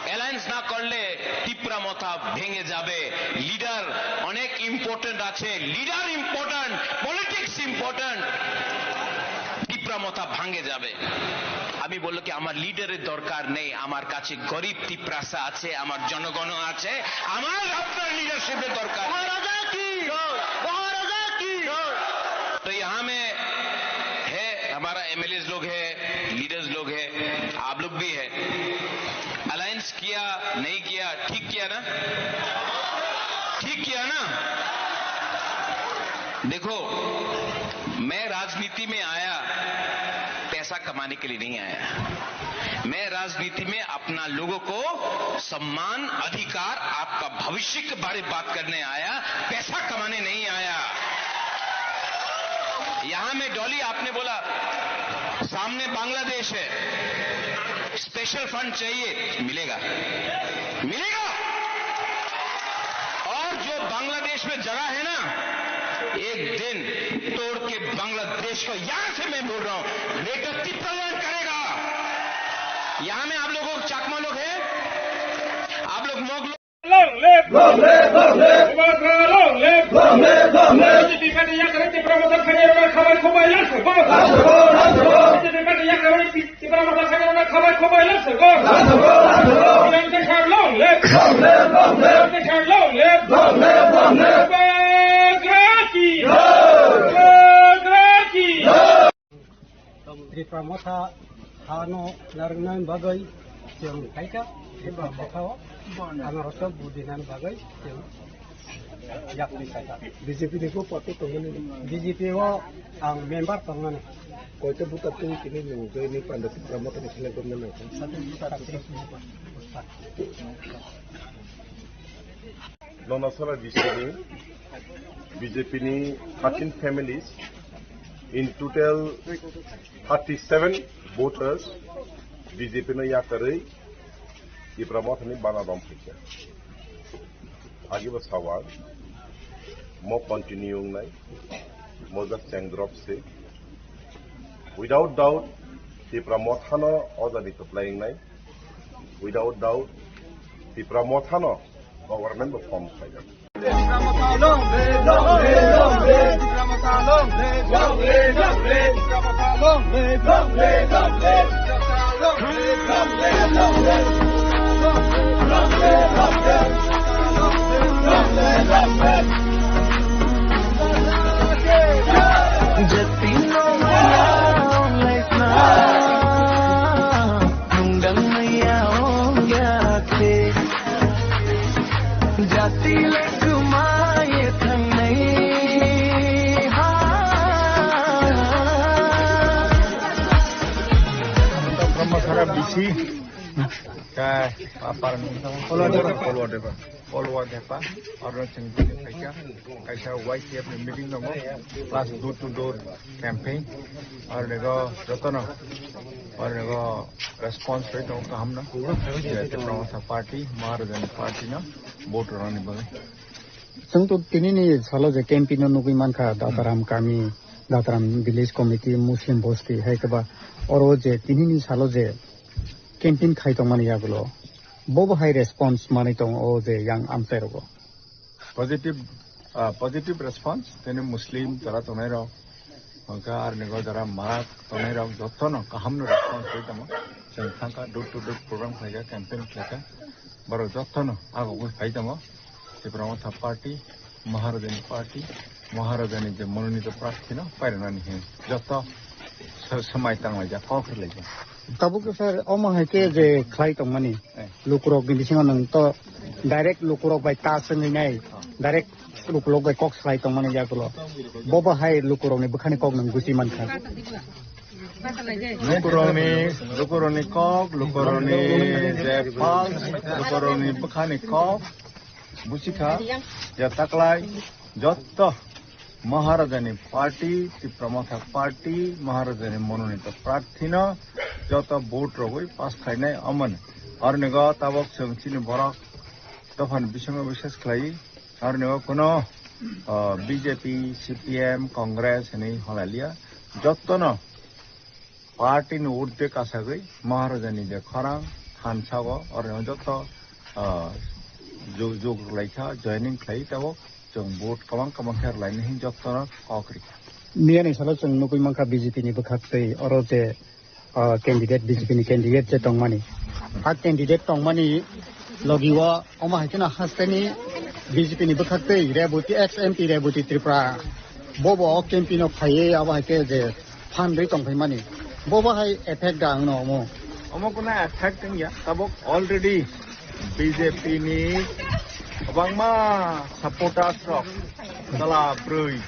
"অ্যালায়েন্স না করলে তিপ্রা মথা ভেঙে যাবে।" লিডার অনেক ইম্পর্টেন্ট আছে, leader important, politics important. Tipra মথা ভাঙে যাবে। আমি বলল কি, "আমার লিডারের দরকার নেই, আমার কাছে গরিব তিপ্রাসা আছে, আমার জনগণ আছে, আমার আপনার লিডারশিপের দরকার নেই।" মহারাজা কি জয়, মহারাজা কি জয়। तो यहाँ में है, हमारा एमएलएस लोग है, लीडर्स लोग है, आप लोग भी है। अलायंस किया, नहीं किया, ठीक किया ना? ठीक किया ना? देखो, मैं राजनीति में आया पैसा कमाने के लिए नहीं आया। मैं राजनीति में अपना लोगों को सम्मान, अधिकार, आपका भविष्य के बारे में बात करने आया, पैसा कमाने नहीं आया। यहाँ में डॉली, आपने बोला, सामने बांग्लादेश है, स्पेशल फंड चाहिए, मिलेगा, मिलेगा। और जो बांग्लादेश में जगह है ना, एक दिन तोड़ के बांग्लादेश को, यहाँ से मैं बोल रहा हूँ, ग्रेटर तिप्रालैंड करेगा। यहाँ में आप लोगों को चकमा लोग हैं, आप लोग मोग लोग। Long live! Long live! Long live! Tiprasa long live! Long live! Long live! Tiprasa yakari Tipra Motha khani rona khabai khubai lang sabo. Lang sabo, lang sabo. Tiprasa yakari Tipra Motha khani rona khabai khubai lang sabo. Lang sabo, lang sabo. Tiprasa long live! Long live! Long live! Tiprasa long live! Long live! Long live! Tiprasa ki! Long! Tiprasa ki! Long! Tipra Motha hano narwknani bagwi chwng phaikha, Tipra Motha o anarokno budinani bagwi chwng yakni khaikha. B J P ni bo party tongmani? B J P o ang member tongmani. Koita buta twi tini nwng twi ni panda Tipra Motha ni select gorna nangkha? Sati buta twi ni buta. Nonasara district ni B J P ni thirteen families, in total thirty-seven voters B J P no yakarwi Tipra Motha ni bana rom phaikha. Agi bo sawal mo continue wngnai, mo just cheng drop se. Without doubt, Tipra Motha no ojadi kwplai wngnai. Without doubt, Tipra Motha no government bo form khlaijak. Jati no maya ong lai sna, nung dang maya ong ya te. Jati le kumai thang nai ha. Si. Kai, apa ni? Polwa Depa. Polwa Depa. Polwa Depa. Oro chwng tini kaisa, kaisa Y C F ni meeting tongo. Plus door to door campaign. Oro nego jotono. Oro nego response rate tongo kaham no. Tipra Motha Party, Maharajani Party no vote rwna ni bagwi. Chwng to tinini salo je campaign no nugwi mankha, Dataram kami, Dataram village committee, Muslim bosti, hai khe ba oro je tinini salo je campaign khai tongmani yagulo, bo bo hai response manwi tongo o je yang amchai rogo? Positive, ah, positive response, tini Muslim jora tongnai rok, hwnkhe aroni go jora marak tongnai rok jotono kaham no response rwi tongo. Chwng thangkha door to door program khlaikha, campaign khlaikha, borok jotono agogwi phai tongo. Tipra Motha Party, Maharajani Party, Maharajani je mononito prarthi no pairwnani hwnwi joto sa-, samai tanglaijak, kok rwlaijak. Tabuk sir, omo hai khe je khlai tongmani, eh, lukurok ni bisingo nwng to direct lukurok bai ta swngwi nai, direct lukurok bai kok salai tongmani yagulo. Bo bo hai lukurok ni bwkhani kok nwng gusi mankha. Lukurokni, lukurokni kok, lukurokni je pulse, lukurokni bwkhani kok, busikha, je taklai, jotto Maharajani party, Tipra Motha party, Maharajani mononito prarthino, joto vote rogwi pass khainai omoni. Aronigo tabok chwng chini borok dophani bisingo bises khlai, aronigo kuno, ah, B J P, C P M, Congress hinwi hwnlailia, jottono party ni urdhwe kasagwi Maharajani je khorang thansago, oro joto, ah, jug, jug rwlaikha, joining khlai tabok chwng vote kwbang kwbang khe rwlaini hwnwi jottono kok rikha. Miyani salo chwng nugwi mankha B J P ni bwkhaktwi, oro je, ah, candidate, B J P ni candidate je tongmani, a candidate tongmani logi o omo hai kheno hasteni B J P ni bwkhaktwi Reboti, ex M P Reboti Tripura, bo bo o campaign no phaiwi abo hai khe je phan rwi tongphaimani, bo bo hai effect da wngno omo? Omo kuno effect wngya, tabok already B J P ni kwbangma supporters rok, chwla bwrwi,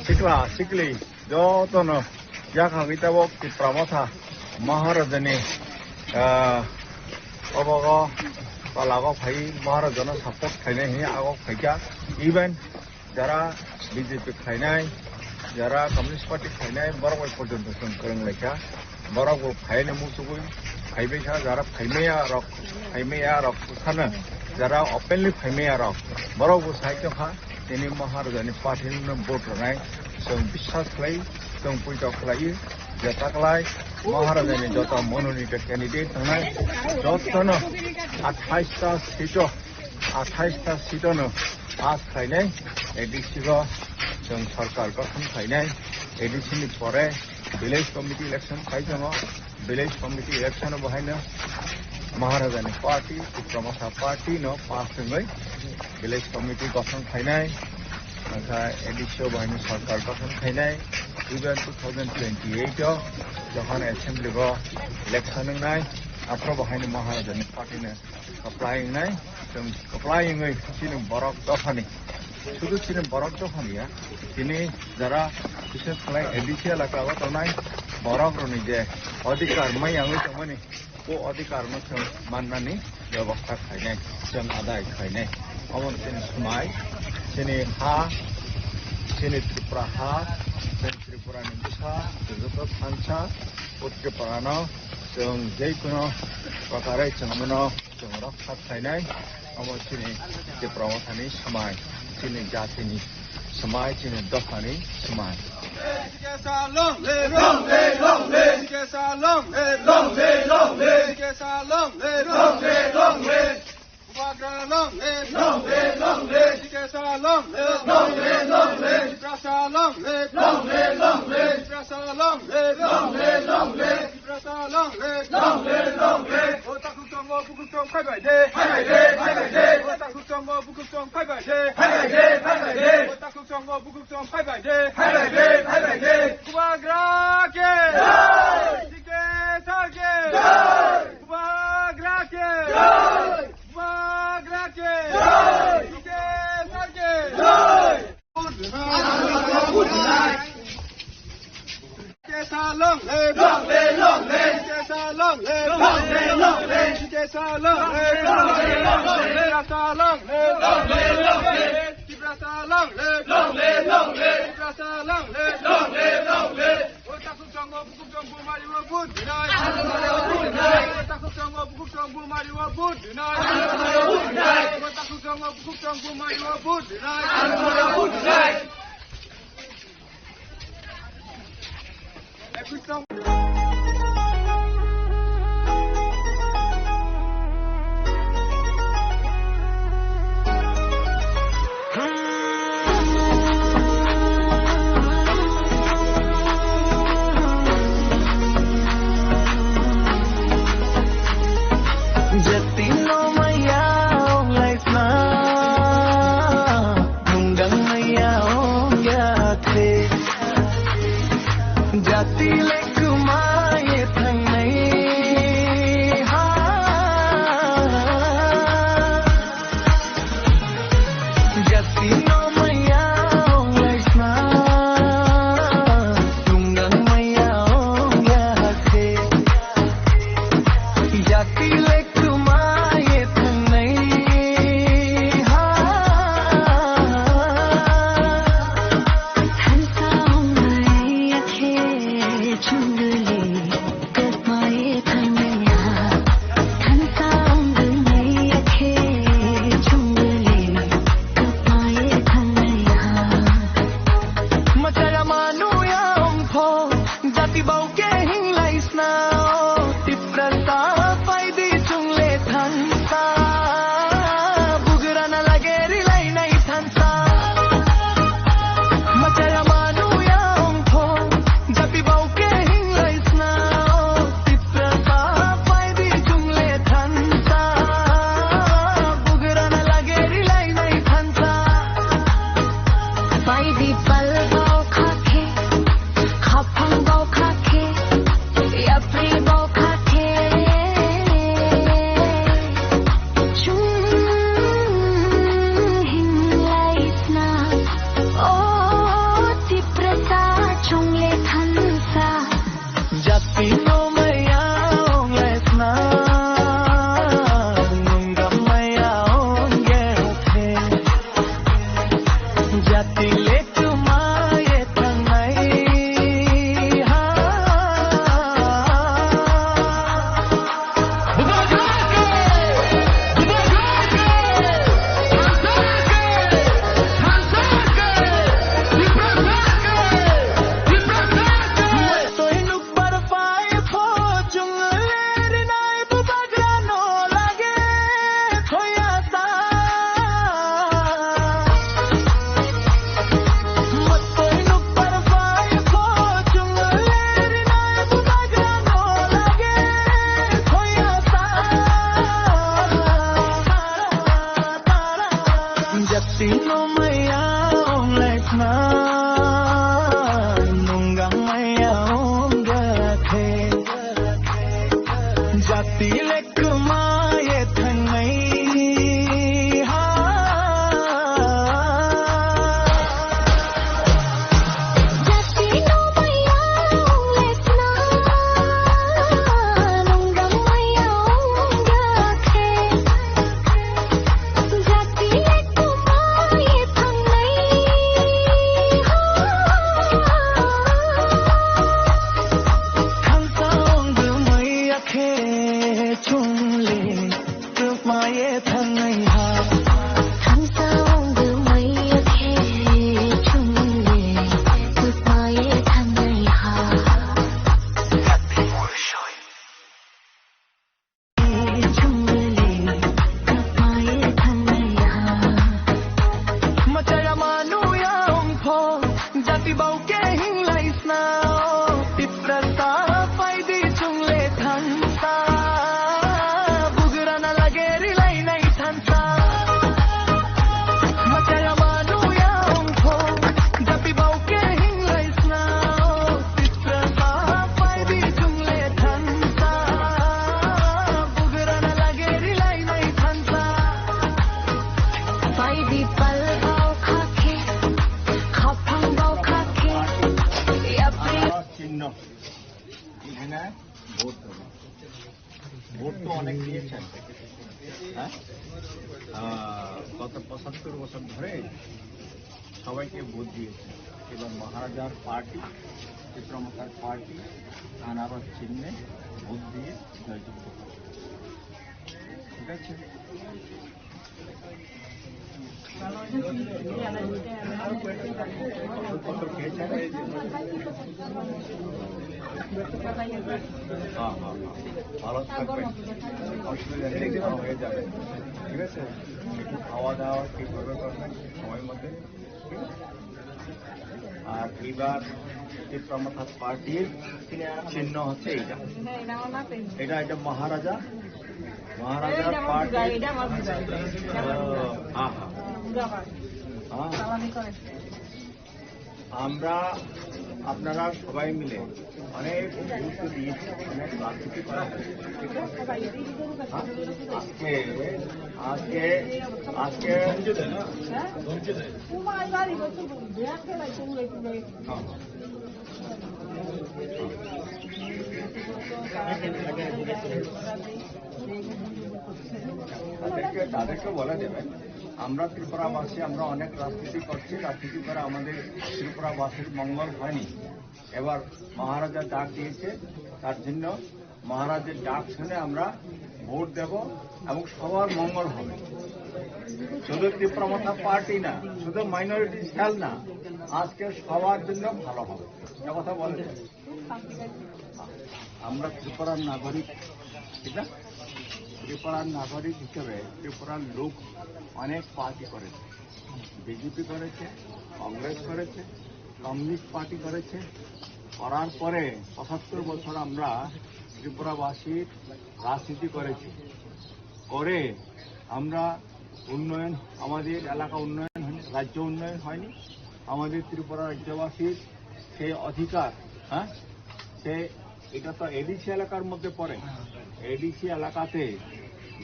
sikla sikli, jotono yakhagwi tabok Tipra Motha Maharajani, ah, obogo palago phai Maharajano support khainai hinwi agok phaikha. Even jara B J P khainai, jara Communist Party khainai, borok bai porjonto chwng kwrwng laikha. Borok bo phaino muchugwi phaibaikha, jara phaimaya rok, phaimaya rok phano, jara openly phaimaya rok, borok bo sai tongkha, tini Maharajani party no vote rwnai. Chwng biswas khlai, chwng puito khlai, je taklai Maharajani joto mononito candidate tongnai, jotono athais ta seat o, athais ta seat o no pass khainai, A D C o chwng sarkar gothon khainai, A D C ni pore village committee election khai tongo, village committee election o bo haino Maharajani party, Tipra Motha party no pass wngwi village committee gothon khainai, wngkha A D C o bo haino sarkar gothon khainai, even two thousand twenty-eight o jokhon assembly o election wngnai, aphuru bo haino Maharajani party no kwplai wngnai, chwng kwplai wngwi chini borok dophani, sudu chini borok dophani ya, tini jara bises khlai A D C elaka o tongnai borok rokni je adhikar maya wngwi tongmani, o adhikar no chwng mannani bebostha khainai, chwng adai khainai. Omo chini swmai, chini ha, chini Tripura ha, chini Tripura ni bwsa, chini joto thansa, o Tripura no chwng jai kuno prokare chwng mano. Chwng rok kha khlainai, omo chini Tipra Mothani swmai, chini jatini swmai, chini dophani swmai. Long live, long live, long live. Long live, long live, long live. Long live, long live, long live. Bubagra long live, long live, long live. Long live, long live. Tiprasa long live, long live, long live. Tiprasa long live, long live, long live. Tiprasa long live, long live, long live. O takhuk tongo bukhuk tong phai bai de. Phai bai de, phai bai de. O takhuk tongo bukhuk tong phai bai de. Phai bai de, phai bai de. O takhuk tongo bukhuk tong phai bai de. Phai bai de, phai bai de. Bubagra ke. Jai. Dike sar ke. Jai. Bubagra ke. Jai. Bubagra ke. Jai. Dike sar ke. Jai. Kesa long live. Long live, long live. Kesa long Tiprasa long live, long live, long live. Tiprasa long live, long live, long live. Tiprasa long live, long live, long live. Tiprasa long live, long live, long live. O takhuk chongo bukhuk chongo mari o vote rinai. O takhuk chongo bukhuk chongo mari o vote rinai. O takhuk chongo bukhuk chongo mari o vote rinai. Jati no maya ong lai sna, nunggang maya ong ya khe. Jati le kwmai thangnai ha. Jati no maya ong lai sna, nunggang maya ong ya khe. Jati le kwmai thangnai ha. Thansa ong maya khe chungli. Kwmai thangnai ha, thansa ong maya khe chungli, kwmai thangnai ha. Machaya manu ya ong pho, jati bau khe hing lai sna o, Tiprasa phai di chungle thansa, bugrana lage ri lai nai thansa. Machaya manu ya ong pho, jati bau khe hing lai sna o, Tiprasa phai di chungle thansa, bugrana lage ri lai nai thansa. Phai di pal bau kha khe, khaphang bau kha khe, yapri bau kha khe. Chung hing lai sna, o Tiprasa chungle thansa. Jati no maya ong lai sna, nunggang maya ong ya khe. Jati le kwmai thangnai ha. Jati no maya ong lai sna, nunggang maya ong ya khe. Jati le kwmai thangnai ha. Jati no maya ong lai sna, nunggang maya ong ya khe. Jati le kwmai thangnai ha. Thansa ong bwmai ya khe chungle, kwmai thangnai ha. Thansa ong bwmai ya khe chungle, kwmai thangnai ha. Machaya manu ya ong pho, jati bau khe hing lai sna o, Tiprasa phai di chungle thansa, bugrana lage ri lai nai thansa. Machaya manu ya ong pho, jati bau khe hing lai sna o, Tiprasa phai di chungle thansa, bugrana lage ri lai nai thansa. Phai di pal bau kha khe, khaphang bau kha khe, yapri. Chinno. Ekhane vote hobo. Vote to অনেক দিয়েছেন। হ্যাঁ? আহ, গত পঁচাত্তর বছর ধরে সবাইকে ভোট দিয়েছেন এবং মহারাজার পার্টি, চিত্রমাতার পার্টি, আনারস চিহ্নে ভোট দিয়ে জয়যুক্ত করেন। ঠিক আছে? হ্যাঁ, হ্যাঁ, হ্যাঁ। ভালো থাকবেন, অসুবিধা নেই, ভালো হয়ে যাবে। ঠিক আছে, একটু খাওয়া দাওয়া ঠিকভাবে করবেন সময় মতো। আর এবার চিত্রমাথা পার্টির চিহ্ন হচ্ছে এইটা। এটা, এটা মহারাজা, মহারাজা পার্টি। হ্যাঁ, হ্যাঁ। হ্যাঁ। আমরা, আপনারা সবাই মিলে অনেক গুরুত্ব দিয়েছি, অনেক রাজনীতি করা হয়েছে। হ্যাঁ? আজকে, আজকে, আজকে, হ্যাঁ। তাদেরকে, তাদেরকে বলে দেবেন, আমরা ত্রিপুরাবাসী, আমরা অনেক রাজনীতি করছি, রাজনীতি করে আমাদের ত্রিপুরাবাসীর মঙ্গল হয়নি। এবার মহারাজা ডাক দিয়েছে, তার জন্য মহারাজের ডাক শুনে আমরা ভোট দেব এবং সবার মঙ্গল হবে। শুধু ত্রিপুরামাথা পার্টি না, শুধু মাইনরিটি সেল না, আজকে সবার জন্য ভালো হবে। এ কথা বলে আমরা ত্রিপুরার নাগরিক, ঠিক না? ত্রিপুরার নাগরিক হিসেবে ত্রিপুরার লোক অনেক পার্টি করেছে, বিজেপি করেছে, কংগ্রেস করেছে, কমিউনিস্ট পার্টি করেছে। করার পরে পঁচাত্তর বছর আমরা ত্রিপুরাবাসীর রাজনীতি করেছি। করে আমরা উন্নয়ন, আমাদের এলাকা উন্নয়ন হয়নি, রাজ্য উন্নয়ন হয়নি। আমাদের ত্রিপুরা রাজ্যবাসীর সেই অধিকার, হ্যাঁ, সে, এটা তো এডিসি এলাকার মধ্যে পড়ে। এডিসি এলাকাতে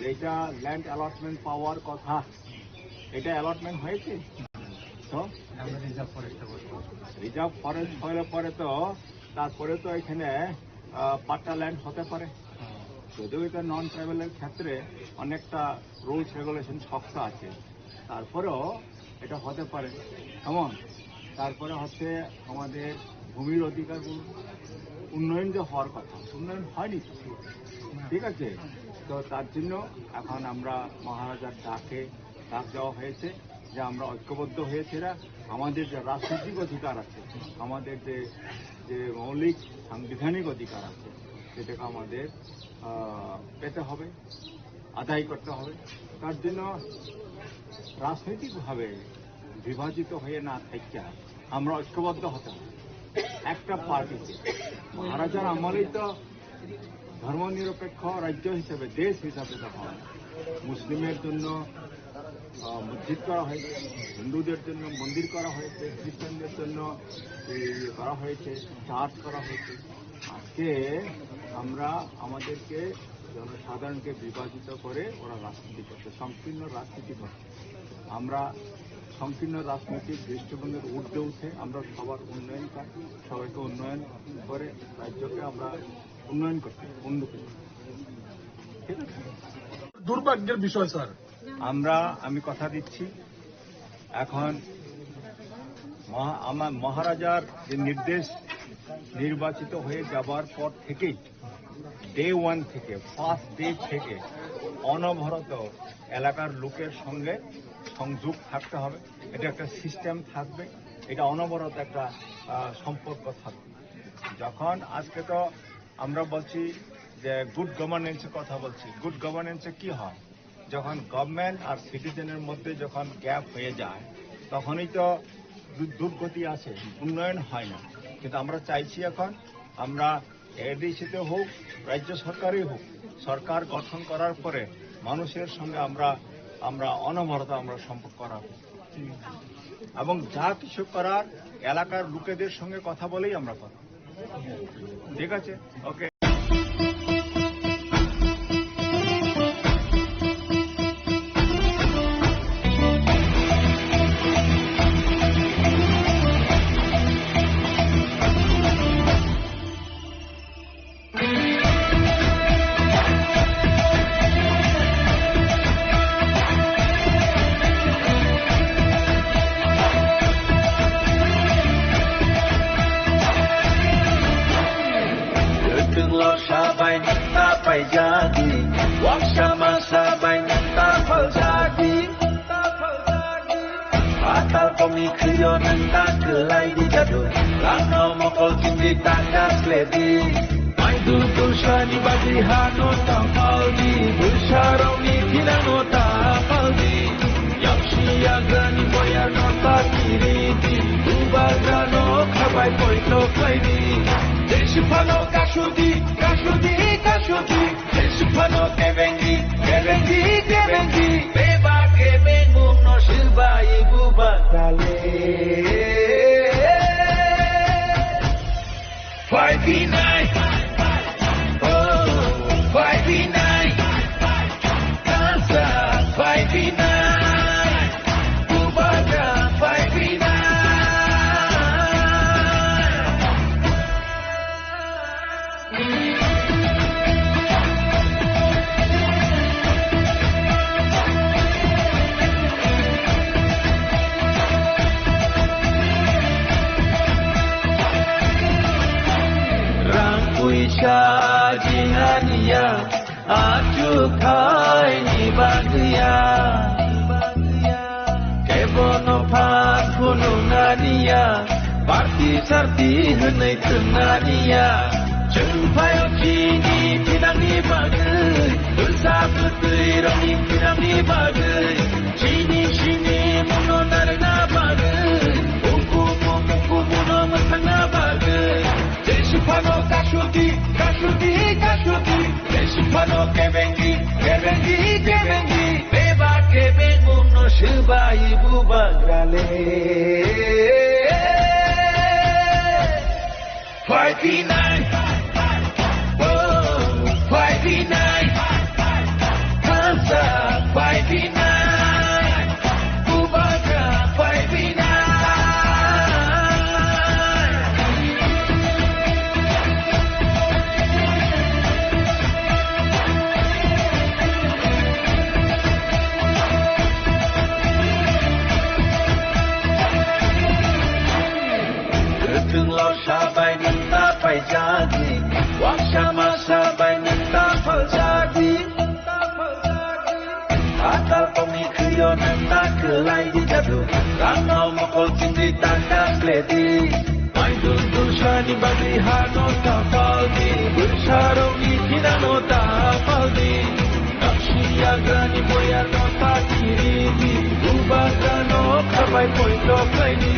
যেটা ল্যান্ড অ্যালটমেন্ট পাওয়ার কথা, এটা অ্যালটমেন্ট হয়েছে? তো রিজার্ভ ফরেস্ট হওয়ার পরে তো, তারপরে তো এখানে, আহ, পাট্টা ল্যান্ড হতে পারে। যদিও এটা নন ট্রাইবালের ক্ষেত্রে অনেকটা রুলস রেগুলেশন শক্ত আছে, তারপরেও এটা হতে পারে। কেমন? তারপরে হচ্ছে আমাদের ভূমির অধিকার, উন্নয়ন যে হওয়ার কথা, উন্নয়ন হয়নি তো, ঠিক আছে? তো তার জন্য এখন আমরা মহারাজার ডাকে, ডাক দেওয়া হয়েছে যে আমরা ঐক্যবদ্ধ হয়েছি, এরা আমাদের যে রাজনৈতিক অধিকার আছে, আমাদের যে, যে মৌলিক সাংবিধানিক অধিকার আছে, সেটাকে আমাদের, আহ, পেতে হবে, আদায় করতে হবে। তার জন্য রাজনৈতিকভাবে বিভাজিত হয়ে না থাকতে আমরা ঐক্যবদ্ধ হতে হবে, একটা পার্টিতে। মহারাজার আমলেই তো ধর্মনিরপেক্ষ রাজ্য হিসেবে, দেশ হিসাবে তখন মুসলিমের জন্য, আহ, মসজিদ করা হয়েছে, হিন্দুদের জন্য মন্দির করা হয়েছে, খ্রিস্টানদের জন্য এই ইয়ে করা হয়েছে, চার্চ করা হয়েছে। আজকে আমরা আমাদেরকে জনসাধারণকে বিভাজিত করে ওরা রাজনীতি করছে, সংকীর্ণ রাজনীতি করছে। আমরা সংকীর্ণ রাজনৈতিক দৃষ্টিভঙ্গির ঊর্ধ্বে উঠে আমরা সবার উন্নয়ন চাই, সবাইকে উন্নয়ন করে রাজ্যকে আমরা উন্নয়ন করতে, উন্নতি করতে। ঠিক আছে? দুর্ভাগ্যের বিষয়, স্যার। আমরা, আমি কথা দিচ্ছি, এখন মহা-, আমার মহারাজার যে নির্দেশ, নির্বাচিত হয়ে যাবার পর থেকেই, ডে ওয়ান থেকে, ফার্স্ট ডে থেকে অনবরত এলাকার লোকের সঙ্গে সংযোগ থাকতে হবে। এটা একটা সিস্টেম থাকবে, এটা অনবরত একটা, আহ, সম্পর্ক থাকবে। যখন আজকে তো আমরা বলছি যে গুড গভর্নেন্সের কথা বলছি, গুড গভর্নেন্সে কি হয়? যখন গভর্নমেন্ট আর সিটিজেনের মধ্যে যখন গ্যাপ হয়ে যায়, তখনই তো দু-, দুর্গতি আসে, উন্নয়ন হয় না। কিন্তু আমরা চাইছি এখন, আমরা এডিসিতে হোক, রাজ্য সরকারই হোক, সরকার গঠন করার পরে মানুষের সঙ্গে আমরা, আমরা অনবরত আমরা সম্পর্ক রাখব এবং যা কিছু করার এলাকার লোকেদের সঙ্গে কথা বলেই আমরা করব। ঠিক আছে, ওকে। Khwio nwng ta kwlai di jadu, rangno mokol chindi ta kasledi. Maidul tulsani bagwi hano ta paldi, bwsarokni thinangno ta paldi. Yapsi yagrani boyarno ta kiridi, bubagrano khabai poito khlaidi. Jesiphano kasudi, kasudi, kasudi. Jesiphano kebengi, kebengi, kebengi. Beba kebengmungno swbai buba kale. Five B nine. Oh, five B nine. Dansa five B nine. Bubagra five B nine. Rang puisa jinganiya, achuk thaini bagwiya. Kebono phan phunuknaniya, party sarti hwnwi thwngnaaniya. Chwng phaio chini thinangni bagwi, bwsa bwtwi rokni thinangni bagwi, chini sini mungno narwkna bagwi, ukumu mukumuno mwthangna bagwi. Jesiphano kasudi, kasudi, kasudi. Jesiphano kebengi, kebengi, kebengi. Beba kebengmungno swbai bubagrale. Five B nine. Oh, five B nine. Dansa five B nine. Bubagra five B nine. Kwthwnglo sabai nwng ta paijadi, waksa ma sabai nwng ta phaljadi. Atal tongni khwio nwng ta kwlai di jadu, rangno mokol chindi ta kasledi. Maidul tulsani bagwi hano ta paldi, bwsarokni thinangno ta paldi. Kapsi yagrani boyarno ta kiridi, bubagrano khabai poito khlaidi.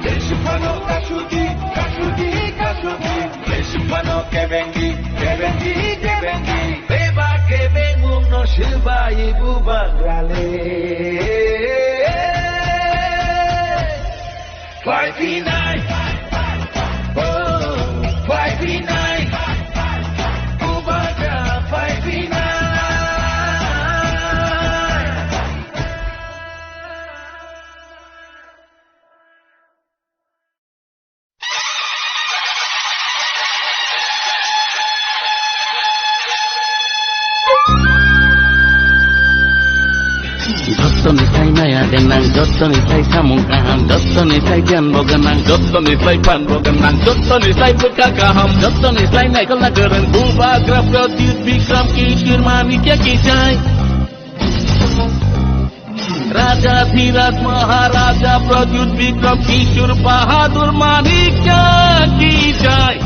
Jesiphano kasudi, kasudi, kasudi. Jesiphano kebengi, kebengi, kebengi. Beba kebengmungno swbai bubagrale. Five B nine. Oh, five B nine. Bubagra five B nine. Jottoni sai maya gwnang, jottoni sai samung kaham, jottoni sai giyan bo gwnang, jottoni sai phan bo gwnang, jottoni sai bwkha kaham, jottoni sai naikolna kwrwng Bubagra Pradyut Bikram Kishore Manikya ki jai. Raja Dhiraj Maharaja Pradyut Bikram Kishore Bahadur Manikya ki jai.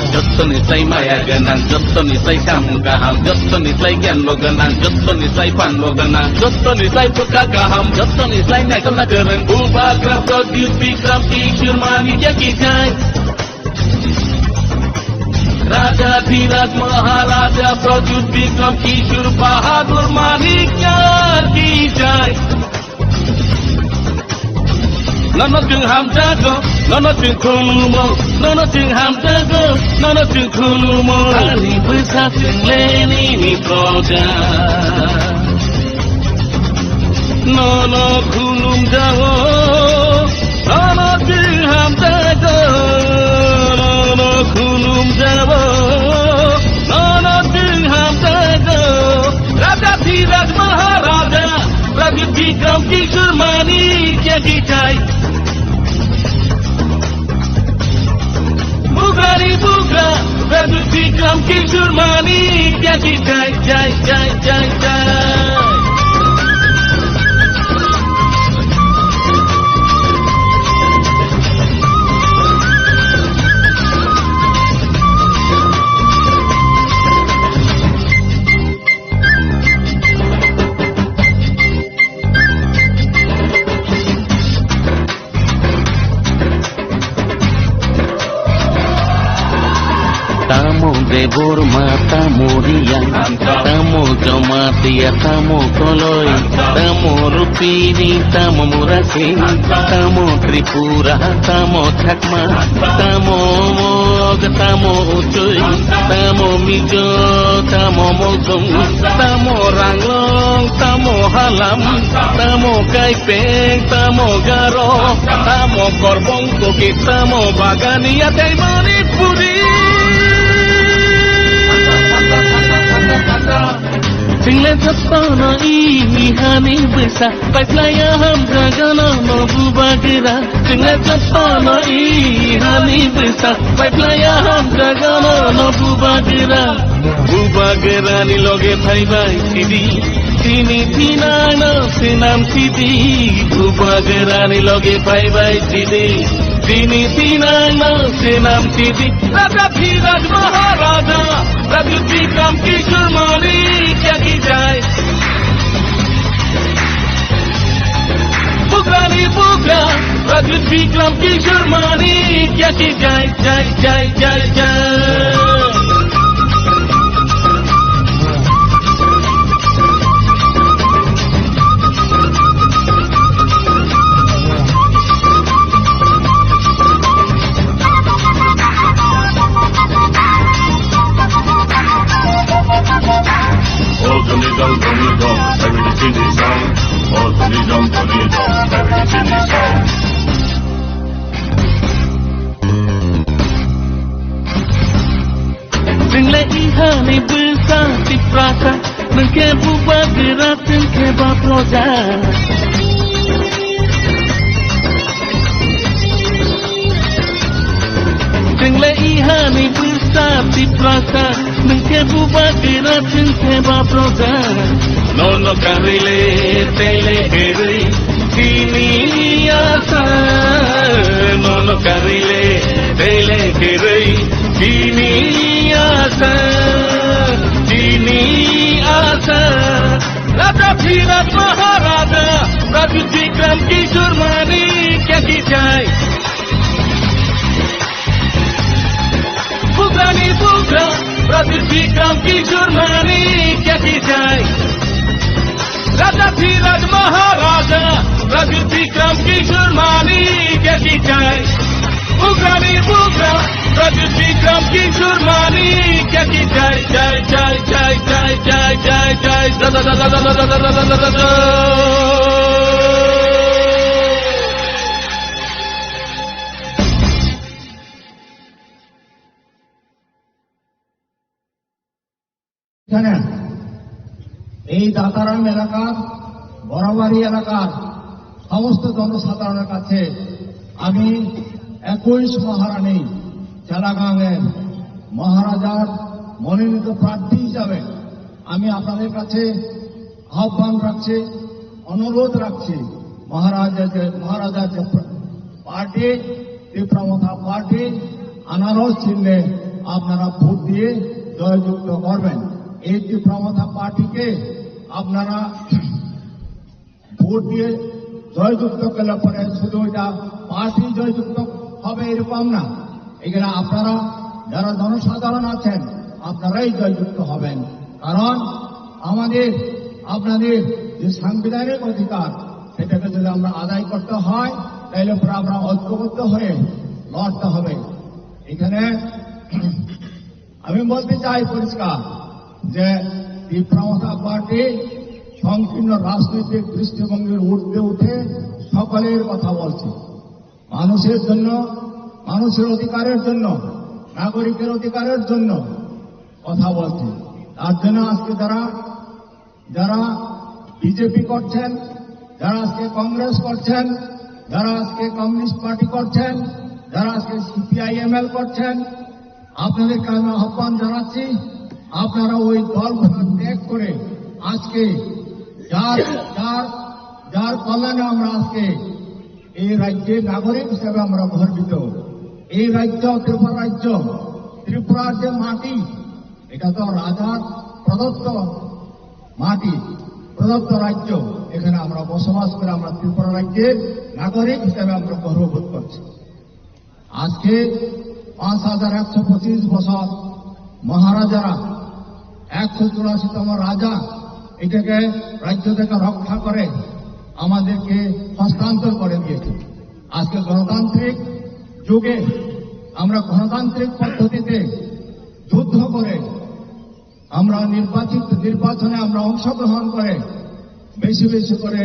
Jottoni sai maya gwnang, jottoni sai samung kaham, jottoni sai giyan bo gwnang, jottoni sai phan bo gwnang, jottoni sai bwkha kaham, jottoni sai naikolna kwrwng Bubagra Pradyut Bikram Kishore Manikya ki jai. Raja Dhiraj Maharaja Pradyut Bikram Kishore Bahadur Manikya ki jai. Nono chwng hamjago, nono chwng khulumo, nono chwng hamjago, nono chwng khulumo. Ani bwsa chwng le nini proja. Nono khulumjago, nono chwng hamjago, nono khulumjago, nono chwng hamjago. Raja Dhiraj Maharaja, Raja Bikram Kishore Manikya ki jai. Bugrani bugra, Pradyut Bikram Kishore Manikya ki jai, jai, jai, jai, jai. Borma tamo Riya, tamo Jamatia, tamo Koloi, tamo Rupini, tamo Murasing, tamo Tripura, tamo Chakma, tamo Mog, tamo Uchui, tamo Mizo, tamo Molsong, tamo Ranglong, tamo Halam, tamo Kaipeng, tamo Garo, tamo Korbong Kuki, tamo Bagania tei Manipuri. Chwngla jotono i hani bwsa, paiplaya hamjagano no bubagra. Chwngla jotono i hani bwsa, paiplaya hamjagano no bubagra. Bubagrani loge phaibai sidi, tini tinangno swnam sidi. Bubagrani loge phaibai sidi, tini tinangno swnam sidi. Raja Dhiraj Maharaja, Raja Bikram Kishore Manikya ki jai. Bugrani bugra, Raja Bikram Kishore Manikya ki jai, jai, jai, jai, jai. Oh, Tony Dong, Tony Dong, every chini song. Oh, Tony Dong, Tony Dong, every chini song. Chwngla ihani bwsa Tiprasa, nwng khe bubagra, chwng khe ba proja. Chwngla ihani bwsa Tiprasa, nwng khe bubagra, chwng khe ba proja. Nono karwi le, tei le kerwi, tini asa. Nono karwi le, tei le kerwi, tini asa, tini asa. Raja Dhiraj Maharaja, Raja Bikram Kishore Manikya ki jai. Bugrani bugra, Raja Bikram Kishore Manikya ki jai. Raja Dhiraj Maharaja, Raja Bikram Kishore Manikya ki jai. Bugrani bugra, Raja Bikram Kishore Manikya ki jai, jai, jai. এখানে এই দাতারাম এলাকার, বরাবাড়ি এলাকার সমস্ত জনসাধারণের কাছে আমি একুশ মহারানী চেলাগাংয়ের মহারাজার মনোনীত প্রার্থী হিসাবে আমি আপনাদের কাছে আহ্বান রাখছি, অনুরোধ রাখছি, মহারাজা যে, মহারাজার যে প্র-, পার্টি, ত্রিপুরা মথা পার্টি, আনারস চিহ্নে আপনারা ভোট দিয়ে জয়যুক্ত করবেন। এই ত্রিপুরা মথা পার্টিকে আপনারা ভোট দিয়ে জয়যুক্ত করলে পরে শুধু এটা পার্টি জয়যুক্ত হবে এরকম না, এখানে আপনারা যারা জনসাধারণ আছেন আপনারাই জয়যুক্ত হবেন। কারণ আমাদের আপনাদের যে সাংবিধানিক অধিকার সেটাকে যদি আমরা আদায় করতে হয় তাহলে পরে আমরা ঐক্যবদ্ধ হয়ে লড়তে হবে। এখানে আমি বলতে চাই পরিষ্কার যে ত্রিপুরা মথা পার্টি সংকীর্ণ রাজনৈতিক দৃষ্টিভঙ্গির ঊর্ধ্বে উঠে সকলের কথা বলছে, মানুষের জন্য, মানুষের অধিকারের জন্য, নাগরিকের অধিকারের জন্য কথা বলছে। তার জন্য আজকে যারা যারা বিজেপি করছেন, যারা আজকে কংগ্রেস করছেন, যারা আজকে কমিউনিস্ট পার্টি করছেন, যারা আজকে সিপিআইএমএল করছেন, আপনাদেরকে আমি আহ্বান জানাচ্ছি, আপনারা ওই দলগুলো ত্যাগ করে আজকে যার, যার, যার কল্যাণে আমরা আজকে এই রাজ্যের নাগরিক হিসেবে আমরা গর্বিত। এই রাজ্য, ত্রিপুরা রাজ্য, ত্রিপুরার যে মাটি, এটা তো রাজার প্রদত্ত মাটি, প্রদত্ত রাজ্য। এখানে আমরা বসবাস করে আমরা ত্রিপুরা রাজ্যের নাগরিক হিসেবে আমরা গর্ববোধ করছি। আজকে পাঁচ হাজার একশো পঁচিশ বছর মহারাজারা একশো চুরাশিতম রাজা এটাকে রাজ্য থেকে রক্ষা করে আমাদেরকে হস্তান্তর করে দিয়েছে। আজকে গণতান্ত্রিক যুগে আমরা গণতান্ত্রিক পদ্ধতিতে যুদ্ধ করে আমরা নির্বাচিত, নির্বাচনে আমরা অংশগ্রহণ করে বেশি বেশি করে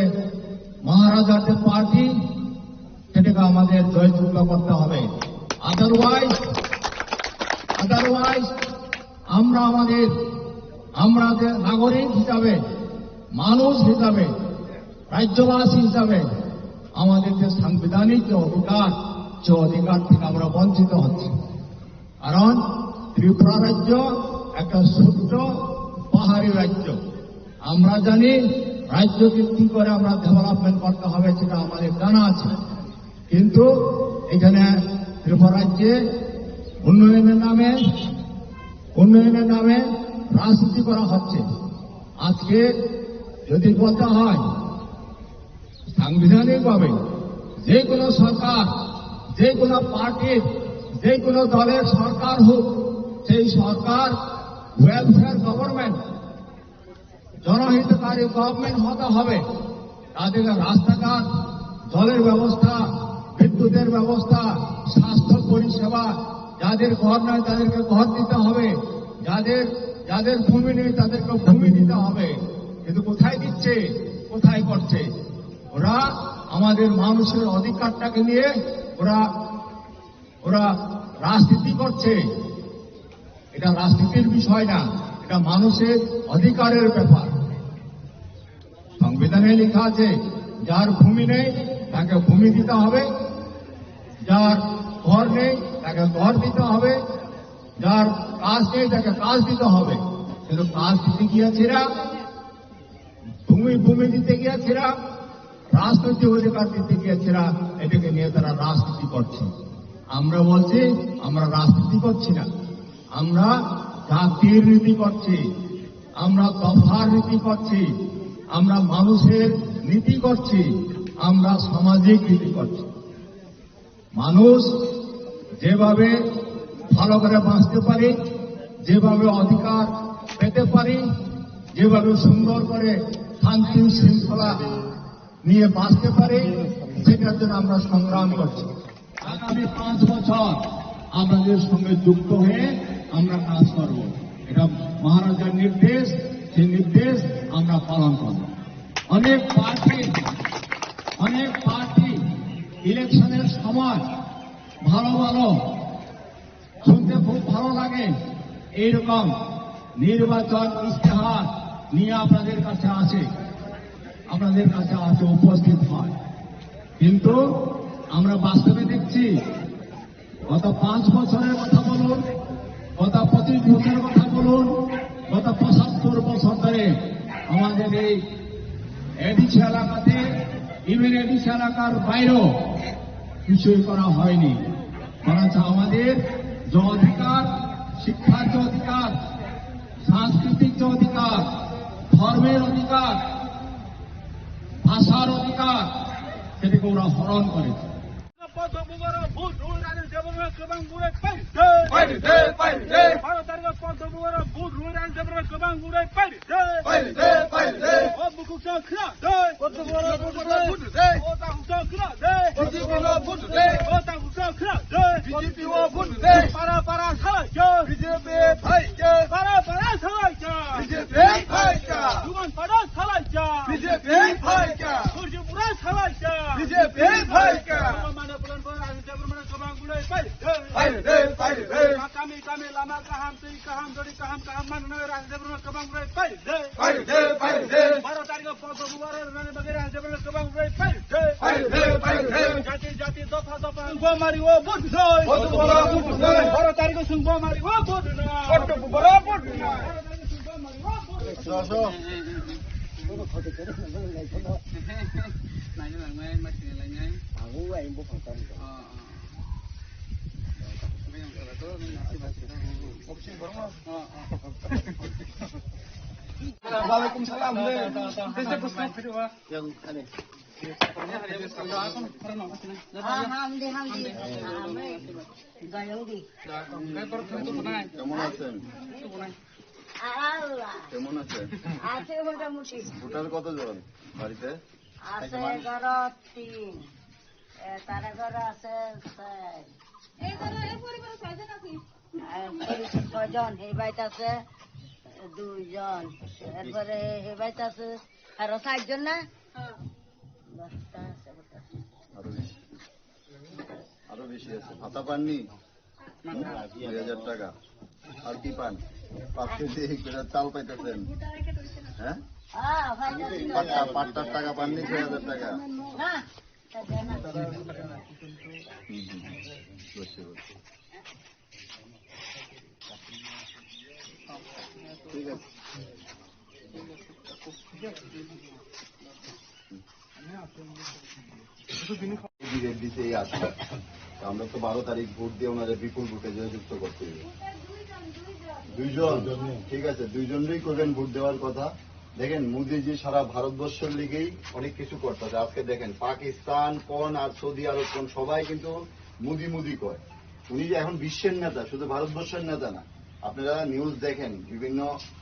মহারাজার যে পার্টি, সেটাকে আমাদের জয়যুক্ত করতে হবে। আদারওয়াইজ, আদারওয়াইজ আমরা আমাদের, আমরা যে নাগরিক হিসাবে, মানুষ হিসাবে, রাজ্যবাসী হিসাবে আমাদের যে সাংবিধানিক যে অধিকার, সে অধিকার থেকে আমরা বঞ্চিত হচ্ছি। কারণ ত্রিপুরা রাজ্য একটা ছোট্ট পাহাড়ি রাজ্য। আমরা জানি রাজ্যকে কি করে আমরা ডেভেলপমেন্ট করতে হবে, সেটা আমাদের জানা আছে। কিন্তু এখানে ত্রিপুরা রাজ্যে উন্নয়নের নামে, উন্নয়নের নামে রাজনীতি করা হচ্ছে। আজকে যদি বলতে হয়, সাংবিধানিকভাবে যে কোনো সরকার, যে কোনো পার্টির, যে কোনো দলের সরকার হোক, সেই সরকার ওয়েলফেয়ার গভর্নমেন্ট, জনহিতকারী গভর্নমেন্ট হতে হবে। তাদেরকে রাস্তাঘাট, জলের ব্যবস্থা, বিদ্যুতের ব্যবস্থা, স্বাস্থ্য পরিষেবা, যাদের ঘর নাই তাদেরকে ঘর দিতে হবে, যাদের, যাদের ভূমি নেই তাদেরকে ভূমি দিতে হবে। কিন্তু কোথায় দিচ্ছে, কোথায় করছে? ওরা আমাদের মানুষের অধিকারটাকে নিয়ে ওরা, ওরা রাজনীতি করছে। এটা রাজনীতির বিষয় না, এটা মানুষের অধিকারের ব্যাপার। সংবিধানে লেখা আছে, যার ভূমি নেই তাকে ভূমি দিতে হবে, যার ঘর নেই তাকে ঘর দিতে হবে, যার কাজ নেই তাকে কাজ দিতে হবে। কিন্তু কাজ দিতে গিয়েছে এরা, ভূমি, ভূমি দিতে গিয়েছে এরা, রাজনৈতিক অধিকার দিতে গিয়েছে এরা, এটাকে নিয়ে তারা রাজনীতি করছে। আমরা বলছি, আমরা রাজনীতি করছি না, আমরা জাতির নীতি করছি, আমরা দফার নীতি করছি, আমরা মানুষের নীতি করছি, আমরা সামাজিক নীতি করছি। মানুষ যেভাবে ভালো করে বাঁচতে পারি, যেভাবে অধিকার পেতে পারি, যেভাবে সুন্দর করে শান্তি শৃঙ্খলা নিয়ে বাঁচতে পারি, সেটার জন্য আমরা সংগ্রাম করছি। আগামী পাঁচ বছর আপনাদের সঙ্গে যুক্ত হয়ে আমরা কাজ করব। এটা মহারাজার নির্দেশ, সেই নির্দেশ আমরা পালন করব। অনেক পার্টি, অনেক পার্টি ইলেকশনের সময় ভালো ভালো, শুনতে খুব ভালো লাগে, এইরকম নির্বাচন ইশতেহার নিয়ে আপনাদের কাছে আসে, আপনাদের কাছে আসে, উপস্থিত হয়। কিন্তু আমরা বাস্তবে দেখছি, গত পাঁচ বছরের কথা বলুন, গত পঁচিশ বছরের কথা বলুন, গত পঁচাত্তর বছর ধরে আমাদের এই এডিসি এলাকাতে, ইভেন এডিসি এলাকার বাইরেও কিছুই করা হয়নি। বরঞ্চ আমাদের যে অধিকার, শিক্ষার যে অধিকার, সাংস্কৃতিক যে অধিকার, ধর্মের অধিকার, ভাষার অধিকার, সেটাকে ওরা হরণ করেছে। Pondro Bubagra vote rule rani jabra kabang burai paide. Paide, paide. Baro tarikh Pondro Bubagra vote rule rani jabra kabang burai paide. Paide, paide. O Mukhuk Chakra de. Pondro Bubagra vote rule. O Takhuk Chakra de. B J P o vote rule. O Takhuk Chakra de. B J P o vote rule. Para para salai ja. B J P phai ja. Para para salai ja. B J P phai ja. Duman para salai ja. B J P phai ja. Surjipura salai ja. B J P phai ja. Mana bulan bulan Rajendra Brahmana kabang burai paide. Paide, paide. Kami kami lama kaham twi kaham jodi kaham kaham mana Rajendra Brahmana kabang burai paide. Paide, paide. Baro tarikh Pondro Bubagra rani bagwi Rajendra Brahmana kabang burai paide. Paide, paide. Jati jati dopha dopha sung bomari o vote noi. Pondro Bubagra vote noi. Baro tarikh sung bomari o vote noi. Pondro Bubagra vote noi. Baro tarikh sung bomari o vote noi. Naina langnai, masina langnai. Ang u ai bo phang tam. Ah, ah. Waalaikumsalam. Yang aneh. হ্যাঁ, হ্যাঁ, হামদি, হামদি। হ্যাঁ, আমি গায়ক দি। কেমন আছেন? আল্লাহ। কেমন আছেন? আছে মোটামুটি। ভোটার কতজন বাড়িতে? আছে এগারো তিন। এ, তার ঘরে আছে চার। এই ঘরে, এই পরিবারে ছয়জন আছি। আর ছয়জন, এই বাড়িতে আছে দুইজন। এরপরে এই বাড়িতে আছে আরো চারজন না? দশটা আছে, দশটা। আরো বেশি। আরো বেশি আছে। ভাতা পাননি? দুই হাজার টাকা। আর কি পান? পাঁচ কেজি করে চাল পাইতেছেন? হ্যাঁ? হ্যাঁ, পাঁচটা, পাঁচটার টাকা পাননি? ছয় হাজার টাকা। না। হুম, হুম, হুম। বুঝছি, বুঝছি। ঠিক আছে। দিকে দিতে এই আসবে। তো আমরা তো বারো তারিখ ভোট দিয়ে ওনাদের বিপুল ভোটে জয়যুক্ত করতে হবে। দুইজন, ঠিক আছে, দুইজনই করবেন ভোট দেওয়ার কথা। দেখেন, মোদিজি সারা ভারতবর্ষের লিগেই অনেক কিছু করতেছে। আজকে দেখেন, পাকিস্তান কোন আর সৌদি আরব কোন, সবাই কিন্তু মোদি মোদি কয়। উনি যে এখন বিশ্বের নেতা, শুধু ভারতবর্ষের নেতা না। আপনারা নিউজ দেখেন, বিভিন্ন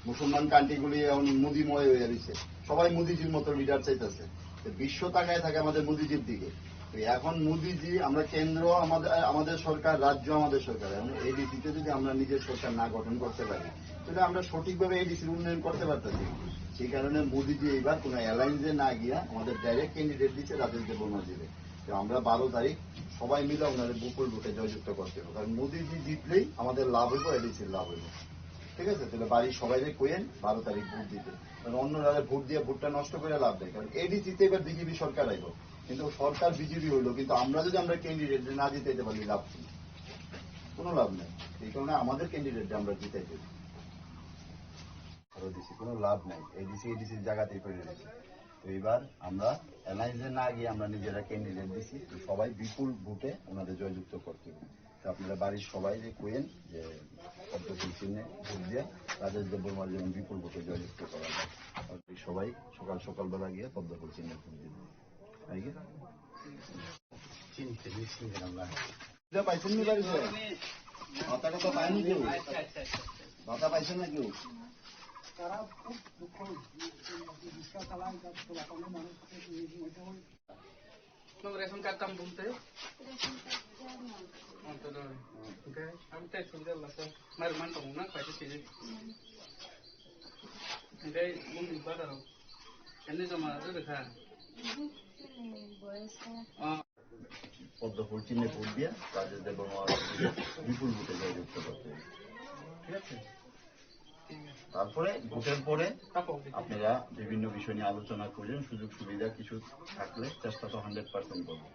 মুসলমান কান্ট্রিগুলি এখন মোদিময় হয়ে গেছে, সবাই মোদিজির মতো লিডার চাইতেছে। তো বিশ্ব তাকায় থাকে আমাদের মোদিজির দিকে। তো এখন মোদিজি, আমরা কেন্দ্র আমাদের, আমাদের সরকার, রাজ্য আমাদের সরকার। এখন এডিসিতে যদি আমরা নিজের সরকার না গঠন করতে পারি, তাহলে আমরা সঠিকভাবে এডিসির উন্নয়ন করতে পারতেছি না। সেই কারণে মোদিজি এইবার কোনো অ্যালায়েন্সে না গিয়া আমাদের ডাইরেক্ট ক্যান্ডিডেট দিচ্ছে রাজেশ দেববর্মাজিরে। তো আমরা বারো তারিখ সবাই মিলে ওনাদের বিপুল ভোটে জয়যুক্ত করতে হবে, কারণ মোদিজি জিতলেই আমাদের লাভ হইব, এডিসির লাভ হইব। ঠিক আছে, তাহলে বাড়ির সবাইরে কইেন বারো তারিখ ভোট দিতে, কারণ অন্যরা ভোট দিয়ে ভোটটা নষ্ট করে লাভ নেই, কারণ এডিসিতে এবার বিজেপি সরকার আইব, কিন্তু সরকার বিজেপি হইলো, কিন্তু আমরা যদি আমরা ক্যান্ডিডেট না জিতাইতে পারি, লাভ কি? কোনো লাভ নেই। এই কারণে আমাদের ক্যান্ডিডেট আমরা জিতাইতে হবে। আরো দিছি, কোনো লাভ নাই। এডিসি, এডিসির জায়গাতেই পড়ে রয়েছে। তো এবার আমরা অ্যালায়েন্সে না গিয়ে আমরা নিজেরা ক্যান্ডিডেট দিছি। তো সবাই বিপুল ভোটে ওনাদের জয়যুক্ত করতে হবে। তো আপনারা বাড়ির সবাই যে কইেন যে পদ্মফুল চিহ্নে ভোট দিয়ে রাজেশ দেববর্মারে যেমন বিপুল ভোটে জয়যুক্ত করা যায়। আর সবাই সকাল সকালবেলা গিয়ে পদ্মফুল চিহ্নে ভোট দিবেন। তাই কি? চিনি, চিনি, চিনি, আমরা। এটা পাইছেন নি বাড়িতে? ভাতা টাতা পায়নি কেউ? ভাতা পাইছে না কেউ? তারা খুব দুঃখ, রিক্সা চালায়, তার পোলাপানের মানুষ। Nung ration card tam bumte? Oke, ang te sunde lasa. Mar man tong na, paise sini. Oke, bung di bazar. Ini sama ada dekat. পদ্মফুল চিহ্নে ভোট দিয়ে রাজেশ দেববর্মাকে বিপুল ভোটে জয়যুক্ত করতে হবে। ঠিক আছে? তারপরে ভোটের পরে আপনারা বিভিন্ন বিষয় নিয়ে আলোচনা করবেন, সুযোগ সুবিধা কিছু থাকলে চেষ্টা তো হান্ড্রেড পার্সেন্ট করবো।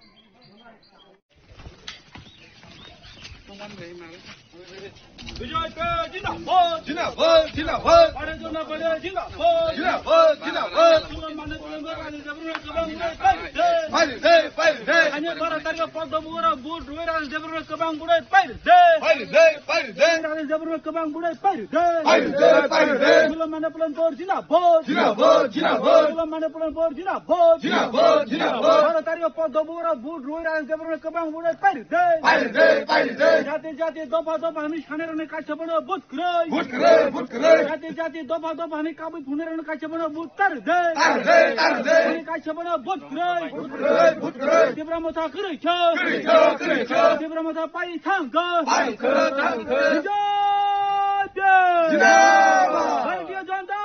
বিজয় পে জিন্দাবাদ। জিন্দাবাদ, জিন্দাবাদ। ভারতীয় জনতা পার্টি জিন্দাবাদ। জিন্দাবাদ, জিন্দাবাদ। মুসলমান নেতা রাজেশ দেববর্মা কবর বুড়াই পাইরে দে। পাইরে দে, পাইরে দে। Ani bara targa poddo bura bud rui rajesh debruna kebang burai paire de. Paire de, paire de. Rajesh debruna kebang burai paire de. Paire de, paire de. Mulo mane plan por jina bot. Jina bot, jina bot. Mulo mane plan por jina bot. Jina bot, jina bot. Bara targa poddo bura bud rui rajesh debruna kebang burai paire de. Paire de, paire de. Jati jati dopa dopa hami shanera ne kaisa bana bot. Kwrwi. Vote kwrwi, vote kwrwi. Jati jati dopa dopa ni kabui phunirano kaisa bono vote tar de. Tar de, tar de. Ani kaisa bono vote kwrwi. Vote kwrwi, vote kwrwi. Tipra Motha kwrwi kho. Kwrwi kho, kwrwi kho. Tipra Motha pai thang kho. Pai kho, thang kho. Bijay de. Jindabad. Bharatiya Janata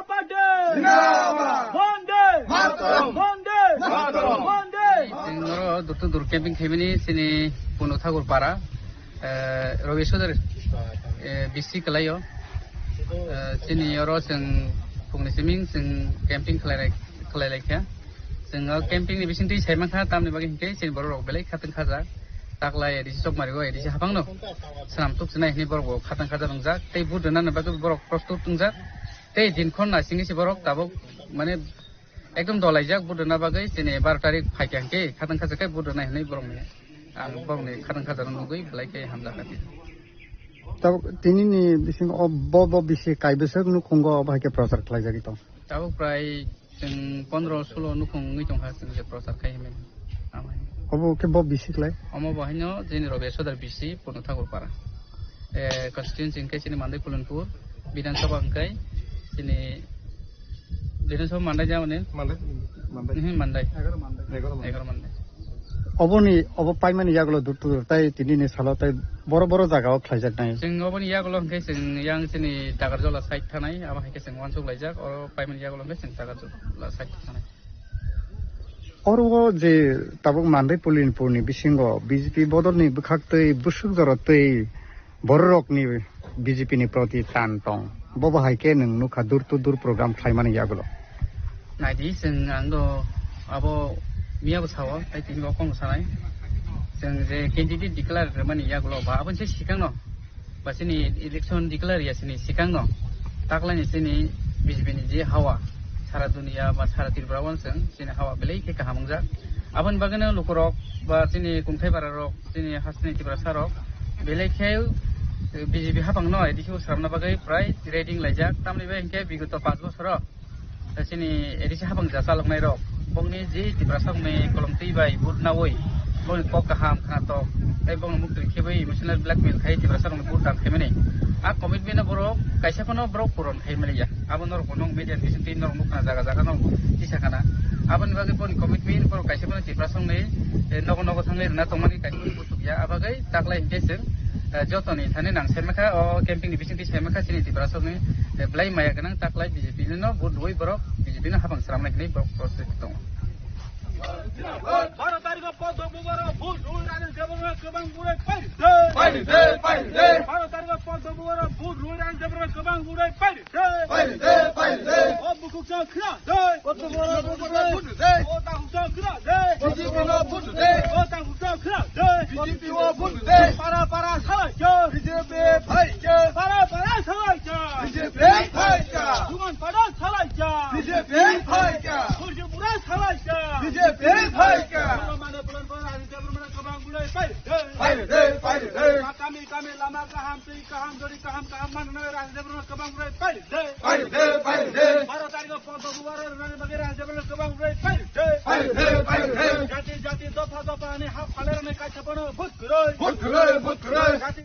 Party. Jindabad. Bande. Mataram. Bande. Mataram. Bande. Chwng oro dur to dur camping khaimani chini Punu Thakur para. Eh, Robi Sudar, eh, B C kwlaio. Eh, chini oro chwng phungni siming chwng camping khlai lai, khlai lai kha. Chwng o camping ni bisingtwi sai mankha, tamni bagwi hinkhe chini borok rok belai khatang khajak. Taklai A D C Chokmari o A D C haphang no swnam tuk chinai hinwi borok bo khatang khajak wngjak. Tei vote rwna bagwi borok prostut wngjak. Tei din khon naisingwi se borok tabuk mane ekdom dolaijak vote rwna bagwi, chini baro tarik phaikha hinkhe khatang khajak khe vote rwnai hinwi borokni, ang borokni khatang khajak nugwi belai khe hamjakha. Tabuk tini ni bising o bo, bo bisi kaibwswk nukhungo obo hai khe prochar khlaijagwi tong. Tabuk prai Chwng pondro sulo nukhung wngwi tongkha chwng je prochar khai hwnwi. Amai. Obo khe bo bisi klai? Omo bo haino chini Robia Sodar bisi Purno Thakur Para. Eh, constituency hwnkhe chini Mandai Pulanpur, Bidhan Sabha hwnkhe chini Bidhan Sabha Mandai jaboni? Mandai, Mandai. Mhm, Mandai. Egaro Mandai. Egaro Mandai. Egaro Mandai. Oboni, obo paimani yagulo dur dur tai tinini salo tai boro boro jaga o khlaijaknai. Chwng oboni yagulo hwnkhe chwng yang chini Takarjola side thanai, abo hai khe chwng uansuk laijak, oro paimani yagulo hwnkhe chwng Takarjola side thanai. Oro o je tabuk Mandai Pulanpur ni bisingo B J P bodol ni bwkhak twi bwswk jora twi bororokni B J P ni proti tan tong. Bobo hai khe nwng nukha dur to dur program khlaimani yagulo. Naidi, chwng ang do abo miya bo sao, tai tini bo kong sanai. Chwng je candidate declare rwmani yagulo ba aboni se sikang no, ba chini election declare ya chini sikang no, taklai ni chini B J P ni je hawa, sara dunia ba sara Tripura o chwng chini hawa belai khe kaham wngjak. Aboni bagwi no lukurok ba chini kungthai bara rok, chini hasteni Tiprasa rok belai khe B J P hapang no A D C o sramna bagwi prai ready wng laijak. Tamni bai hinkhe bigoto panch bosoro chini A D C hapang ja chaloknai rok bongni je Tiprasa rokni kolom twi bai vote nawi bongni kok kaham khnatok tei bongni muktwi khebwi emotional blackmail khai Tiprasa rokni vote dan khaimani. A commitment no borok kaisa phano borok puron khai maliya. Abo norok bono media ni bisingtwi norok nukha jaga jaga no tisa khana. Aboni bagwi boni commitment borok kaisa phano Tiprasa rokni, eh, nogo nogo thangwi rwna tongmani kaisa phano buchuk ya. Abagwi taklai hinkhe chwng, eh, jotoni thani nang sermekha o camping ni bisingtwi sermekha chini Tiprasa rokni, eh, belai maya gwnang taklai B J P no vote rwui borok B J P no hapang sramnai hinwi borok process tongo. Baro tarikh o poddo bubaro vote rwui Rajesh Debbarma kwbang burai pairwk de. Pairwk de, pairwk de. Baro tarikh o poddo bubaro vote rwui Rajesh Debbarma kwbang burai pairwk de. Pairwk de, pairwk de. O bukhuk chwng khna de. Poddo bubaro vote rwui de. O takhuk chwng khna de. B J P no vote de. O takhuk chwng khna de. B J P o vote de. Para para salai khe. B J P phaikhe. Para para salai khe. B J P phaikhe. Duman para salai khe. B J P phaikhe. Surjibura salai khe. B J P phaikhe. Mane Pulanpur Rajesh Debbarma kwbang burai pairwk de. Pairwk de, pairwk de. Kami kami lama kaham twi kaham jori kaham kaham manwi Rajesh Debbarma kwbang burai pairwk de. Pairwk de, pairwk de. Baro tarikh o poddo bubaro rwnani bagwi Rajesh Debbarma kwbang burai pairwk de. Pairwk de, pairwk de. Jati jati dopha dopha ni hap phalarni kaisa phano vote kwrwi. Vote kwrwi, vote kwrwi. Jati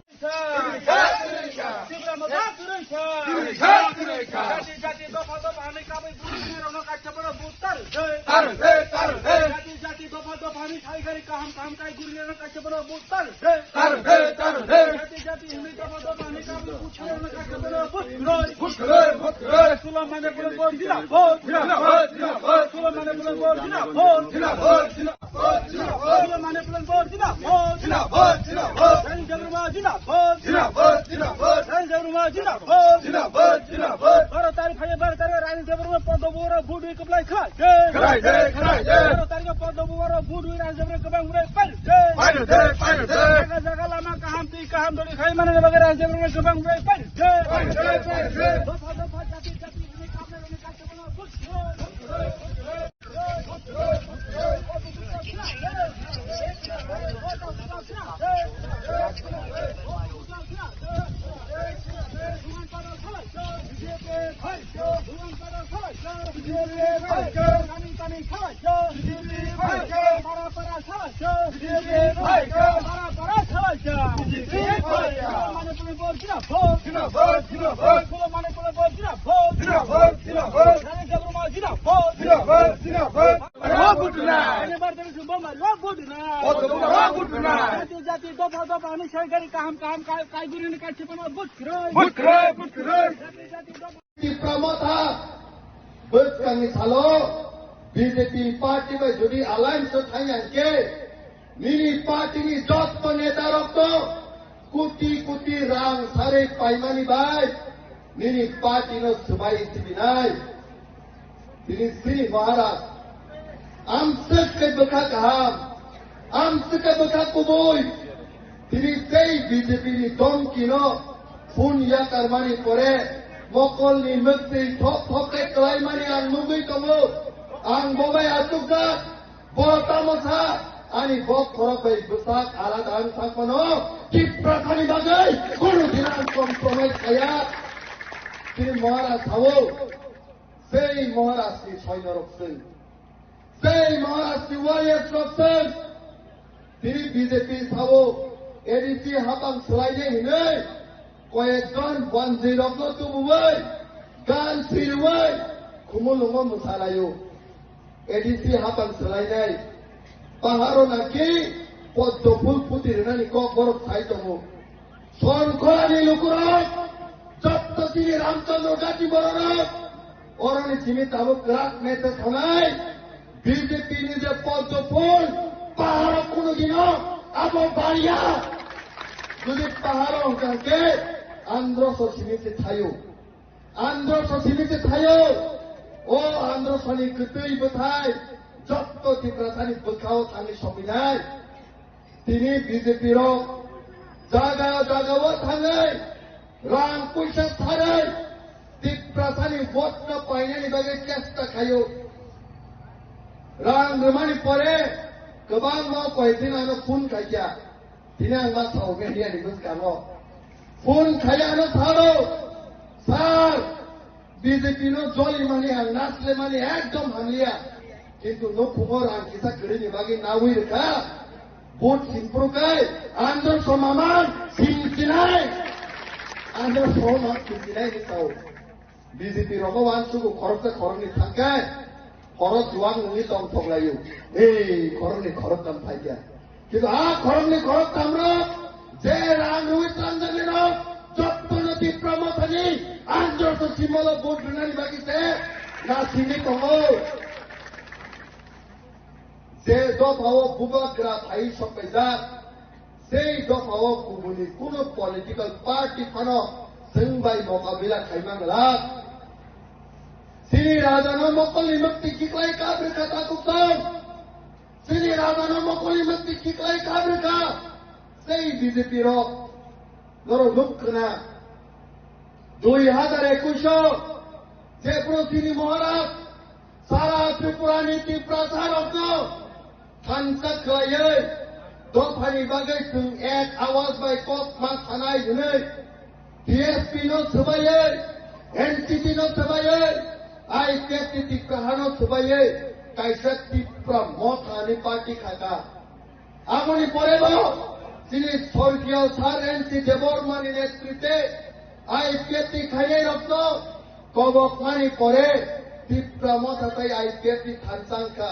Tipra Motha kwrwi kha. Kwrwi kha, kwrwi kha. Jati jati dopha dopha ni kabui guri rokno kaisa phano vote kwrwi de. Kwrwi de, kwrwi de. Jati jati dopha dopha ni saigari kaham kaham kai guri rokno kaisa phano vote kwrwi de. Kwrwi de, kwrwi de. Jati jati hwnwi dopha dopha ni kabui guri rokno kaisa phano vote kwrwi. Vote kwrwi, vote kwrwi. Sula mane Pulanpur jindabad. Jindabad, jindabad. Sula mane Pulanpur jindabad. Jindabad, jindabad. Sula mane Pulanpur jindabad. Jindabad, jindabad. Rajesh Debbarma jindabad. Jindabad, jindabad. Rajesh Debbarma jindabad. Jindabad, jindabad. Baro tarikh phaiya, baro tarikh Rajesh Debbarma poddo bubaro vote rwui kwplai khlai de. Khlai de, khlai de. Baro tarikh poddo bubaro vote rwui Rajesh Debbarma kwbang burai pairwk de. Pairwk de, pairwk de. Jaga jaga lama kaham twi kaham dori khai mane bagwi Rajesh Debbarma kwbang burai pairwk de. Pairwk de, pairwk de. Dopha dopha jati jati hwnwi kapnai rokni kaisa phano vote kwrwi. Jati jati dopha dopha ni saigari kaham kaham kai guri ni kaisa phano vote kwrwi. Vote kwrwi, vote kwrwi. Jati jati dopha Tipra Motha bwskangni salo B J P party bai jodi alliance o thangya hwnkhe, nini party ni jotto neta rok to koti koti rang sarwi paimani bai nini party no swbai sibinai. Tini Sri Maharaj, amswk khe bwkha kaham, amswk khe bwkha kubui. Tini tei B J P ni domki no phun yakarmani pore mokol ni mwktwi thok thok khe kwlaimani ang nugwi tongo. Ang bo bai achukjak, bo tamo sa, ani bo khorok bai bwsak alada ang sakmano, Tiprasani bagwi kunu din ang compromise khaya. Tini Maharaj sao, Tei Maharajni soinorok chwng. Tei Maharajni warriors rok chwng. Tini B J P sao A D C hapang swlainai hinwi koyekjon banjwi rokno tubuwi, gan sirwi, khumulwngo mwsalaio. A D C hapang swlainai. Paharo naki poddo phul phuti rwnani kok borok sai tongo. Songkhorani lukurok, jotto chini Ramchandra Gati bororok, oroni simi tabuk kwrak neta thanai, B J P ni je poddo phul, paharo kunu dino abo bariya. Jodi paharo wngkha khe, androso simi se thaio. Androso simi se thaio. O androsoni kwtwi bwthai jotto Tiprasani bwkhao thangwi sopinai. Tini B J P rok jaga jagao thangwi rang puisa tharwi Tiprasani vote no painani bagwi chesta khaio. Rang rwmani pore kwbangma koyekdin ano phone khaikha. Tini ang ma sao media ni bwskango phone khaiya ano saro, "Sir, B J P no joli mani ang nasle mani ekdom hamliya. Kintu no khumor ang kisa kwrwi ni bagwi nawi rwkha. Vote simpru kai, andro somamang simchinai. Andro somamang simchinai ni sao." B J P rogo uansugo khoroksa khoroknwi thangkhe, khorok juang nungwi tongthok laio. Ei, khoroknwi khoroktham phaikha. Kintu a khoroknwi khoroktham rok je rang rwi tlanjaknai rok, jottono Tipra Mothani androso simolo vote rwnani bagwi se nasingwi tongo. Je dophao bubagra phai sokpaijak, sei dophao kubuni kuno political party phano chwng bai mokabila khaimang glak. Chini rajano mokolni mukti khiklai kabrwkha takuktong. Chini rajano mokolni mukti khiklai kabrwkha. Sei B J P rok norok nuk khna. Dui hazar ekush o jephru chini Maharaj sara Tripura ni Tiprasa rokno thansa khlaiwi dophani bagwi chwng ek awaz bai kok ma sanai hwnwi T S P no swbaiwi, N C T no swbaiwi, I P F T Tipraha no swbaiwi kaisa Tipra Motha ni party khaka. Aboni porebo chini sorgiyo Sir N C Debbarma ni netritwe I P F T khainai rokno kobokmani pore Tipra Motha tai I P F T thansa wngkha.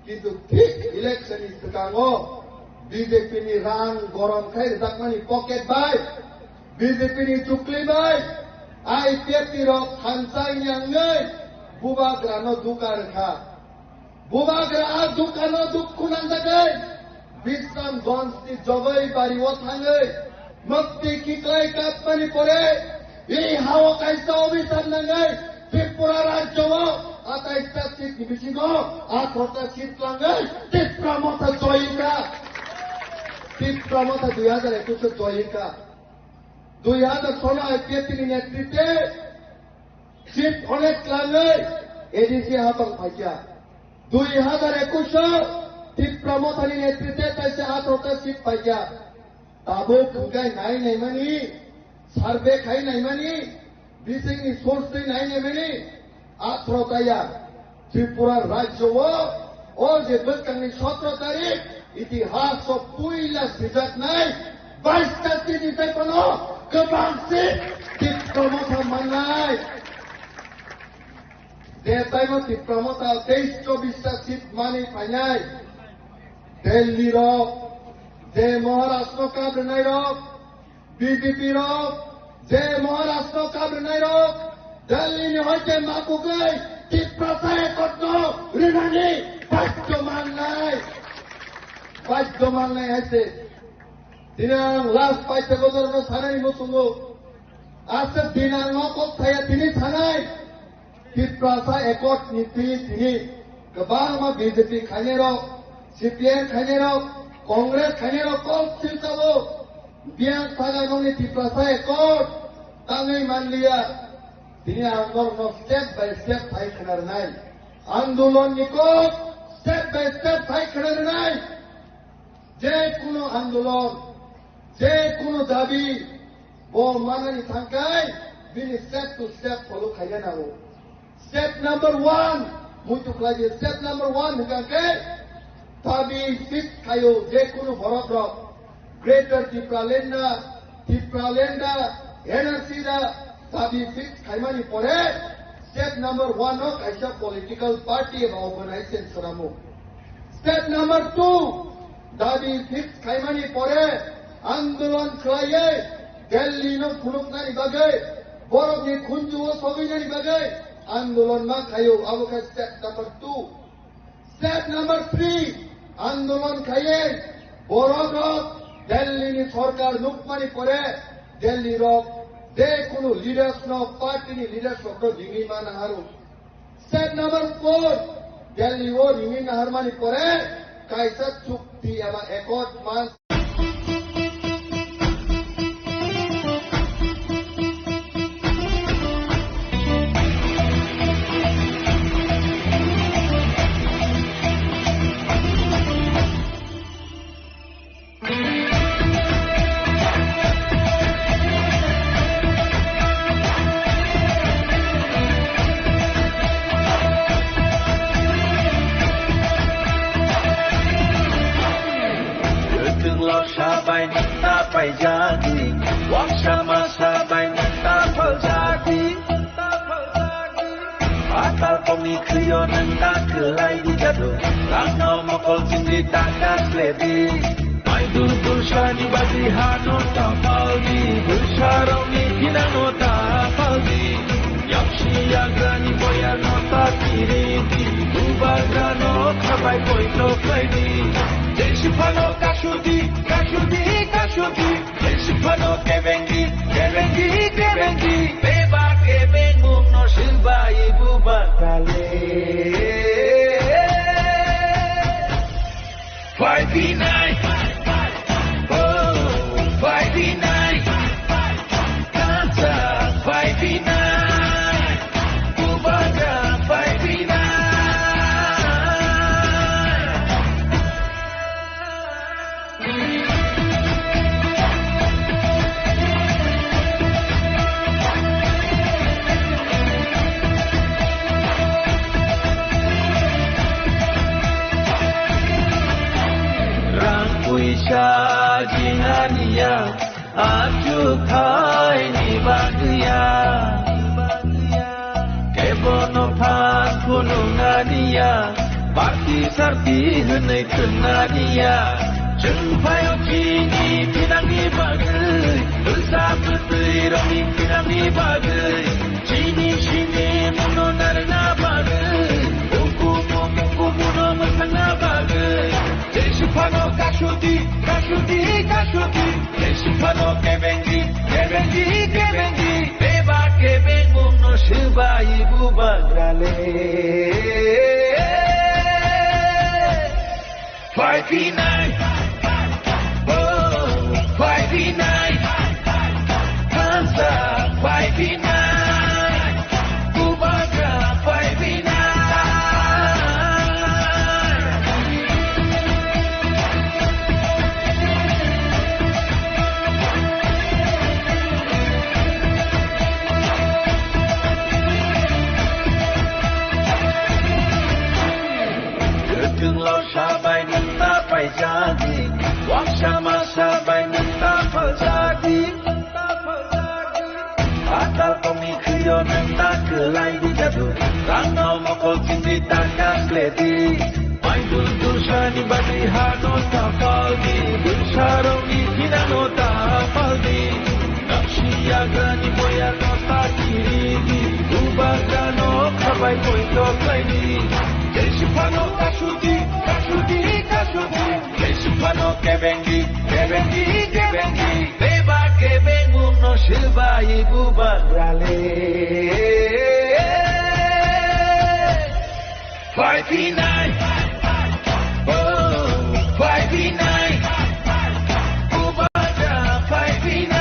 Kintu thik election ni swkango B J P ni rang gorom khai rwjakmani pocket bai, B J P ni chukli bai I P F T rok thansa wngya wngwi bubagrano duka rwkha. Bubagra a dukano dukhu nangjagwi Bisramganj ni Jogoi bari o thangwi mukti khiklai kapmani pore ei hao kaisa obisar nangwi Tripura rajyo o atais ta seat ni bisingo atharo ta seat twlangwi Tipra Motha joyingkha. Tipra Motha dui hazar ekush o joyingkha. Dui hazar solo I P F T ni netritwe seat onek twlangwi A D C hapang phaikha. Dui hazar ekush o Tipra Mothani netritwe taisa atharo ta seat paikha. Tabuk hwnkhe nai naimani, survey khai naimani, bisingni source twi nai naimani, atharo ta ya. Tripura rajyo o, o je bwskangni sotro tarik, itihas o puila sijaknai, bais ta tini tei phano kwbang seat Tipra Motha mannai. Je taimo Tipra Motha teis chobbish ta seat mani phainai, Delhi rok, je Maharashtra kabrwnai rok, B J P rok, je Maharashtra kabrwnai rok, Delhi ni hoite mapugwi Tiprasa ekotno rinani badhyo mannai, badhyo mannai haise. Tini ang last paite bojorno sanai muchungo, aswk din ang o kok saya tini sanai. Tiprasa Accord ni twi tini kwbangma B J P khainai rok, C P I M khainai rok, Congress khainai rok kok siltao biyang saga nokni Tiprasa Accord tangwi manliya. Tini ang norokno step by step phai khna rwnai. Andolon ni kok step by step phai khna rwnai. Je kuno andolon, je kuno dabi, bo manani thangkai, bini step to step follow khaiya nango. Step number one, muitu khlai di. Step number one hwnkha khe dabi fix khaio je kunu borok rok Greater Tipraland na, Tipraland na, N R C na, dabi fix khaimani pore step number one o kaisa political party eba organization swramo. Step number two, dabi fix khaimani pore andolon khlaiwi Delhi no phunuknani bagwi, borokni khunju o sogwinani bagwi andolon ma khaio, abo khe step number two. Step number three, andolon khaiwi borok rok Delhi ni sorkar nukmani pore Delhi rok je kunu leaders no, party ni leaders rok no ringwi ma naharo. Step number four, Delhi o ringwi naharmani pore kaisa chukti eba accord man. Kwthwng lorsa bai nwng ta paijadi, waksa masa bai nwng ta phaljadi. Atal kongni khwio nwng ta kwlai di jadu, rangno mokol chingri ta kasle di. Mai dul dul sani bagwi hano ta pal di, bwsarokni thinano ta pal di. Yaksi yagrani boyarno ta kiri di, bubagrano khabai poito khlai di. Jesi phano kasudi, kasudi, kasudi. Jesi phano kebengi, kebengi, kebengi. Beba kebengmungno silbai bubagrale. Five B nine. Oh, five B nine. Kansa five B nine. Kubata five B nine. Rang puisa jinganiya, achuk thaini bagwiya. Kebono phan phunuknaniya, party sarti hwnwi thwngna niya. Chwng phaio chini thinangni bagwi, bwsa bwtwi rokni thinangni bagwi. Chini simi muno narwkna bagwi, ukumu mukumu no mwthangna bagwi. Jesi phano kasudi, kasudi, kasudi. Jesi phano kebengi, kebengi, kebengi. Beba kebengmungno swbai bubagrale. Five B nine. Oh, five B nine. Hansa five B nine. Bubagra five B nine. Kwthwng lorsa bai nwng ta paijadi, waksa masa bai nwng ta phaljadi. Atal kongni khwio nwng ta kwlai di jadu, rangno mokol chingri ta kasle di. Mai dul dulsani bagwi hano ta pal di, bwsarokni thinano ta pal di. Yaksi yagrani boyarno ta kiri di, bubagrano khabai poito khlai di. Jesi phano kasudi, kasudi, kasudi. Jesi phano kebengi, kebengi, kebengi. Beba kebengmungno swbai bubagrale. Five B nine. Oh, five B nine. Bubagra five B nine.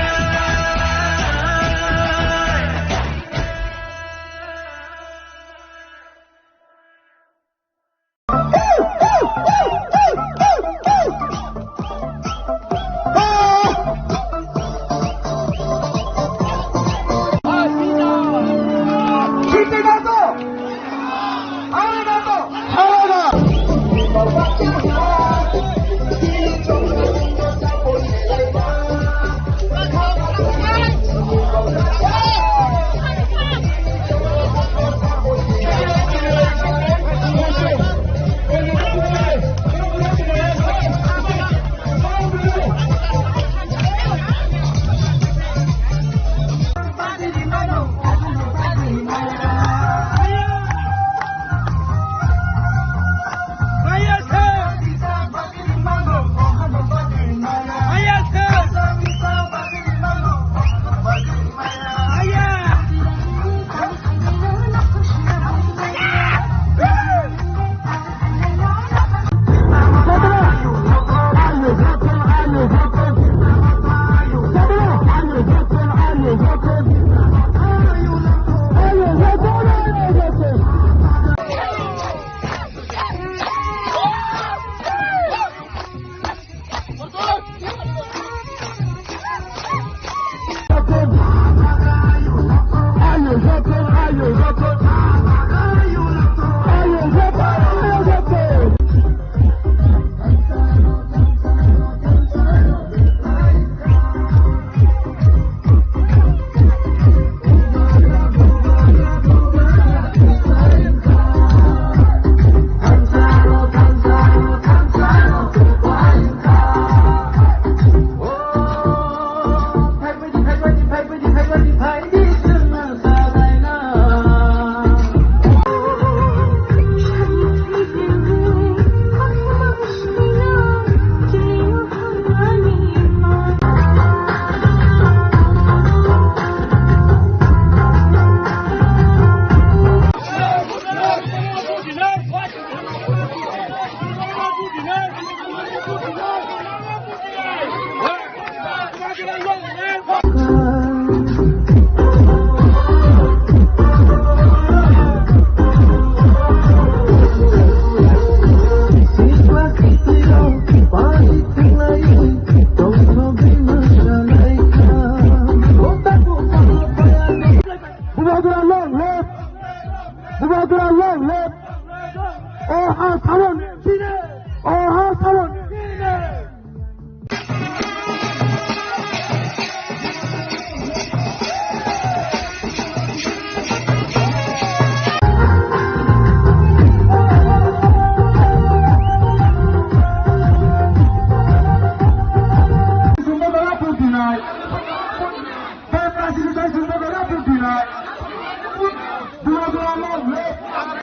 Oho, salon.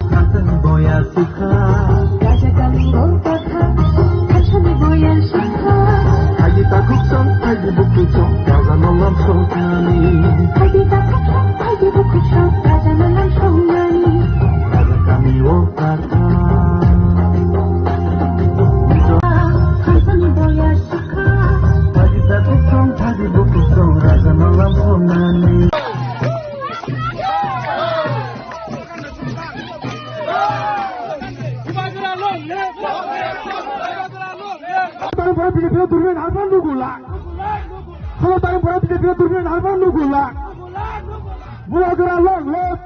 Kaisani boya sikha. Raja kami wng kakha, kaisani boya sikha. Agi takhuk song, agi bukhuk song, raja no lam song kani. Agi takhuk song, agi bukhuk song, raja no lam song nani. Raja kami wng kakha. Kaisani boya sikha. Agi takhuk song, agi bukhuk song, raja no lam song nani. Tarik pora B J P o durmen harpan nugula. Solo tarik pora B J P o durmen harpan nugula. Bubagra long live.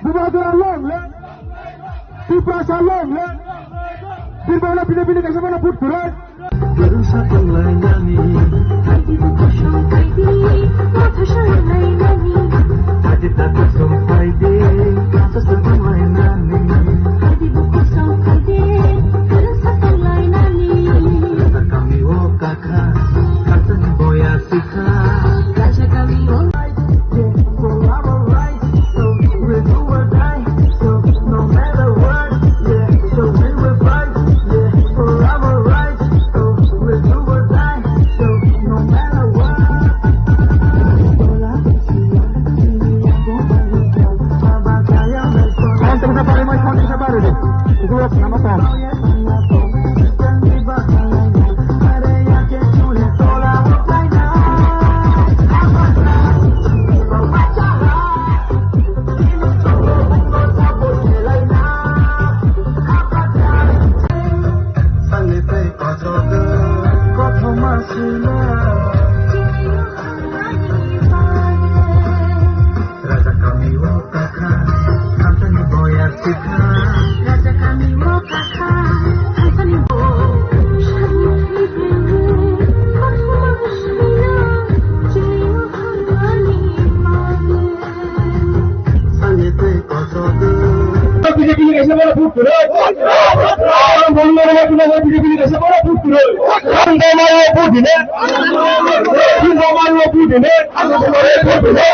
Bubagra long live. Tiprasa long live. Birbana bini bini kaisa mana vote kwrwi. Kwrwngsa tonglainani. Adi ta kusum phaidi, asa tonglainani. Kami o kakha, khatani boya sikha. Raja kami o kakha, hamsani boya sikha. Raja kami o kakha, hamsani bo-, B J P ni kaisa bara vote kwrwi. Ang bongni oro B J P ni kaisa bara vote kwrwi. Ang bongni oro vote dine. Ang bongni oro vote dine. Ang bongni oro vote dine.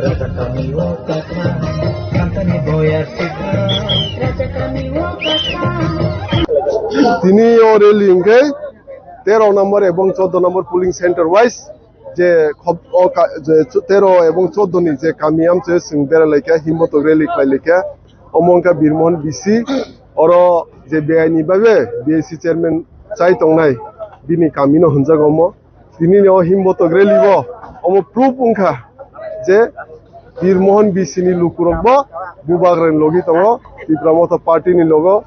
Raja kami o kakha, hamsani boya sikha. Raja kami o kakha. Tini o rally hwnkhe tero number ebong chordo number polling center wise je khop-, o ka-, je tero ebong chordo ni je kami amchoi chwng bera laikha, himbotok rally khlai laikha, omo wngkha Birmohon B C, oro je beaini babe B A C chairman chai tongnai, bini kami no hwnjago omo. Tini ni o himbotok rally bo omo proof wngkha je Birmohon B C ni lukurok bo Bubagra ni logi tongo, Tipra Motha Party ni logo,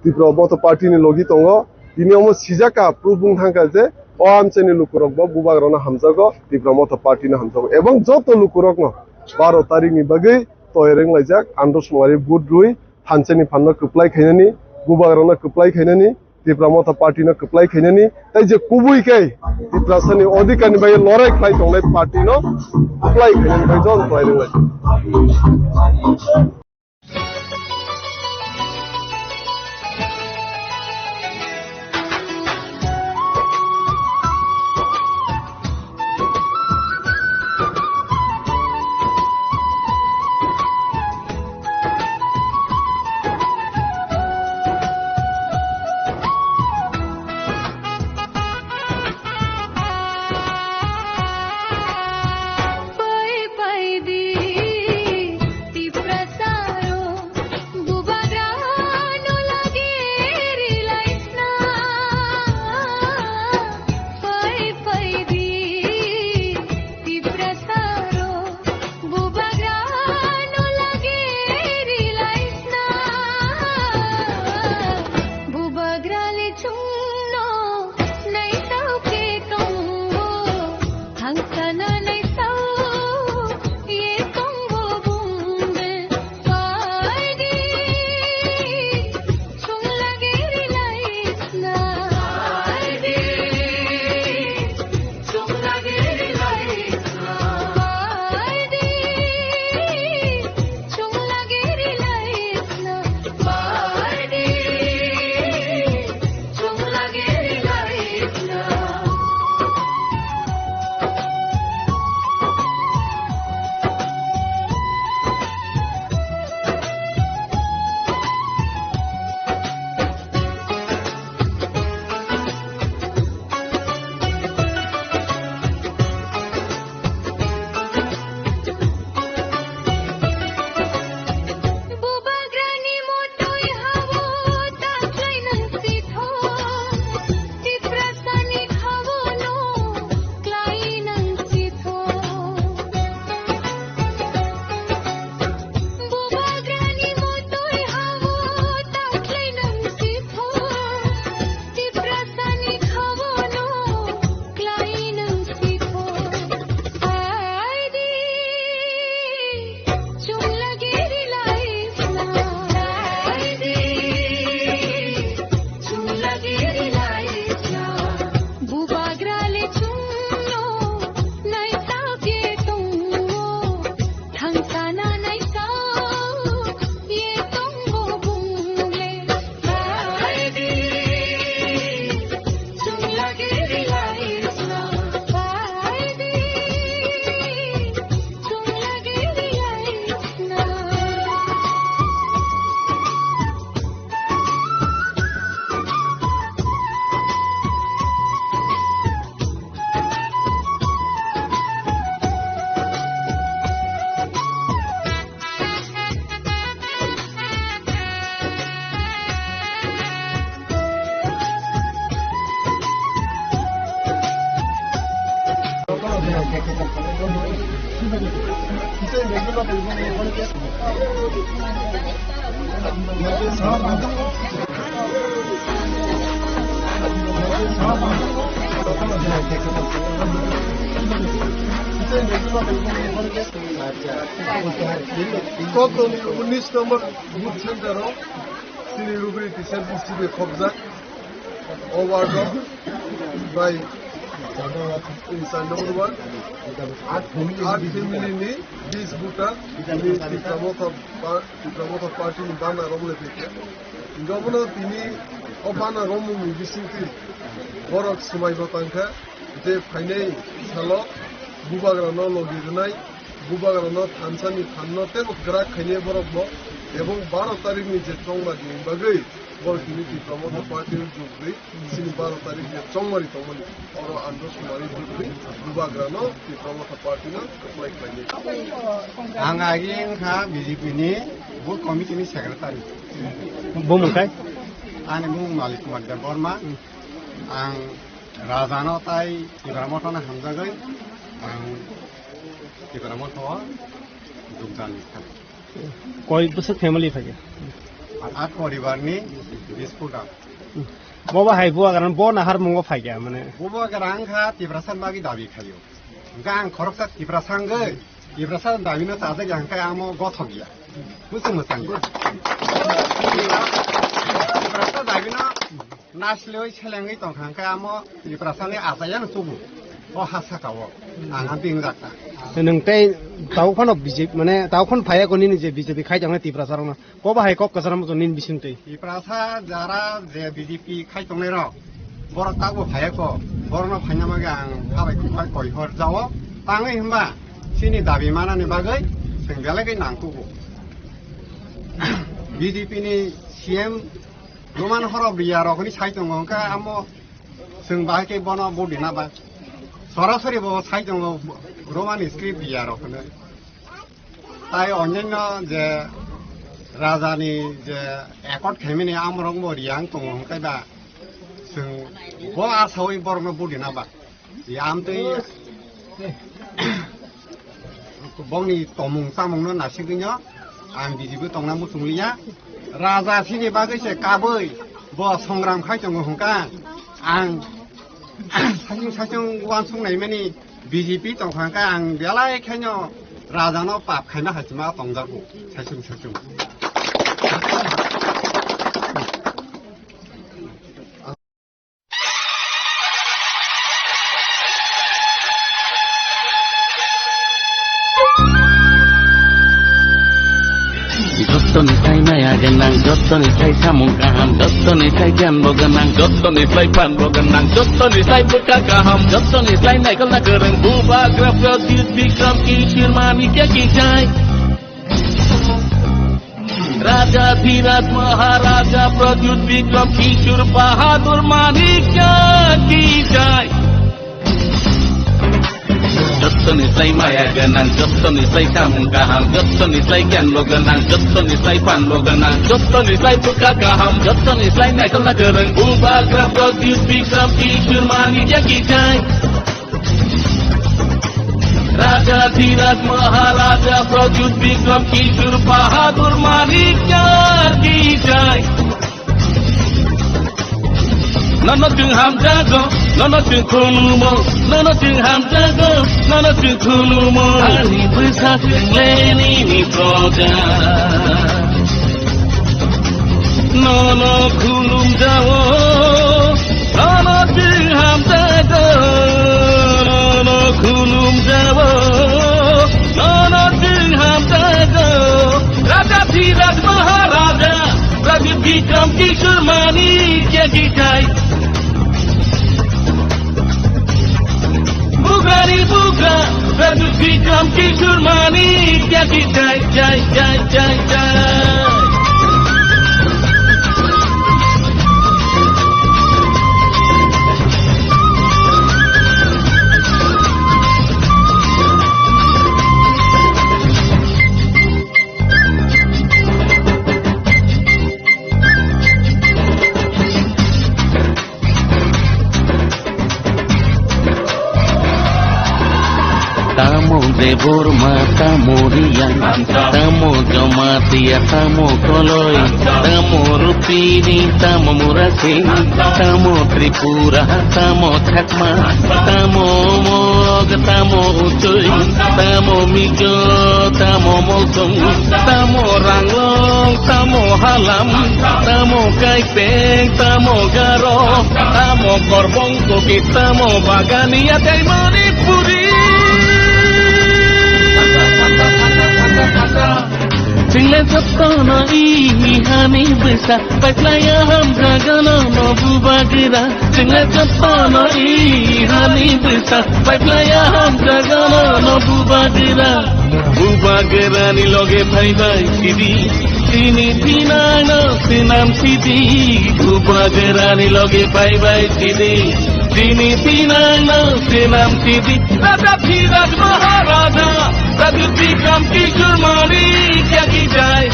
Tipra Motha Party ni logi tongo. Tini omo sijak kha, proof wng thang kha je o amchai ni lukurok bo Bubagra no hamjago, Tipra Motha Party no hamjago. Ebong joto lukurok no baro tarik ni bagwi toyar wng laijak, andro sumari vote rwi, thansa ni phan no kwplai khainani, Bubagra no kwplai khainani, Tipra Motha Party no kwplai khainani, tei je kubui khe Tiprasa ni odhikar ni bagwi lorai khlai tongnai party no kwplai khainani bagwi joto toyar wng lai. Unis number booth center o chini rubri tisar district khobjak. O ward o bai, in Chandamurwa ward, at family ni bis buta, ini Tipra Motha pa-, Tipra Motha party ni bana romle peke. Gobono tini o bana romung ni bisingti borok swmai bo tangkha, je phainai salo bubagra no logi rwnai, bubagra no thansa ni thanno tebo kwrak khainai borok bo, ebong baro tarik ni je chongma ni bagwi borok tini Tipra Motha party o jug rwi. Chini baro tarik je chongmari tongmani, oro andro sumari bwtwi bubagrano Tipra Motha Party no kwplai khlainai. Ang agi wngkha B J P ni booth committee ni secretary. Bumung kai? Ani bumung Malik Kumar Debbarma. Ang Rajano tai Tipra Motha no hamjagwi ang Tipra Motha o jogdan kha. Koi bwswk family phaikha? At poribar ni bish kuda. Bobo hai bubagra bo nahar mungo phaikha mane. Bubagra wngkha Tiprasa ni bagwi dabi khaio. Hwnkhe ang khoroksa Tiprasa wngwi Tiprasa ni dabi no chajak ya hwnkhe amo gothok ya. Bwswk mwchang ya. Tiprasa dabi no Nasiloi selengwi tongkha hwnkhe amo Tiprasani achaiya no tubu. O ha saka o. Ang ha bini dakta. Nwng tei tabuk phano B J P, mane tabuk phano phaiya ko nini je B J P khai tongnai Tiprasa rokno. Bo bahai kok kwcharo muchung nini bising twi. Tiprasa jara je B J P khai tongnai rok. Borok tabuk phaiya ko. Borokno phaina bagwi ang habai khumbai koi hor jao. Tangwi hwnba chini dabi manani bagwi chwng belai khe nang tubu. B J P ni C M Roman horok riya rok ni sai tongo, hwnkhe amo chwng bahai khe bono budi na ba. Sorasori bo sai tongo Roman script riya rok hwnwi. Tai onyaino je raja ni je accord khaimani amorok bo riya wng tongo, hwnkhe da chwng bo asaui borokno budi na ba. Yam twi bongni tomung chamungno nasigwino ang bijigo tongna muchungliya. Raja sini bagwi se kabui bo songram khai tongo hwnkha ang saichung saichung uansuk naimani B J P tongkha hwnkha ang belai khaino rajano pap khaina hachima tongjago saichung saichung. Jottoni sai maya gwnang, jottoni sai samung kaham, jottoni sai giyan bo gwnang, jottoni sai phan bo gwnang, jottoni sai bwkha kaham, jottoni sai naikolna kwrwng, Bubagra Pradyut Bikram Kishore Manikya ki jai. Raja Dhiraj Maharaja Pradyut Bikram Kishore Bahadur Manikya ki jai. Jottoni sai maya gwnang, jottoni sai samung kaham, jottoni sai giyan bo gwnang, jottoni sai phan bo gwnang, jottoni sai bwkha kaham, jottoni sai naikolna kwrwng, Bubagra Pradyut Bikram Kishore Manikya ki jai. Raja Dhiraj Maharaja Pradyut Bikram Kishore Bahadur Manikya ki jai. Nono chwng hamjago, nono chwng khulumo, nono chwng hamjago, nono chwng khulumo. Ani bwsa chwng le nini proja. Nono khulumjao, nono chwng hamjago, nono khulumjao, nono chwng hamjago. Raja Dhiraj Maharaja, Raja Bikram Kishore Manikya ki jai. Bugrani bugra, Pradyut Bikram Kishore Manikya ki jai, jai, jai, jai, jai. Tamo Debbarma, tamo Reang, tamo Jamatia, tamo Koloi, tamo Rupini, tamo Murasing, tamo Tripura, tamo Chakma, tamo Mog, tamo Utui, tamo Mizo, tamo Mosong, tamo Ranglong, tamo Halam, tamo Kaipeng, tamo Garo, tamo Korbong, Kuki, tamo Bagania, tei Manipuri. Chwng le jotono i hani bwsa, paiplaiya hamjagano no bubagra. Chwng le jotono i hani bwsa, paiplaiya hamjagano no bubagra. Bubagrani loge phaibai sidi, chini thinangno swnam sidi. Bubagrani loge phaibai sidi, chini thinangno swnam sidi. Raja Dhiraj Maharaja, Pradyut Bikram Kishore Manikya ki jai.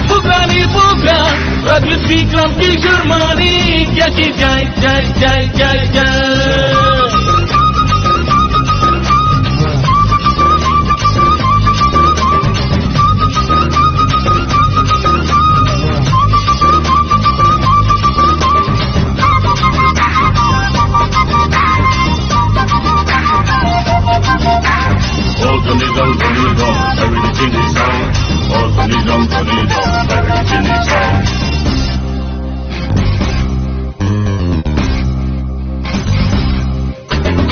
Bugrani bugra, Pradyut Bikram Kishore Manikya ki jai, jai, jai, jai, jai.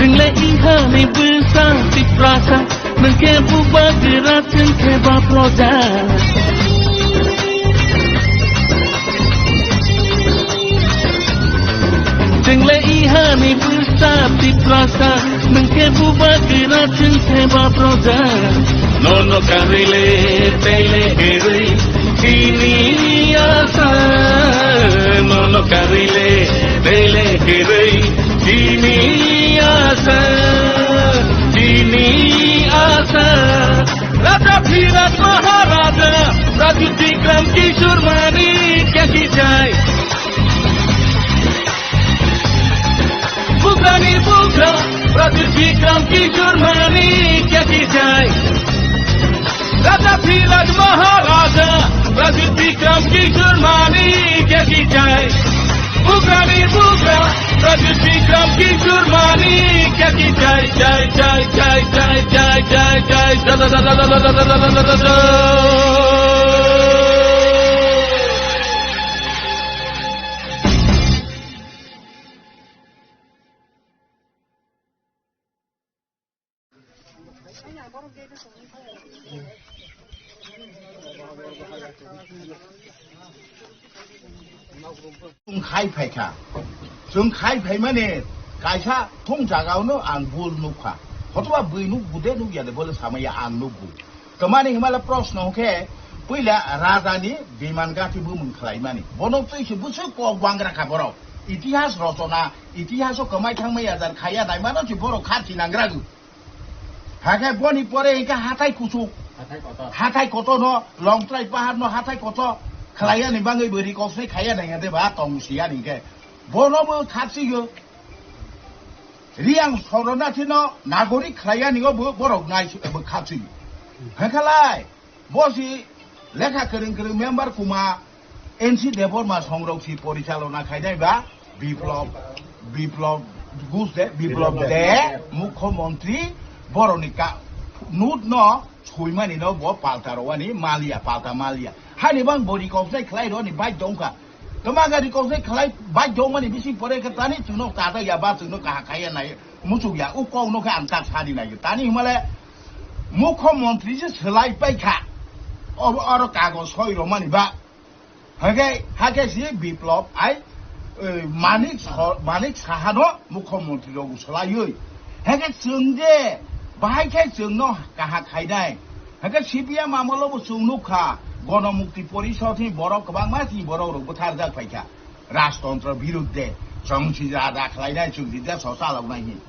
Chwng le ihani bwsa Tiprasa, nwng khe bubagra, chwng khe ba proja. Chwng le ihani bwsa Tiprasa, nwng khe bubagra, chwng khe ba proja. Nono karwi le tei le kwrwi chini asa, nono karwi le tei le kwrwi chini asa, chini asa. Raja Dhiraj Maharaja, Pradyut Bikram Kishore Manikya ki jai. Bugrani bugra, Pradyut Bikram Kishore Manikya ki jai. Raja Dhiraj Maharaja, Pradyut Bikram Kishore Manikya ki jai. Bugrani bugra, Pradyut Bikram Kishore Manikya ki jai, jai, jai. Chwng khai phaikha. Chwng khai phaimani kaisa thung jagao no ang bul nukha. Hotoba bui nuk bude nuk ya de bole samaya ang nukgo. Tamani himala proshno hwnkhe puila raja ni biman gati bumung khlaimani. Bono twi se bwswk kok bangra kha borok. Itihas rochona, itihaso kwmai thangmai ya jar khaiya naimano se borok kharchi nangrago. Hakhe boni pore hingkhe hathai kuchuk. Hathai kotor. Hathai kotor no, Longtrai pahar no hathai kotor khlaiya ni bangwi bo rikosni khaiya naiya de ba tong siya ni hingkhe. Bono bo kharchigo. Riang Soronathin no nagorik khlaiya ni bo borok nai bo kharchigo. Hingkhe lai. Bo si lekha kwrwng kwrwng member kuma N C Debbarma songrok si porichalona khainai ba Biplab, Biplab Gus de, Biplab Biplab de, de, Mukhyamantri boroni ka, nut no suimani no bo palta rowani maliya, palta maliya. Hani bang bori koknai khlai roni bai dongkha. Tama gari koknai khlai bai dongmani bisi pore khe tani chwngno kata ya ba chwngno kaha khaiya nai muchuk ya. U kok no khe ang tak sadi nai. Tani himale Mukhyamantri se swlai paikha. Oro, oro kagoj soi romani ba. Hake, hake si Biplab ai, eh, Manik Sa-, Manik Saha no Mukhyamantri rok swlaiwi. Hake chwng je bahai khe chwng no kaha khainai. Hake C P M amolo bo chwng nukha. Gono Mukti Porishod ni borok kwbangma si borok rok bwtharjak phaikha. Rajtontro birudde. Chwng si ja da khlainai chwng si ja sosa launai hi.